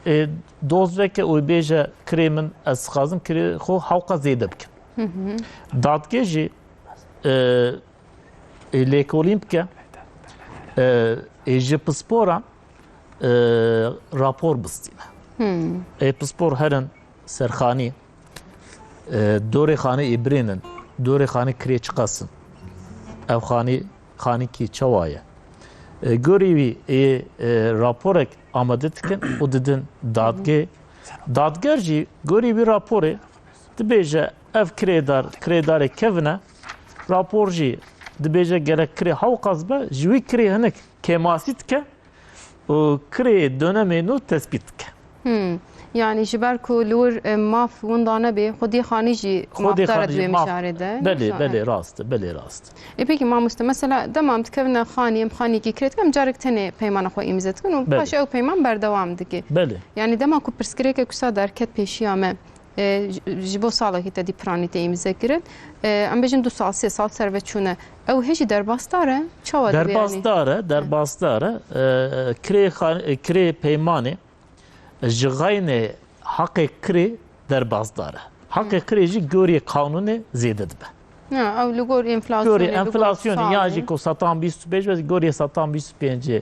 e, e, doz veke û bêje kirê min ez dixwazim kirê xwe hewqa zêde bikim. Hı hı. Dadgeh jî, e, ê lêkolîn bike, e, ê ji pisporan, e, rapor bistîne. Hmm. Ê pispor herin serxanî, e, dorê xanî ê birênin, dorê xanî kirê çiqas in. Ev xanî, xanîkî çawa ye? E, gorî wî ê, e, raporek amade dikin û didin dadgê. Dadger jî gorî wî raporê dibêje ev kirêdar, kirêdarê kevin e. Rapor jî dibêje gerek kirê hewqas be, ji wî kirê hinek kêmasî dike û kirê dönemê nû tespît dike. Hmm. Yani ji ber ku li wir, e, maf winda nebe, xwedî xanî jî Xwedî mafdar e xanî di jî wê maf-, mijarê de. Belê, Wisa, belê, e. rast e, belê, rast e. E, peki mamoste, mesela dema em dikevine xanî, em xanîkî kirê dikin, em carek tenê peymana xwe îmze dikin û Belê. paşê ew peyman berdewam dike. Belê. Yani dema ku pirsgirêkek wisa derket pêşiya me, e, ji, ji bo salekî te dî piranî tê îmze kirin. E, em bêjin du sal, sê sal ser ve çûne. Ew hê jî derbasdar e? Çawa dibe yani? Derbasdar e, derbasdar e. E, kirê xan-, e, kirê peymanê ji xeynê heqê kirê derbasdar e. Heqê Hı. kirê jî gorî qanûnê zêde dibe. Ha, ew li gor enflasyonê, Gorî li gor enflasyonê ya salê. jî ku satan bîst û pênc be, gorî satan bîst û pêncê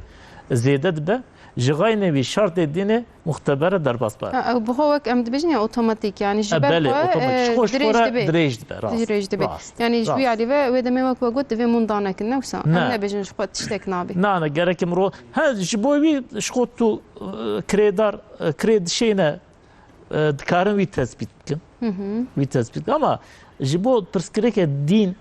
zêde dibe. Ji xeynê wî şertê dînê muxtebere derbasdar. Ha, ew bi xwe wek em dibêjin ya otomatik, yani ji E, ber belê, xwe, otomatik. e, Ji xwe, ji dirêj xwe re dibe. dirêj dibe, rast, Dirêj dibe. rast, Yani ji rast. wî alî ve wê demê wek we got divê mûnda nekin, ne wisa? Em Ne. nebêjin ji xwe tiştek nabê. Na, ne, gerek im ro-, he, ji bo wî ji xwe tu, e, kirêdar, e, kirê dişêne, e, dikarin wî tespît bikin. Hı hı. Wî tespît bikin. Ama ji bo pirsgirêkê dîn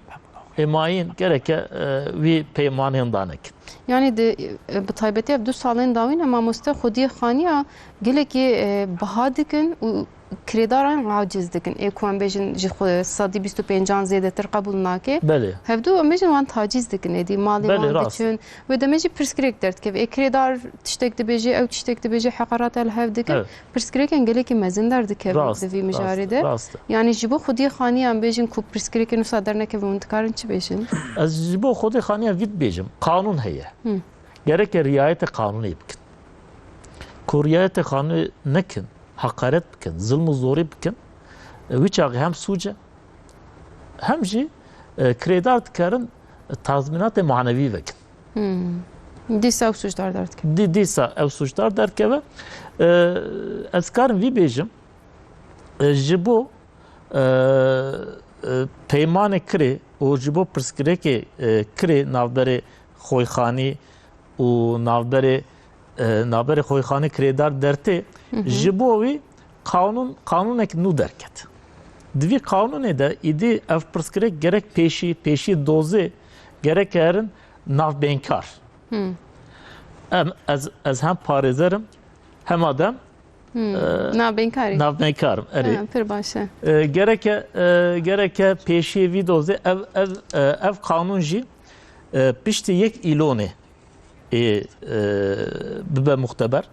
ê mayîn gereke, e, wî peymanên danekin. Yani di, e, bi taybetî ev du salên dawîn e mamoste xwediyê xaniya gelekî, e, biha dikin û kirêdaran aciz dikin. Ê ku em bêjin ji xwe sedî bîst û pêncan zêdetir qebûl nake. Belê. Hevdu em bêjin wan taciz dikin êdî malê Belê, wan rast. diçin. Wê demê jî pirsgirêk derdikeve. Ê kirêdar tiştek dibêje, ew tiştek dibêje, heqarata li hev dikin. Evet. Pirsgirêkên gelekî mezin derdikevin Rast, di vî rast, mijarê de. rast. Yani ji bo xwediyê xaniyan bêjin ku pirsgirêkên wisa dernekevin, hûn dikarin çi bêjin? Ez ji bo xwedê xaniya vî dibêjim. Qanûn heye. Hı. Gereke riayetê qanûnê bikin. Ku riayetê qanûnê nekin, heqaret bikin, zilm û zorî bikin, e, wî çaxê hem sûc e, hem jî, e, kirêdar dikarin tazmînatê manevî vekin. Hmm. Dîsa ew sûcdar derdikeve. Dî-, dîsa ew sûcdar derdikeve. E, ez karim vî bêjim, e, ji bo, e, e, peymanê kirê û ji bo pirsgirêkê, e, kirê navberê Xoyxanî û navberê, e, navberê Xoyxanî kirêdar dertê, Hı hı. ji bo wî qanûn, qanûnek nû derket. Di vî qanûnê de îdî ev pirsgirêk gerek pêşî, pêşî dozê gerek herin navbeynkar. Hı. Em, ez, ez hem parêzer im, hema dem Hmm. E, Navbeynkar î. Navbeynkar im, erê. Ha, pir baş e. E, gereke, e, gereke pêşiyê vî dozê ev, ev, e, ev qanûn jî, e, piştî yek îlonê ê, e, bibe muxteber.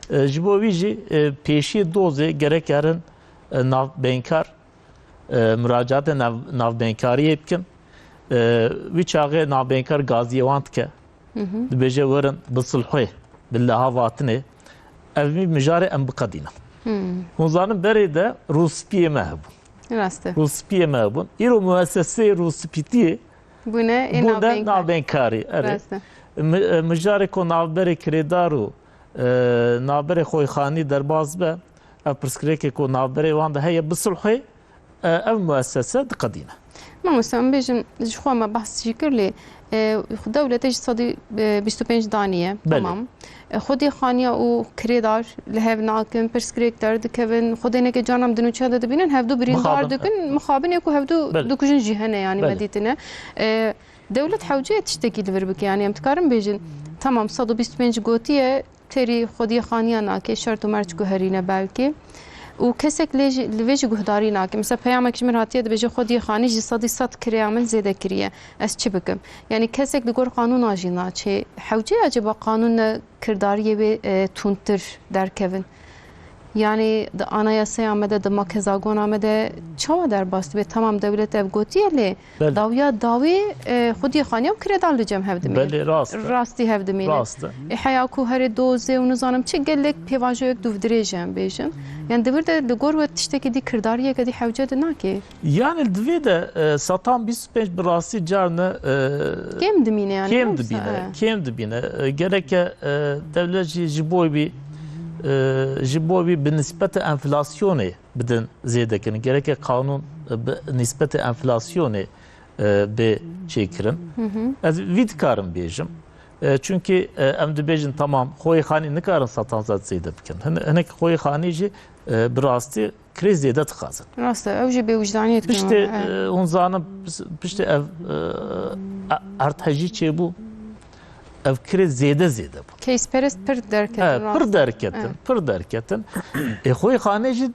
E, ji bo wî jî, e, pêşiyê dozê gerek herin, e, navbeynkar, e, muracaatê nav-, navbeynkariye bikin. E, wî çaxê navbeynkar gaziyê wan dike. Hı hı. Dibêje werin bisulhê, bi leha vatinê. Ev mî mijarê em biqedînin. Hmm. Hûn zanin berê de rûspiyê me hebûn. Rast e. Rûspiyê me hebûn. Îro muesseseyê rûspîtiyê Bûne ê bûn de navbeynkar. Navbeynkariye. Erê. Rast e. Mi-, e, mijarê ku navberê kirêdar û, e, navberê Xoyxanî derbas be, ev pirsgirêkê ku navberê wan de heye bisulhê, e, ev muessese diqedîne. Mamoste, em bêjin, ji xwe me behs jî kir lê, e, dewletê ji sedî, e, bîst û pênc daniye. Belê. Tamam. E, xwedî xaniya û kirêdar li hev nakin, pirsgirêk derdikevin, xwedê neke carna em di nûçeya de dibînin, hevdu birîndar Mixabin. dikin, mixabinê ku hevdu Belê. dikujin jî hene, yanî Belê. me dîtine. E, dewlet hewce ye tiştekî li vir bike, yanî em dikarin bêjin, tamam, sed û bîst û pênc gotiye, terî xwediyê xaniya nake, şert û merc guherîne belkî. Û kesek lê jî, li vê jî guhdarî nake. Mesela peyamek ji min hatiye dibêje xwediyê xanî ji sedî sed kireya min zêde kiriye. Ez çi bikim? Yanî kesek li gor qanûna jî naçê. Hewce ye acaba qanûn ne kirdariyê wê, e, tundtir derkevin? Yanî di anayasaya me de, di makezagona me de çawa derbas dibe? Tamam, dewlet ev gotiye lê Belê. dawiya dawî, e, xwediyê xaniya û kirêdar li cem hev dimînin. Belê, rast e. Rastî hev dimînin. Rast e. E, heya ku herê dozê û nizanim çi gelek pêvajoyek dûvdirêj e em bêjin. Yani di vir de li gor we tiştekî dî kirdariyeke dî hewce di nake. Yani divê de, e, setan bîst û pênc bi rastî carne, e, Kêm dimîne yani, kêm yoksa, dibîne, e. kêm dibîne. E, gereke, e, dewlet jî ji bo wî, e, ji bo wî bi nisbete enflasyonê bidin zêdekirin. Gereke qanûn, e, bi nisbetê enflasyonê, e, bê çêkirin. Hı hı. Ez vî dikarim bêjim. E, çunkî, e, em dibêjin, tamam, Xoyê Xanî nikarin setan zad zêde bikin. Hin-, hinek Xoyê Xanî jî, e, bi rastî kirê zêde dixwazin. Rast e, ew jî bêwijdaniyê dikin. Piştê, He. e, hûn zanin, piştê ev, e, e, erdhejî çêbû, ev kirê zêde zêde bû. Keysperest pir derketin, He, rast pir e. derketin, He. pir derketin. E, Xoyê Xanê jî, e,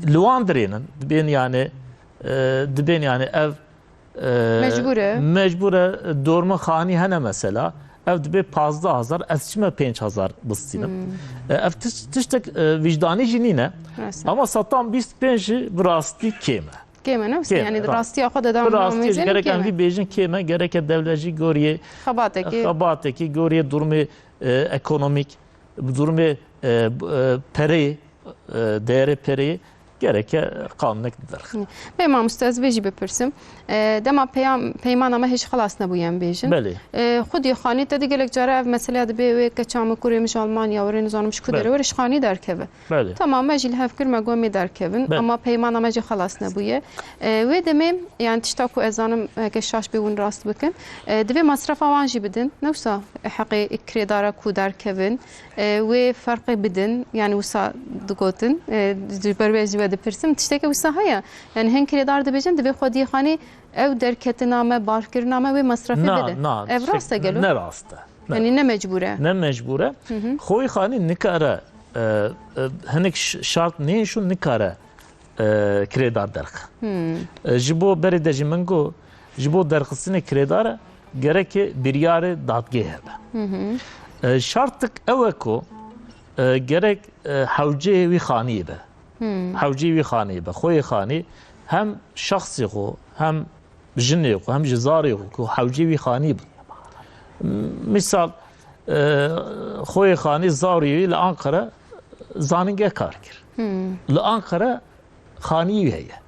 li wan dirênin. Dibên yani, e, dibên yani ev, e, Mecbûr e. mecbûr e, dorma xanî hene mesela. Ev dibê pazdeh hezar, ez çime pênc hezar bistînim. Hmm. E, ev tiş-, tiştek, e, wijdanî jî nîne. Rast e. Ama setan bîst pênc jî bi rastî kêm e. Kêm e, ne? Kêm e, Yani rast. rastiya xwe de Bi dam rastî namêzin gerek kêm em e. vî bêjin kêm e, gereke dewlet jî goriyê Xebatekî. xebatekî, goriyê durumê, e, ekonomîk, durumê, e, b-, e, pereyê, e, değerê pereyê gereke qanûnek derxin. Bê mamoste, ez vê jî bipirsim. E, dema peyam-, peymana me hêj xelas nebûye em bêjin. Belê. E, xwedî xanî te dî gelek care ev meseleya dibê wê keça me kurê min ji Almanya were, nizanim ji ku Belê. dere were, ji xanî derkeve. Belê. Tamam, me jî li hev kir, me got em ê derkevin, Belê. ama peymana me jî xelas nebûye. E, wê demê, yani tişta ku ez zanim, heke şaş bê hûn rast bikin, e, divê masrefa wan jî bidin. Ne wisa heqê kirêdara ku derkevin, e, wê ferqê bidin, yani wisa digotin, e, ji ber wê ez ji we dipirsim, tişteke wisa heye. Yani hin kirêdar dibêjin, divê xwediyê xanî ew derketina me, barkirina me wê masrefê Na, bidin. na, Ev rast e tiştek gelo? ne rast e. Ne. Yani ne mecbûr e? Ne mecbûr e. Hı hı. Xoyê xanî nikare, e, e, hinek ş-, şart neyên şûn nikare, e, kirêdar derxe. Hmm. E, ji bo berê de jî min got, ji bo derxistinê kirêdar e, gereke biryarê dadgehê hebe. Hı hı. E, şartik ew e ku, e, gerek, e, hewceyê wî xaniyê be. Hmm. Hewceyê wî xaniyê be. Xoyê xanî hem şexsê xwe, hem jinê xwe, hem jî zarê xwe ku hewcê wî xanî bin. Misal, e, Xoyê xanî zarê wî li Ankara zanîngeh kar kir. Hmm. Li Ankara xanî wî heye.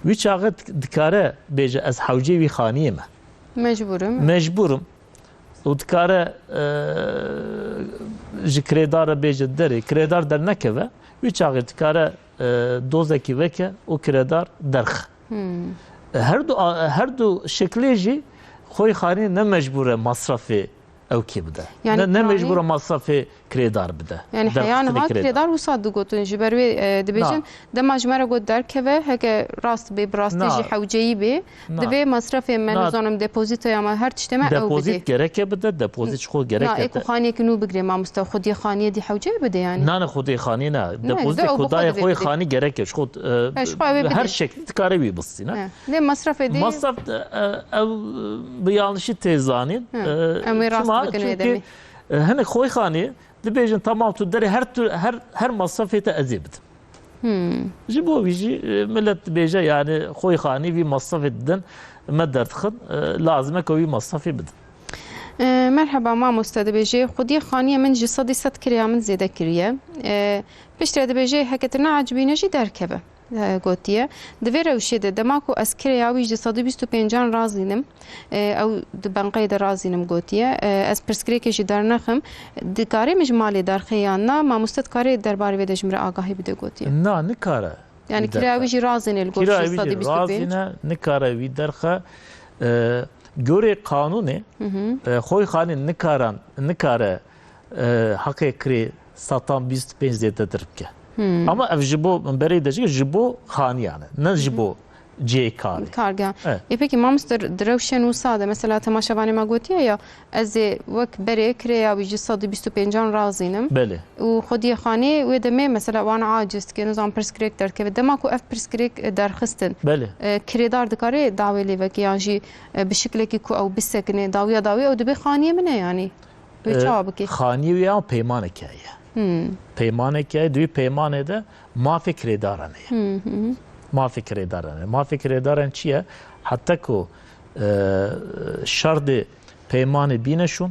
Wî çaxê dik-, dikare bêje, ez hewcê wî xaniyê me. Mecbûr im. Mecbûr im. Û dikare, e, ji kirêdar re bêje derê. Kirêdar dernekeve, wî çaxê dikare, e, dozekî veke û kirêdar derxe. Hmm. E, her du a-, her du şeklê jî Xoyê xanî ne mecbûr e masrafê ew kê bide. Yani Ne, ne planê mecbûr e masrafê kirêdar bide. Yani heya niha kirêdar wisa digotin, ji ber wê, e, dibêjin, dema ji me re got derkeve, heke rast bê, bi rastî jî hewceyî bê, divê mesrefê me, nizanim, depozîtoya me, her tiştê me ew bidê. Depozît gereke bide, depozît ji xwe gereke. Na, ê ku xaniyekî nû bigirê mamoste, xwediyê xaniyê dî hewceyê bide yani. Na, ne xwediyê xaniyê ne. Depozît ku dayê xwe xanî gereke, ji xwe, e, her şek dikare wî bistîne. Lê mesrefê dî. Mesref, e, ew, e, bi yanlişî tê zanîn. Em wê rast bikin wê demê. E, hinek xweyxanê dibêjin, tamam, tu derê her tu, her, her masrafê te ez ê bidim. Ji bo vî jî, e, millet dibêje, yani, xweyxanî vî masrafê didin, me derdixin, e, lazim e ku vî masrafê bidin. E, merheba mamoste, dibêje, xwediyê xaniyê min ji sedî sed kirêya min zêde kiriye. E, piştre dibêje, heke tu neecibîne jî derkeve. E, gotiye. Di vê rewşê de, dema ku ez kirêya wî ji sed û bîst û pêncan razînim, e, ew di benqeyê de razînim gotiye, e, ez pirsgirêkê jî dernexim, dikarê min ji malê derxê yan na, mamoste dikarê derbarê vê de ji min re agahî bide gotiye. Na, nikare. Yani kirêya wî jî razîne li gor ji sed û bîst û pênc. Razîne, nikare wî derxe, e, gorê qanûnê, e, xweyxanê nikaran, nikare e, heqê kirê setan bîst û pênc zêdetir bike. Ama ev ji bo, min berê de jî, ji bo xaniyan e, ne ji bo cihê karê. Kargehan. Evet. Ê, pekî, mamoste, di rewşên wisa de, mesela, temaşevanê me gotiye ya, ez ê wek berê kirêya wî ji sed û bîst û pêncan razînim. Belê. Û xwediyê xanê wê demê, mesela, wan aciz dike, nizam pirsgirêk derkeve. Dema ku ev pirsgirêk, e, derxistin, belê, e, kirêdar dikare dawê lê veke, yan jî, e, bi şiklekî ku ew bisekine, dawiya dawî ew dibe xaniyê min e, yanî. Wê çawa bikî? Xaniyê wî ya peymaneke heye. Peymaneke heye, di wî peymanê de mafê kirêdaran heye. Mafê kirêdaran heye. Mafê kirêdaran çi ye? Heta ku, e, şerdê peymanê bîne şûn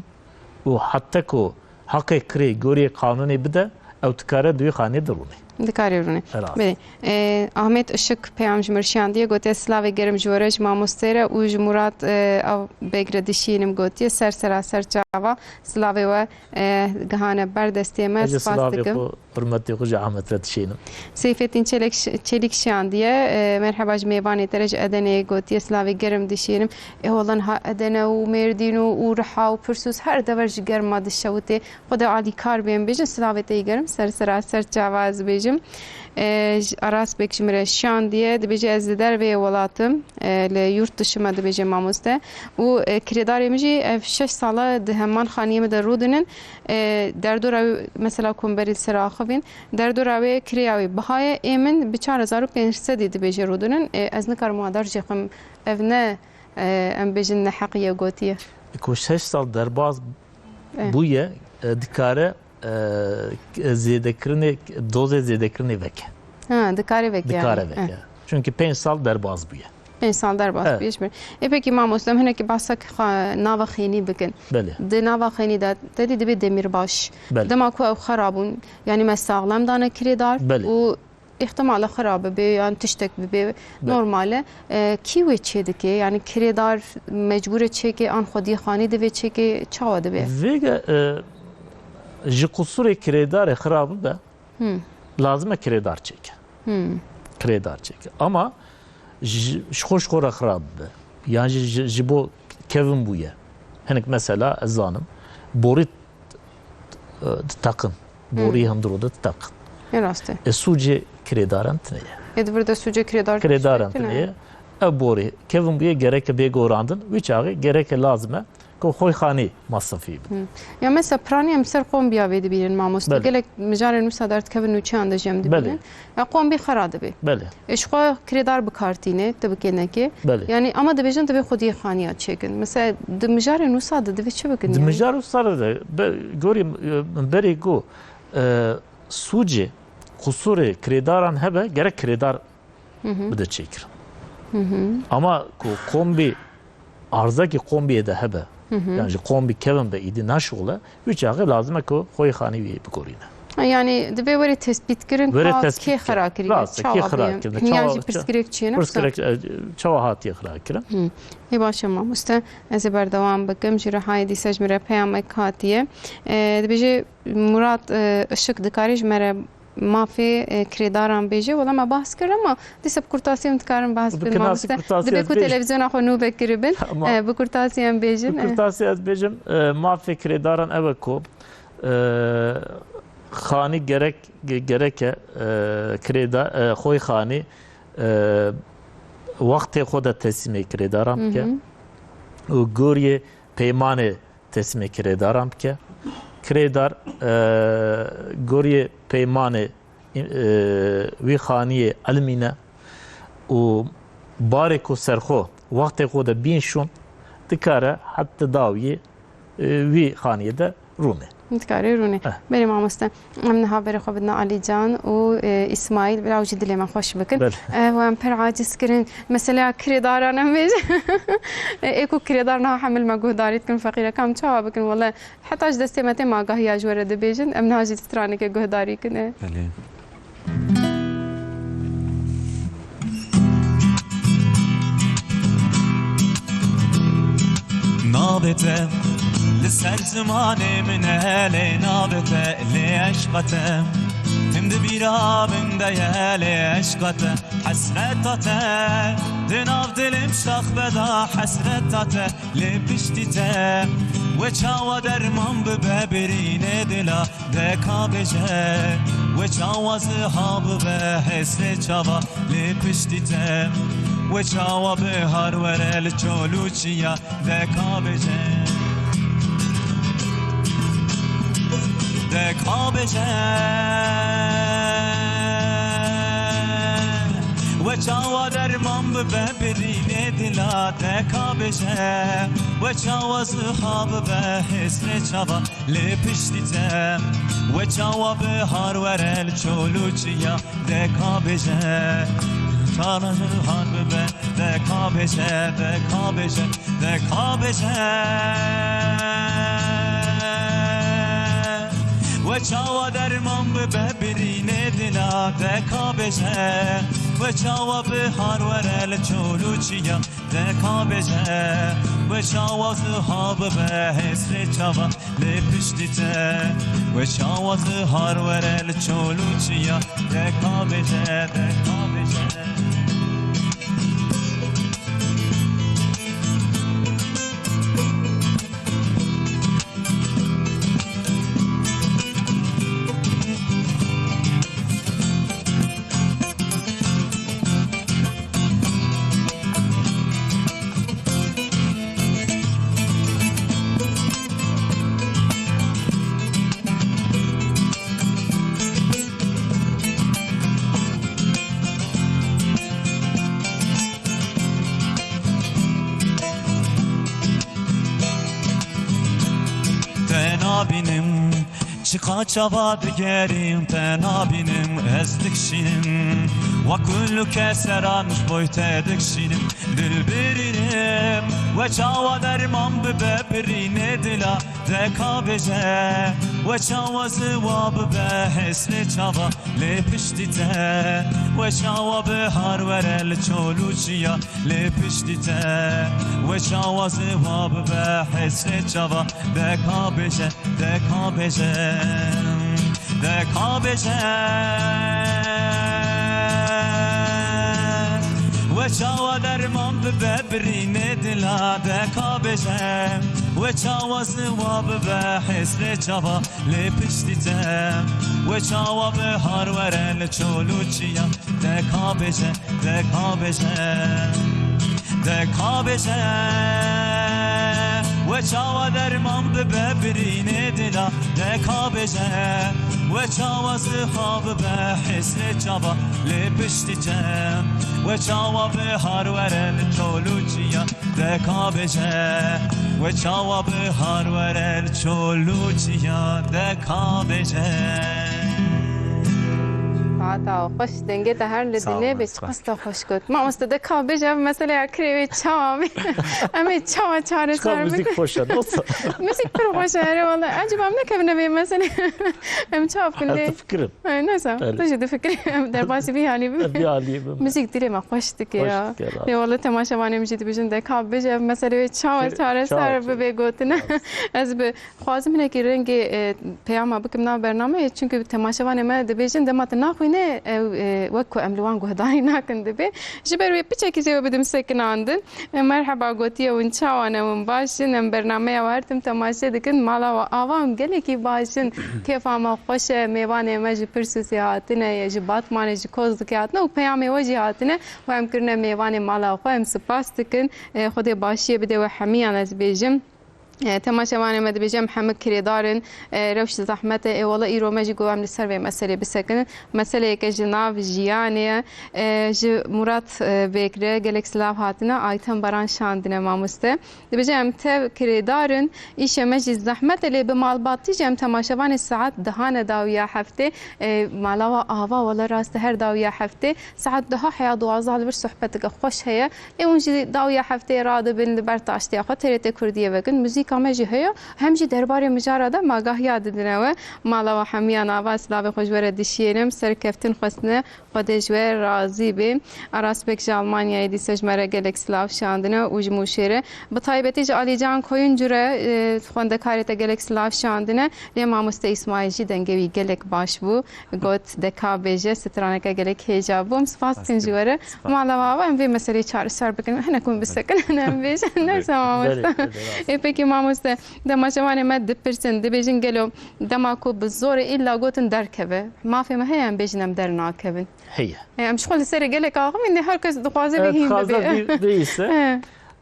û heta ku heqê kirê gorî qanûnê bide, ew dikare di wî xaniyê de rûnê. Dikare rûnê. Belê. E, Ahmet Işık peyam ji min şiyandiye, gotiye, silavê germ ji we re, ji mamostê re û ji Murat, e, ew bêg re dişînim gotiye, ser sera ser çava silavê we, e, gihane ber destê me. Spas dikim. Ez jî silavê xwe, hurmetê xwe ji Ahmet re dişînim. Seyfettin Çelik, Çelik şiyandiye, e, merheba ji mêvanê te re ji Edeneyê gotiye, silavê germ dişînim. E, wela niha Edene û Mêrdîn û, û Riha û Pirsûs her dever ji germa dişewitê. Xwedê alîkar bê, em bêjin silavê te yî germ ser sera ser çava ez bêjim. E, ji Aras Bek ji min re şiyandiye, dibêje, ez li derveyê welat im, e, li yurt dişî me, dibêje mamoste. Û, e, kirêdarê min jî ev şeş sala di heman xaniyê min de rûdinin. E, derdora wê, mesela, komberî li ser axivîn. Derdora wê kirêya wê biha ye, ê min bi çar hezar û pênc sedî dibêje rûdinin. E, ez nikarim wan dar jê xim, ev ne, e, em bêjin neheqî ye gotiye. Ku şeş sal derbas bûye, e, dikare, e, zêdekirinê, dozê zêdekirinê veke. Ha, dikare veke yani. Dikare veke. Çünkü pênc sal derbas bûye. Pênc sal derbas bûye, ji ber. Ê, pekî mamoste, em hinekî behsa xwe-, nava xênî bikin. Belê. Di nava xênî de te dî dibê demîrbaş. Belê. Dema ku ew xera bûn, yani me saxlem dane kirêdar û Îhtimala xira bibe yan tiştek bibe, normal e. E, kî wê çêdike? Yani kirêdar mecbûr e çêke an xwediyê xanî divê çêke, çawa dibe? Vêge, e, ji qusûrê kirêdarê xira bibe, lazim e kirêdar çêke. Kirêdar çêke. Ama ji, ji xwe ji xwe re xira bibe. Yan jî ji, ji bo kevin bûye. Hinek mesela ez zanim, borî e, diteqin. Borî hundir û diteqin. E, rast e. E, sûcê kirêdaran tune ye. E, di vir de sûcê kirêdar Kirêdaran tune ye. Ev borî kevin bûye gereke bê gorandin. Wî çaxê gereke lazim e ku xweyxanî masrafî bidin. Ya mesela piranî em ser qombiya vê dibînin mamoste. Belê. Gelek mijarên wisa derdikevin nûçeyan de jî em dibînin. Belê. Ya qombî xera dibe. Belê. E, ji xwe kirêdar bi kar tîne, tu bi kênekê. Belê. Yani, ama dibêjin divê xwediyê xaniya çêkin. Mesela, di mijarên wisa de divê çi bikin, Di yani? Mijar wisa de, be-, gorî, e, berê ku, e, sûcê, qusûrê kirêdaran hebe, gerek kirêdar bide çêkirin. Ama ku kombî, arzekî kombiyê de hebe, yani ji kombî kevin be, îdî naşuxule, wî çaxê lazim e ku xweyê xanî wî bigorîne. Yani divê were tespîtkirin ka kê xira kiriye, çawa bûye? Yan jî pirsgirêk çêne? Pirsgirêk, e, çawa hatiye xira kirin? Hê baş e mamoste, ez ê berdewam bikim. Ji Rihayê dîsa ji min re peyamek hatiye. E, dibêje Murat, e, Işık, dikarî ji me re mafê, e, kirêdaran bêje? Wela me bahs kir ama dîsa bi kurtasî em dikarin bahs bikin mamoste. Dibê ku televîzyona xwe nû vekiribin. E, bi kurtasî em bêjin. Bi kurtasî ez bêjim, e, mafê kirêdaran ew e ku, e, xanî gerek, ge-, gereke, e, kirêda-, e, xwê xanî, e, wextê xwe de teslîmê kirêdaran bike û goriyê peymanê teslîmê kirêdaran bike. Kirêdar, e, goriyê peymanê, e, wî xaniyê elmîne û barê ku serxwe wextê xwe de bîn şûn, dikare heta dawiyê, e, wî xaniyê de rûne. Dikare rûne. Eh. Belê mamoste. Em niha berê xwe bidin Alî Can û, e, Îsmaîl, bila ew jî dilê me xweş bikin. Belê. E, we em pir aciz kirin. Meseleya kirêdaran em bêjin. E, ê ku kirêdar niha hemil me guhdarî dikin, feqîreka em çawa bikin? Wele heta ji destê me tê, me agahiya ji we re dibêjin. Em niha jî straneke guhdarî kine. Belê. Navê te li ser zimanê min e, lê navê te, lê eşqa te tim di bîra min de ye, lê eşqa te, hesreta te di nav dilim şax veda, hesreta te lê piştî te. We çawa derman bibe birînê dila, deka bêje, we çawa ziha bibe hesrê çava lê piştî te. We çawa bihar were li çol û çiya, deka bêje, deka bêje. We çawa derman bibe birînê dila, deka bêje. We çawa ziha bibe hesrê çava lê piştî te. We çawa bihar were li çol û çiya, deka bêje. Çawa bihar bibe, deka bêje, deka bêje, deka bêje. We çawa derman bibe birînê dila, deka bêje. We çawa bihar were li çol û çiya, deka bêje. We çawa ziha bibe hesrê çava lê piştî te. We çawa ziha were li çol û çiya, deka bêje, deka bêje. Te nabînim, çiqa çava digerim, te nabînim, ez dikşînim. Wa kullu keseran ji boy te dikşînim, dilbirînim. We çawa derman bibe birînê dila, deka bêje. We çawa ziwa bibe hesrê çava lê piştî te. We çawa bihar were li çol û çiya, lê piştî te. We çawa ziwa bibe hesrê çava, deka bêje, deka bêje, deka bêje. We çawa derman bibe birînê dila, deka bêje. We çawa ziwa bibe hesrê çava, lê piştî te. We çawa bihar were li çol û çiya, deka bêje, deka bêje, deka bêje. We çawa derman bibe birînê dila, deka bêje. We çawa ziha bibe hesrê çava, lê piştî te. We çawa bihar were li çol û çiya, deka bêje. We çawa bihar were li çol û çiya, deka bêje. Hata xweş, dengê te her li Sağ ol, dilê bê, sağ ol. Çiqas te xweş got. Mamoste, deka bêje, ev meseleya kirê wê çawa bê? Em ê çawa çareser bikin? Çiqas muzîk xweş e, dost. Muzîk pir xweş e, erê wala. Ecaba em nekevine vê meselê? Em çawa bikin lê? Difikirim. Ay, neyse, Belê. Tu jî difikirî, em derbasî vî halî bibin. Vî halî bibin. Muzîk dilê me xweş dike Xweş ya. dike, rahat. Lê wele temaşevanê min jî dibêjin, deka bêje, ev mesele wê çawa Çare-, çareser çawa bibe çare-, gotine. Evet. Ez bi xwazim hinekî rengê, e, peyama bikim nav bernameyê, çunku temaşevanê me dibêjin, dema tu naxwînî, Ew, e, wek ku em li wan guhdarî nakin dibe. Ji ber wê piçekî jê we bidim sekinandin. E, merheba gotiye hûn çawa ne, hûn baş in? Em bernameya we her tim temaşe dikin. Mala we ava em gelekî baş in. Kêfa me xweş e. Mêvanê me ji Pirsûsê hatine, ye ji Batmanê, ji Kozlukê hatine û peyamê we jî hatine. Û em kirine mêvanê mala xwe. Em spas dikin. E, Xwedê başiyê bide we hemiyan ez bêjim. E, temaşevanê me dibêje, em hemik kirêdar in, e, rewş zehmet e. Ê wele îro me jî got em li ser vê meselê bisekinin. Meseleyeke ji nav jiyanê ye. E, ji Murat, e, Bêk re gelek silav hatine. Ayten Baran şandine mamoste. Dibêje em tev kirêdar in, îşê me jî zehmet e, lê bi malbatî jî em temaşevanê saet deha ne dawiya heftê. E, mala we ava wele rast e, her dawiya heftê saet deha heya duwazdeh li vir sohbeteke xweş heye. Ê hûn jî dawiya hefteyê radibin, li ber taştiya xwe T R T Kurdiyê vekin. Muzîka me jî heye. Hem jî derbarê mijara de me agahiya didine we. Mala we hemiyan ava, silavê xwe ji we re dişiyênim. Serkeftin xwestine, Xwedê ji we razî bê. Aras Bek ji Almanyayê dîsa ji me re gelek silav şandine û ji Mûşê re. Bi taybetî ji Alîcan Koyuncu re, e, xwendekarê te gelek silav şandine. Lê mamoste Îsmaîl jî dengê wî gelek baş bû. Got, deka bêje, straneke gelek hêja bû. Em spas dikin ji we re. Spas. Mala we ava, em vê meseleyê çareser bikin. Hinek hûn bisekinin, em bêjin. Neyse mamoste. Belê, belê, rast. Ê, pekî mamoste, dema şevanê me dipirsin, dibêjin gelo dema ku bi zorê îlla gotin derkeve, mafê me heye em bêjin em dernakevin? Heye. Ê, em ji xwe li serê gelek axivîn, lê her kes dixwaze vê hîn bibe. Dixwaze vê, vê îse,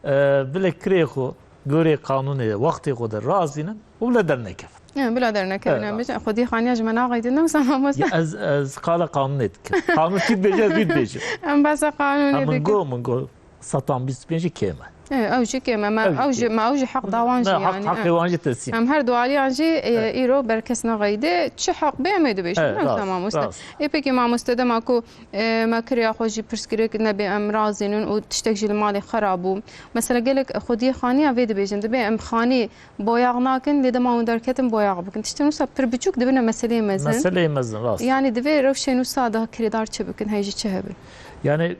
e, bilê kirê xwe, gorê qanûnê wextê xwe de razînin û bila dernekevin. Ê, bila dernekevin, em bêjin. Xwedî xaniya ji me naxeytin, ne wisa mamoste? Ya ez, ez qala qanûnê dikim. Qanûn çi dibêje, ez wî dibêjim. Em behsa qanûnê dikin. Min got, min got, setan bîst û pêncî kêm e. Ê, ew jî kêm e. Me ew jî, me ew jî heq da wan jî, yanî, heqê wan jî teslîm. Em her du alîyan jî, ê, îro berkes nexeyde. Çi heq be em ê dibêjin, ne wisa mamoste? Rast. Ê, pekî mamoste, dema ku, ê, me kiriya xwe jî pirsgirêk nebe, em razînin û tiştek jî li malê xera bû. Mesela gelek xwediyê xaniya vê dibêjin. Dibê em xanî boyax nakin, lê dema hûn derketin boyax bikin. Tiştên wisa pir biçûk dibine meseleyê mezin. Meseleyê mezin, rast. Yanî divê rewşên wisa daha kirêdar çi bikin, heyî jî çi hebin? Yanî, e,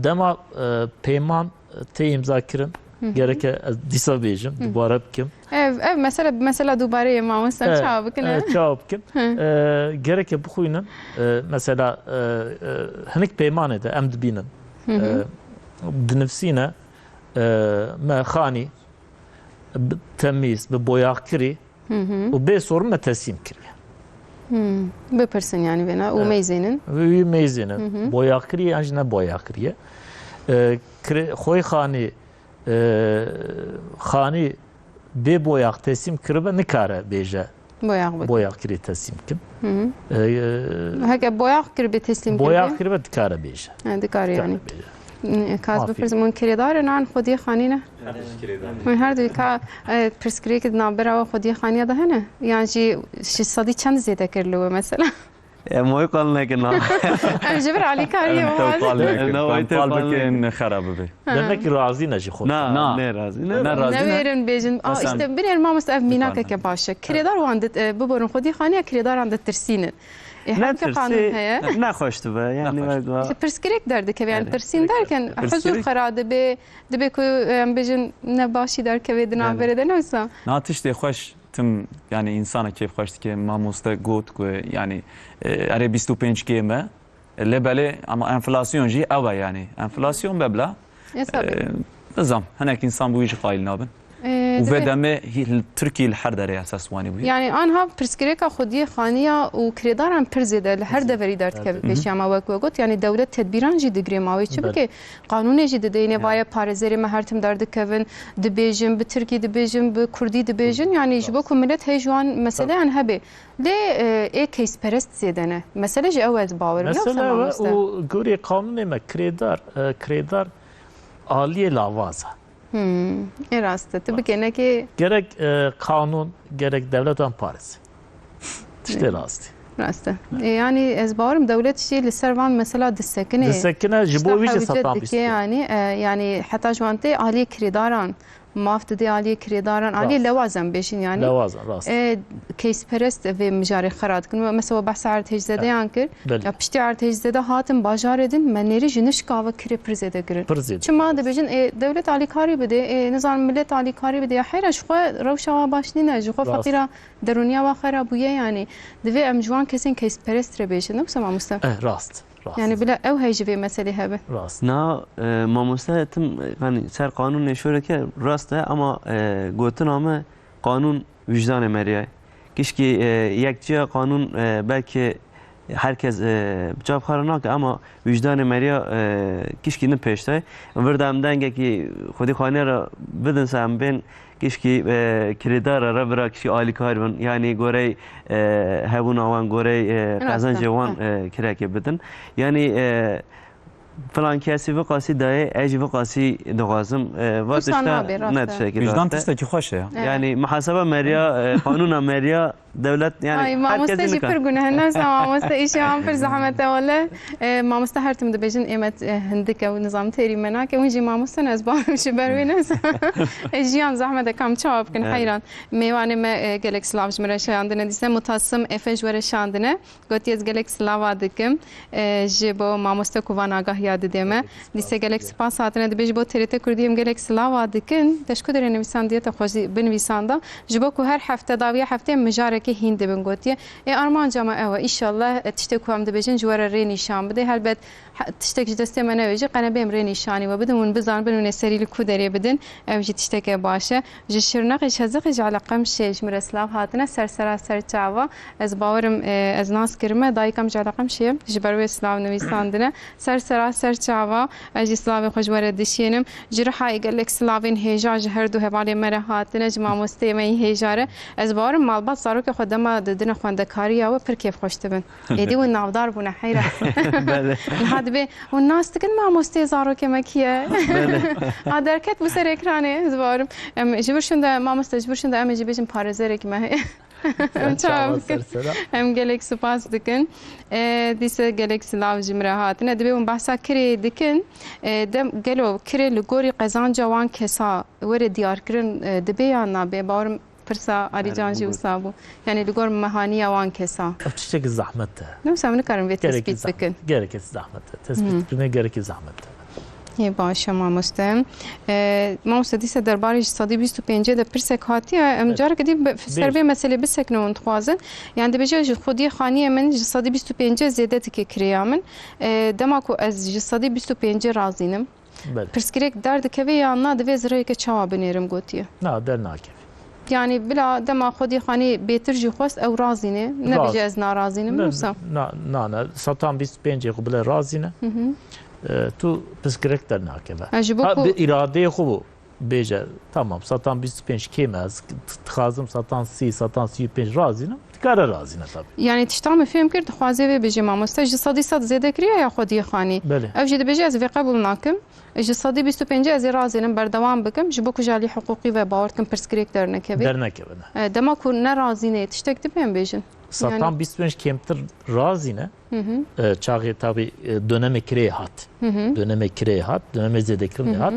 dema, e, peyman, e, tê îmza kirin, gereke ez dîsa bêjim, dubare bikim. Ev, ev mesele, mesela dubareyê mamoste, çawa bikin, e? Çawa bikin? E, gereke bixwînin, e, mesela, e, e, hinek peymanê de em dibînin. E, dinivsîne, e, me xanî, bi temîz, bi boyaxkirî û bê sorun me teslîm kiriye. Bipirsin yanî vêna û meyzênin. Wî meyzênin. Boyaxkirî ye yan jî ne boyaxkirî ye. E, kire-, xwê xanî, e, xanî bê boyax teslîm kiribe nikare bêje. Boyax bikin. Boyaxkirî teslîm bikin. E, e, heke boyax kiribe teslîm kiribe? Boyax kiribe dikare bêje. Ha, dikare yanî. Dikare bêje. Ka ez bipirsim, hûn kirêdar in an xwediyê xanî ne? Hûn her du ka, e, pirsgirêk di navbera we xwediyê xaniya de hene? Yan jî ji sedî çend zêde kir li we mesela? Em wê qal nekin, na. Em ji vir alîkariyê Em tew qal nekin. Em tew qal bikin, xera bibe. Demek ki razî ne ji xwe. Na, na, ne razî ne. Ne razî ne. Newêrin bêjin. Aa, işte binêrin mamoste, ev mînakeke baş e. Kirêdar wan dit, e, biborin xwedî xaniya kirêdaran ditirsînin. E, hem ki qanûn heye. Ne, nexweş dibe. Yani işte pirsgirêk derdikeve, yani tirsîn derken huzur xera dibe, dibe ku em bêjin ne başî derkeve di navberê de, ne wisa? Na tiştê xweş. Tim, yani, însana kêfxweş dike. Mamoste got ku, yani, e, erê bîst û pênc kêm e. E, lê belê, ama enflasyon jî ew e, yani. Enflasyon be bila, e, tabii. Nizam, hinek însan bi wî jî qayîl nabin. E, û vê demê hî-, li Tirkiyê li her derê esas wanî bûye. Yani, anha pirsgirêka xwediyê xaniya û kirêdaran pir zêde li her deverî derdikeve pêşiya me, wek we got. Yani, dewlet tedbîran jî digire, ma wê çi bike? Qanûnê jî dideyne, vaye parêzerê me her tim derdikevin, dibêjin, bi tirkî dibêjin, bi kurdî dibêjin, yanî ji bo ku milet hê ji wan meseleyan hebe. Lê, e, ê keysperest zêde ne. Mesele jî ew ez bawerim. Mesele ew e û gorî qanûnê me kirêdar, e, kirêdar aliyê lawaz e. Hmm, ê rast e. Tu bike nekê. Gerek, e, qanûn, gerek dewletan parêz. Tiştê rastî. Rast e. E, yani ez bawerim dewlet jî li ser van mesela disekine. Disekine, ji bo wî jî setan bîst. Yani, e, yani heta ji wan tê aliyê kirêdaran Maf dide aliyê kirêdaran, aliyê Rast. lewaz em bêjin yanî. Lewaz, rast. E, keysperest vê mijarê xera dikin. Mesela behsa erdhêjzedeyan kir. Belê. Ya piştî erdhêjzede hatin bajarê din me nêrî ji nişka ve kirê pir zêde girin. Pir zêde. Çima dibêjin, e, dewlet alîkarî bide, e, nizanim millet alîkarî bide. Ya heyra ji xwe rewşa wa baş nîne, ji xwe Rast. feqîra derûniya wa xera bûye yanî. Divê em ji wan kesên keysperest re bêjin, ne wisa mamoste? Eh, rast. Rast. Yani bila ew hey ji vê meselê hebe. Rast. Na, e, mamoste tim, e, hani ser qanûnê şoreke rast e ama, e, gotina me qanûn wijdanê meriya ye. Kişkî, e, yekçiya qanûn, e, belkî herkes, e, bi çav xwe re nake ama wijdanê meriya, e, kişkî ne pêşte. Vir de em dengekî xwedî xaniya re bidin se em bên Kişkî, e, kirêdara re vira kişkî alîkar bin. Yanî gorey, e, hebûna wan, gorey, e, Rast e, qezencê wan, e. e, kirekê bidin. Yanî, e, filan kesî viqasî dayê, ez jî viqasî dixwazim. E, va Wisa tişta nabe, rast ne e. tiştekî Wijdan rast e. tiştekî xweş e ya. Evet. Yanî muhaseba meriya, e, qanûna meriya dewlet, yanî Ay, herkes mamoste jî nikar. pir guneh e. Ne wisa mamoste, îşê wan pir zehmet e wele. E, mamoste her tim dibêjin ê me, e, hindik e û nizam têrî me nake. Hûn jî mamoste ne, ez barim ji ber wê ne. E, jiyan zehmet e, kam çawa bikin, Evet. heyran. Mêvanê me, e, gelek silav ji min re şayandine. Dîse Mutasim Efe ji we re şandine. Gotiye ez gelek silava dikim, e, ji bo mamoste ku van agahiya didê me. Dîse gelek spas hatine. Dibê ji bo T R T Kurdî em gelek silava dikin. Te ji ku derê nivîsandiye te xwe jî binivîsanda. Ji bo ku her hefte dawiya hefteyê mijarekê hîn dibin gotiye. Ê armanca me ew e. Îşallah, e, tiştê ku em dibêjin ji we re rê nîşan bide. Helbet he-, tiştek ji destê me newê jî qenebê em rê nîşanî we bidin. Hûn bizanibin hûn ê serî li ku derê bidin. Ev jî tişteke baş e. Ji Şirnexê, ji Hezixê, ji Eleqemşê ji min re silav hatine. Ser sera ser çava. Ez bawerim, e, ez nas kirime. Dayika min ji Eleqemşê ye. Ji ber wê silav nivîsandine. Ser sera ser çava. Ez jî silavê xwe ji we re dişînim. Ji Rihayê gelek silavên hêja ji her du hevalên me re hatine. Ji mamosteyê me yî hêja re. Ez bawerim malbat zarokê xwe dema didine xwendekariya we pir kêfxweş dibin. Êdî wî navdar bûne heyra. Belê. Niha dibê hûn nas dikin mamosteyê zarokê me kî ye? Belê. Ha derket bû ser ekranê, ez bawerim. Em, ji vir şûnde mamoste, ji vir şûnde em ê jî bêjin parêzerekî me heye. Em çawa Çawa bikin? ser sera. Em gelek spas dikin. E, dîse gelek silav ji min re hatine. Dibê hûn behsa kirê dikin. E, dem, gelo kirê li gorî qezanca wan kesa were diyarkirin, e, dibe yan nabe? Bawerim pirsa Alîcan jî wisa bû. Yani li gor mehaniya wan kesa. Ev tiştekî zehmet e. Ne wisa em nikarin vê Gerekî tespît zehmet. bikin. Gerekî zehmet e. Tespît Hmm. kirinê gerekî zehmet e. Ê baş e mamoste. E, mamoste dîse derbarê ji sedî bîst û pêncê de pirsek hatiye. Em Evet. careke dî bi- ser Bêj. vê meselê bisekine hûn dixwazin. Yani dibêje ji xwediyê xaniyê min ji sedî bîst û pêncê zêde dike kirêya min. E, dema ku ez ji sedî bîst û pêncê razînim. Belê. Pirsgirêk derdikeve yan na, divê ez rêyeke çawa binêrim gotiye. Na, dernakeve. Yani bila dema xwedî xanî bêtir jî xwest ew razîne, Raz- nebêje ez narazînim, Ne, wisa? na, na, ne, setan bîst û pêncê xwe bile razîne. Hı hı. E, tu pirsgirêk dernakeve. Ha, ji bo Ha, ku bi îradeyê xwe bû bêje, tamam, setan bîst û pênc kêm e, ez dixwazim setan sî, setan sî û pênc razînim, dikare razîne tabii. Yani tişta min fêm kir, dixwaze vê bêje mamoste, ji sedî sed zêde kiriye ya xwedî xanî. Belê. Ev jî dibêje ez vê qebûl nakim. Ji sedî bîst û pêncî ez ê razênim berdewam bikim, ji bo ku ji alî hiqûqî ve bawer dikim pirsgirêk dernekeve. Dernekeve, ne. E, dema ku ne razî ne, tiştek dibe em bêjin. Satan Yani bîst û pênc kêmtir razî ne. Hı hı. E, çaxê tabî, e, dönemê kirê hat. Hı hı. Dönemê kirê hat, dönemê zêdekirinê Hı hı. hat.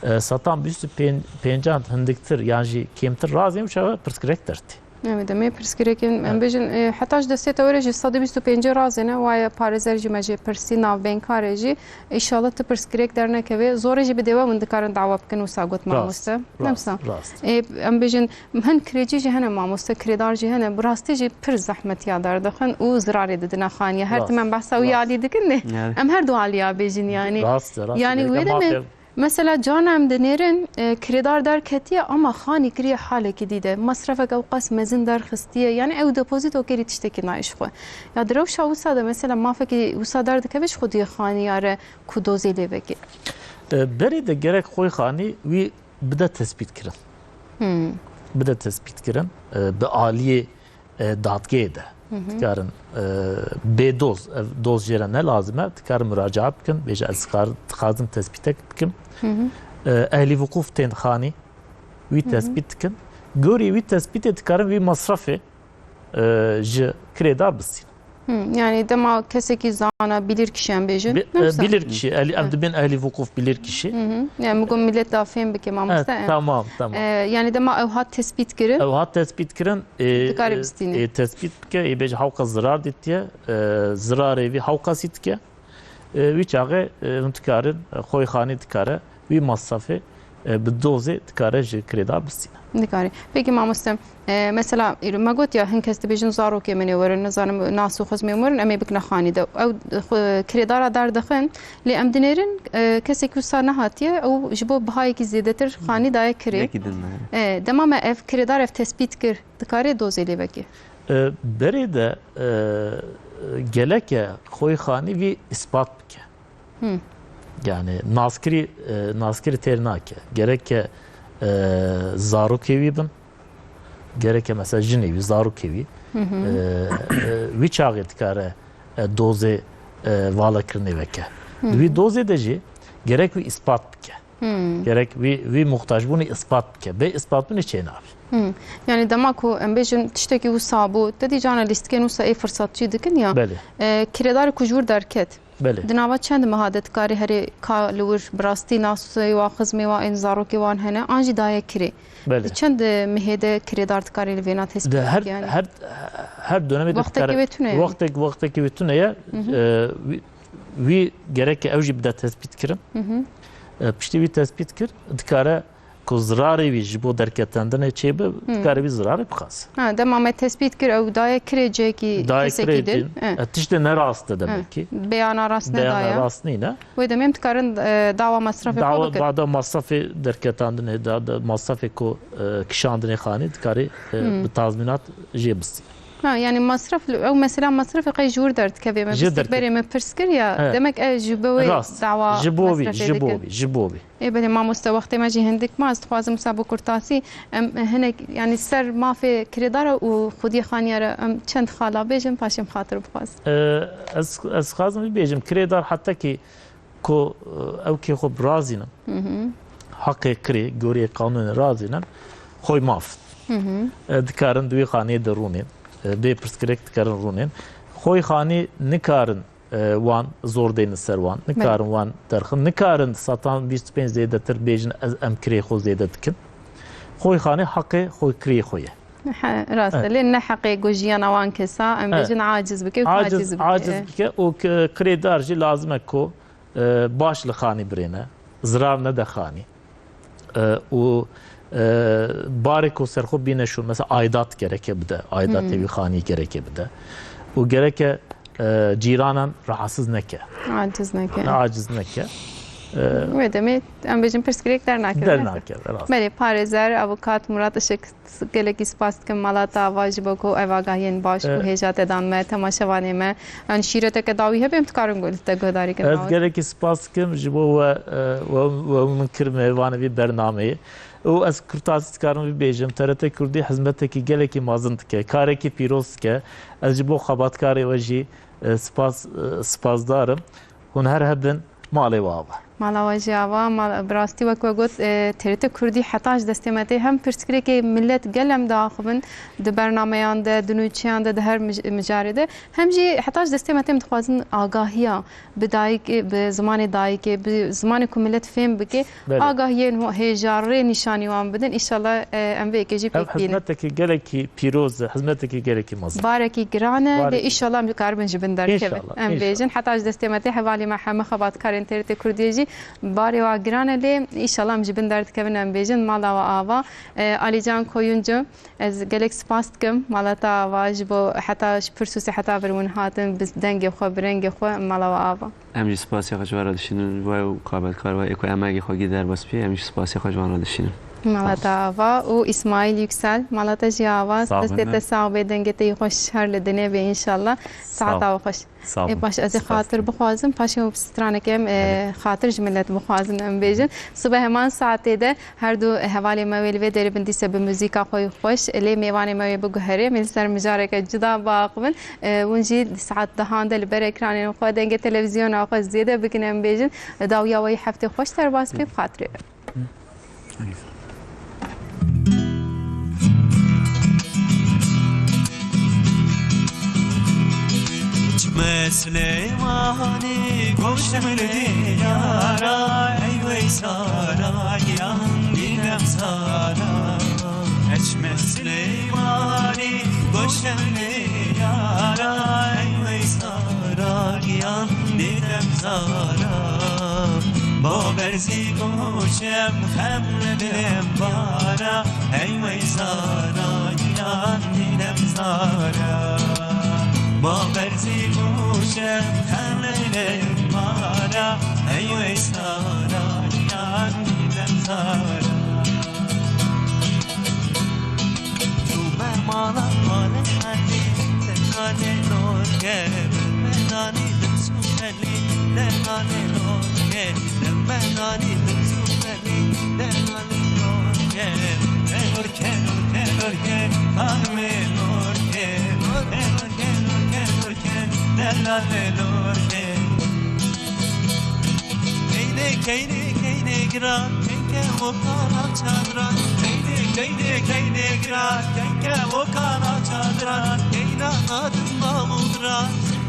E, satan bîst û pênc, pêncan hindiktir yan jî kêmtir razî ne, û çaxê pirsgirêk dertî. Evet, em ê pirsgirêkên, em Evet. bêjin, e, heta ji destê te were ji sedî bîst û pêncî razê ne, waye parêzer jî me jê pirsî, navbeynkar e jî. Înşallah tu pirsgirêk dernekeve. Zorê jî bidê we, hûn dikarin dawa bikin, wisa got Rast, mamoste. rast, Ne wisa? rast. E, em bêjin, hin kirêcî jî hene mamoste, kirêdar jî hene. Bi rastî jî pir zehmet ya derdixin û zirarê didine xaniye. Her Rast, tim em behsa wî rast. alî dikin de, Evet. em her du aliya bêjin yani. Rast, rast. Yani Gerek wê de mafê me Mesela cana em dinêrin, e, kirêdar derketiye ama xanî kiriye halekî dî de. Mesrefek ew qas mezin derxistiye. Yani ew depozîto kerî tiştekî nayê ji xwe. Ya di rewşa wisa de mesela mafekî wisa derdikeve ji xwediyê xanî ya re ku dozê lê veke. E, berê de gerek xwê xanî wî bide tespît kirin. Hmm. Bide tespît kirin. E, bi aliyê e, dadgehê de Hı hı. dikarin, e, bê doz, ev doz jê re ne lazim e, dikarin muracaat bikin, bêje ez dikar-, dixwazim tespîtek bikim. Hı hı. E, ehlî wiqûf tên xanî, wî Hı hı. tespît dikin. Gorî wî tespîtê dikarin wî masrafê, e, ji kirêdar bistînin. Hı, yani dema kesekî zana, bilîrkişî em bêjin. Bi-, e, bilîrkişî, ehlî, em dibên ehlî wukuf bilîrkişî. Hı hı. Yani min got millet da fêm bike mamoste. Evet, tamam, tamam. E, yani dema ew hat tespît kirin. Ew hat tespît kirin, e, Dikare e, bistîne. E, tespît bike, ê bêje hewqa zirar dîtiye, e, zirarê vî hewqasî dike. E, wî çaxê, e, hûn dikarin, e, xwê xanî dikare, wî masrafê, e, bi dozê dikare ji kirêdar bistîne. Dikare. Peki mamoste, e, mesela, îro me got ya, hin kes dibêjin zarokê min ê werin, nizanim, nas û xizmê werin, em ê bikine xanî de. Ew, xwe, kirêdara derdixin, lê em dinêrin, e, kesekî wisa nehatiye, ew ji bo bihayekî zêdetir xanî daye kirê. Yekî din me. E, dema me ev kirêdar ev tespît kir, dikare dozê lê vekê? E, berê de, e, geleke xwê xanî vî îspat bike. Hı. Yani naskirî, e, naskirî têr nake. Gereke, e, zarokê wî bin, gereke mesela jinê wî, zarokê wî, Hı hı. e, e, wî çaxê dikare, e, dozê, e, valakirinê veke. Hı Di wî hı. dozê de jî gerek wî îspat bike. Hı. Gerek wî, wî muxtacbûnê îspat bike. Bê îspatbûnê çênabî. Hı. Yani dema ku em bêjin tiştekî wisa bû, te dî cana lîstikên wisa ê firsatçî dikin ya. Belê. E, kirêdarê ku ji wir derket, Belê. Di nava çend meha de dikarî herê ka li wir bi rastî nasê wa, xizmê wa, ên zarokê wan hene, an jî daye kirê? Belê. Di çend mehê de kirêdar dikarî li vêna tespît Di her, bike, yani? her, her dönemê de Wextekî dikare, wê tune ye. wextek, wextekî wê tune ye. Hı hı. E, wî, wî gereke ew jî bide tespît kirin. Hı hı. E, piştî wî tespît kir, dikare ku zirarê wî ji bo derketandinê çêbe, Hmm. dikare wî zirarê bixase. Ha, dema me tespît kir, ew daye kirê cihekî Daye kesekî kirê din. din. E. E, tiştê ne rast e demek ki. Beyana rast Beyana nedaye. rast nîne. Wê demê em dikarin, e, dawa masrafê xwe Dawa, bikin. dawa masrafê derketandinê, da, da masrafê ku, e, kişandinê xanî dikarî, e, Hmm. bi tazmînat jê bistî. Ha, yani masraf, ew mesela masrafê qey ji wir derdikeve me Ji pistik derke- berê me pirs kir ya, He. demek e ji bo wê Rast. dawa Ji bo wî, masrafê ji bo dikin. wî, ji bo wî. Ê belê mamoste, wextê me jî hindik ma, ez dixwazim wisa bo kurtasî, em hinek, yani ser mafê kirêdara û xwediyê xaniya re em çend xala bêjin, paşê em xatir bixwazin. E, ez, ez xwazim bibêjim, kirêdar hetekî ku, e, ew kê xwe birazînin, Hı hı. heqê kirê, gorî qanûnê razînin, xwe maf. Hı hı. E, dikarin di wî xaniyê de rûnên, e, bê pirsgirêk dikarin rûnên. Xwe xanî nikarin e, wan zor deynin ser wan. Nikarin wan derxin. Nikarin satan bîst û pênc zêdetir bêjin ez, em kirê xwe zêde dikin. Xwê xanê heqê xwe kirê xwe ye. He, rast e. Evet. Lê ne heqê ku jiyana wan kesa, em Evet. bêjin aciz bike û Aciz, taciz bike. aciz bike û ki-, kirêdar jî lazim e ku, e, baş li xanî birêne. Zirar nede xanî. E, û, e, barê ku ser xwe bîne şûn, mesela aidat gereke bide, aidatê Hmm. wî xanî gereke bide. Û gereke, e, cîranan rahatsiz neke. Aciz neke. Aciz neke. E, Wê demê em bêjin pirsgirêk dernakeve. Dernakeve, rast. Belê, parêzer, avukat Murat Işık, gelekî spas dikim mala te ava ji bo ku ev agahiyên baş û E, hêja te dan me, temaşevanê me. Yani şîreteke dawî hebe em dikarin gu-, li te guhdarî kin. Ez gelekî spas dikim ji bo we, e, we, we min kir mêvanê vî bernameyê. Û ez kurtasî dikarim vî bêjim, T R T Kurdî hizmetekî gelekî mezin dike, karekî pîroz dike. Ez ji bo xebatkarê we jî, e, spas, e, spasdar im. Hûn her hebin, malê we ava. Mala we jî ava, mal, bi rastî wek we got, e, T R T Kurdî heta ji destê me tê hem pirsgirêkê millet gel em diaxivin di bernameyan de, di nûçeyan de, di her mij-, mijarê de. Hem jî heta ji destê me tê em dixwazin agahiya bi dayikê, bi zimanê dayikê, bi zimanê ku millet fêm bike, Belê. agahiyên ho-, hêja rê nîşanî wan bidin. Înşallah, e, em vê yekê jî Ev pêk bînin. hizmetekî gelekî pîroz e, hizmetekî gelekî mezin. Barekî giran e, lê Barekî. înşallah em dikaribin ji bin derkevin. Înşallah, Em înşallah. bêjin, heta ji destê me tê hevalê me heme xebatkarên T R T Kurdiyê jî barê wa giran e, lê înşallah em ji bin derdikevin, em bêjin, mala wa ava. E, Alîcan Koyuncu, Ez gelek spas dikim mala te ava ji bo heta ji Pirsûsê heta vir hûn hatin, bi dengê xwe, bi rengê xwe mala we ava. Em jî spasê xwe ji we re dişînin, we û xebatkar we ê ku emegê xwe gî derbas bî, em jî spasê xwe ji wan re dişînin. Mala te ava û Îsmaîl Yüksel, mala te jî ava, Sağ destê olun. te sax bê, dengê te yî xweş her li dinê bê înşallah. Sağ ol. Saeta we xweş. Sağ olun. Ê baş, ez ê Spas. xatir bixwazim, paşê û stranekê em, e, Belê. xatir ji millet bixwazin, em bêjin. Sibe heman saetê de her du hevalê me wê li vê derê bin dîse bi muzîka xwe yê xweş, lê mêvanê me wê biguherê, em ê li ser mijareke cuda biaxivin. E, hûn jî di saet dehan de li ber ekranên xwe, dengê televîzyona xwe zêde bikin, em bêjin. Dawiya we yê heftê xweş derbas bê, bi xatirê we. Silêmanî goşem li diyara, ey wey Zara giyan dînem Zara. Eçme Silêmanî goşem li diyara, ey wey Zara giyan dînem Zara. Ba berzî goşem xem li dilem bara, ey wey Zara giyan dînem Zara. Ba berzî goşem xem li dilem bara, ey wey Zara giyan dînem Zara. Tu me mala mala hadi, te nane lorke, me nani dim su hadi, te nane lorke, te me nani dim su hadi, te nane lorke, lorke, lorke, lorke, lorke, lorke, lorke, lorke, lorke, te nane lorke. Keyne, keyne, keyne gira, keyke o kara çadra. Keyne, keyne, keyne gira, keyke o kara çadra. Keyna adım babu bira,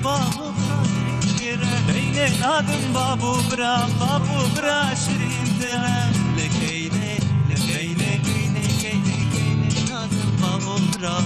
babu bira şirin dere. Keyne adım babu bira, babu bira şirin dere. Le keyne, le keyne, keyne, keyne, keyne adım babu bira.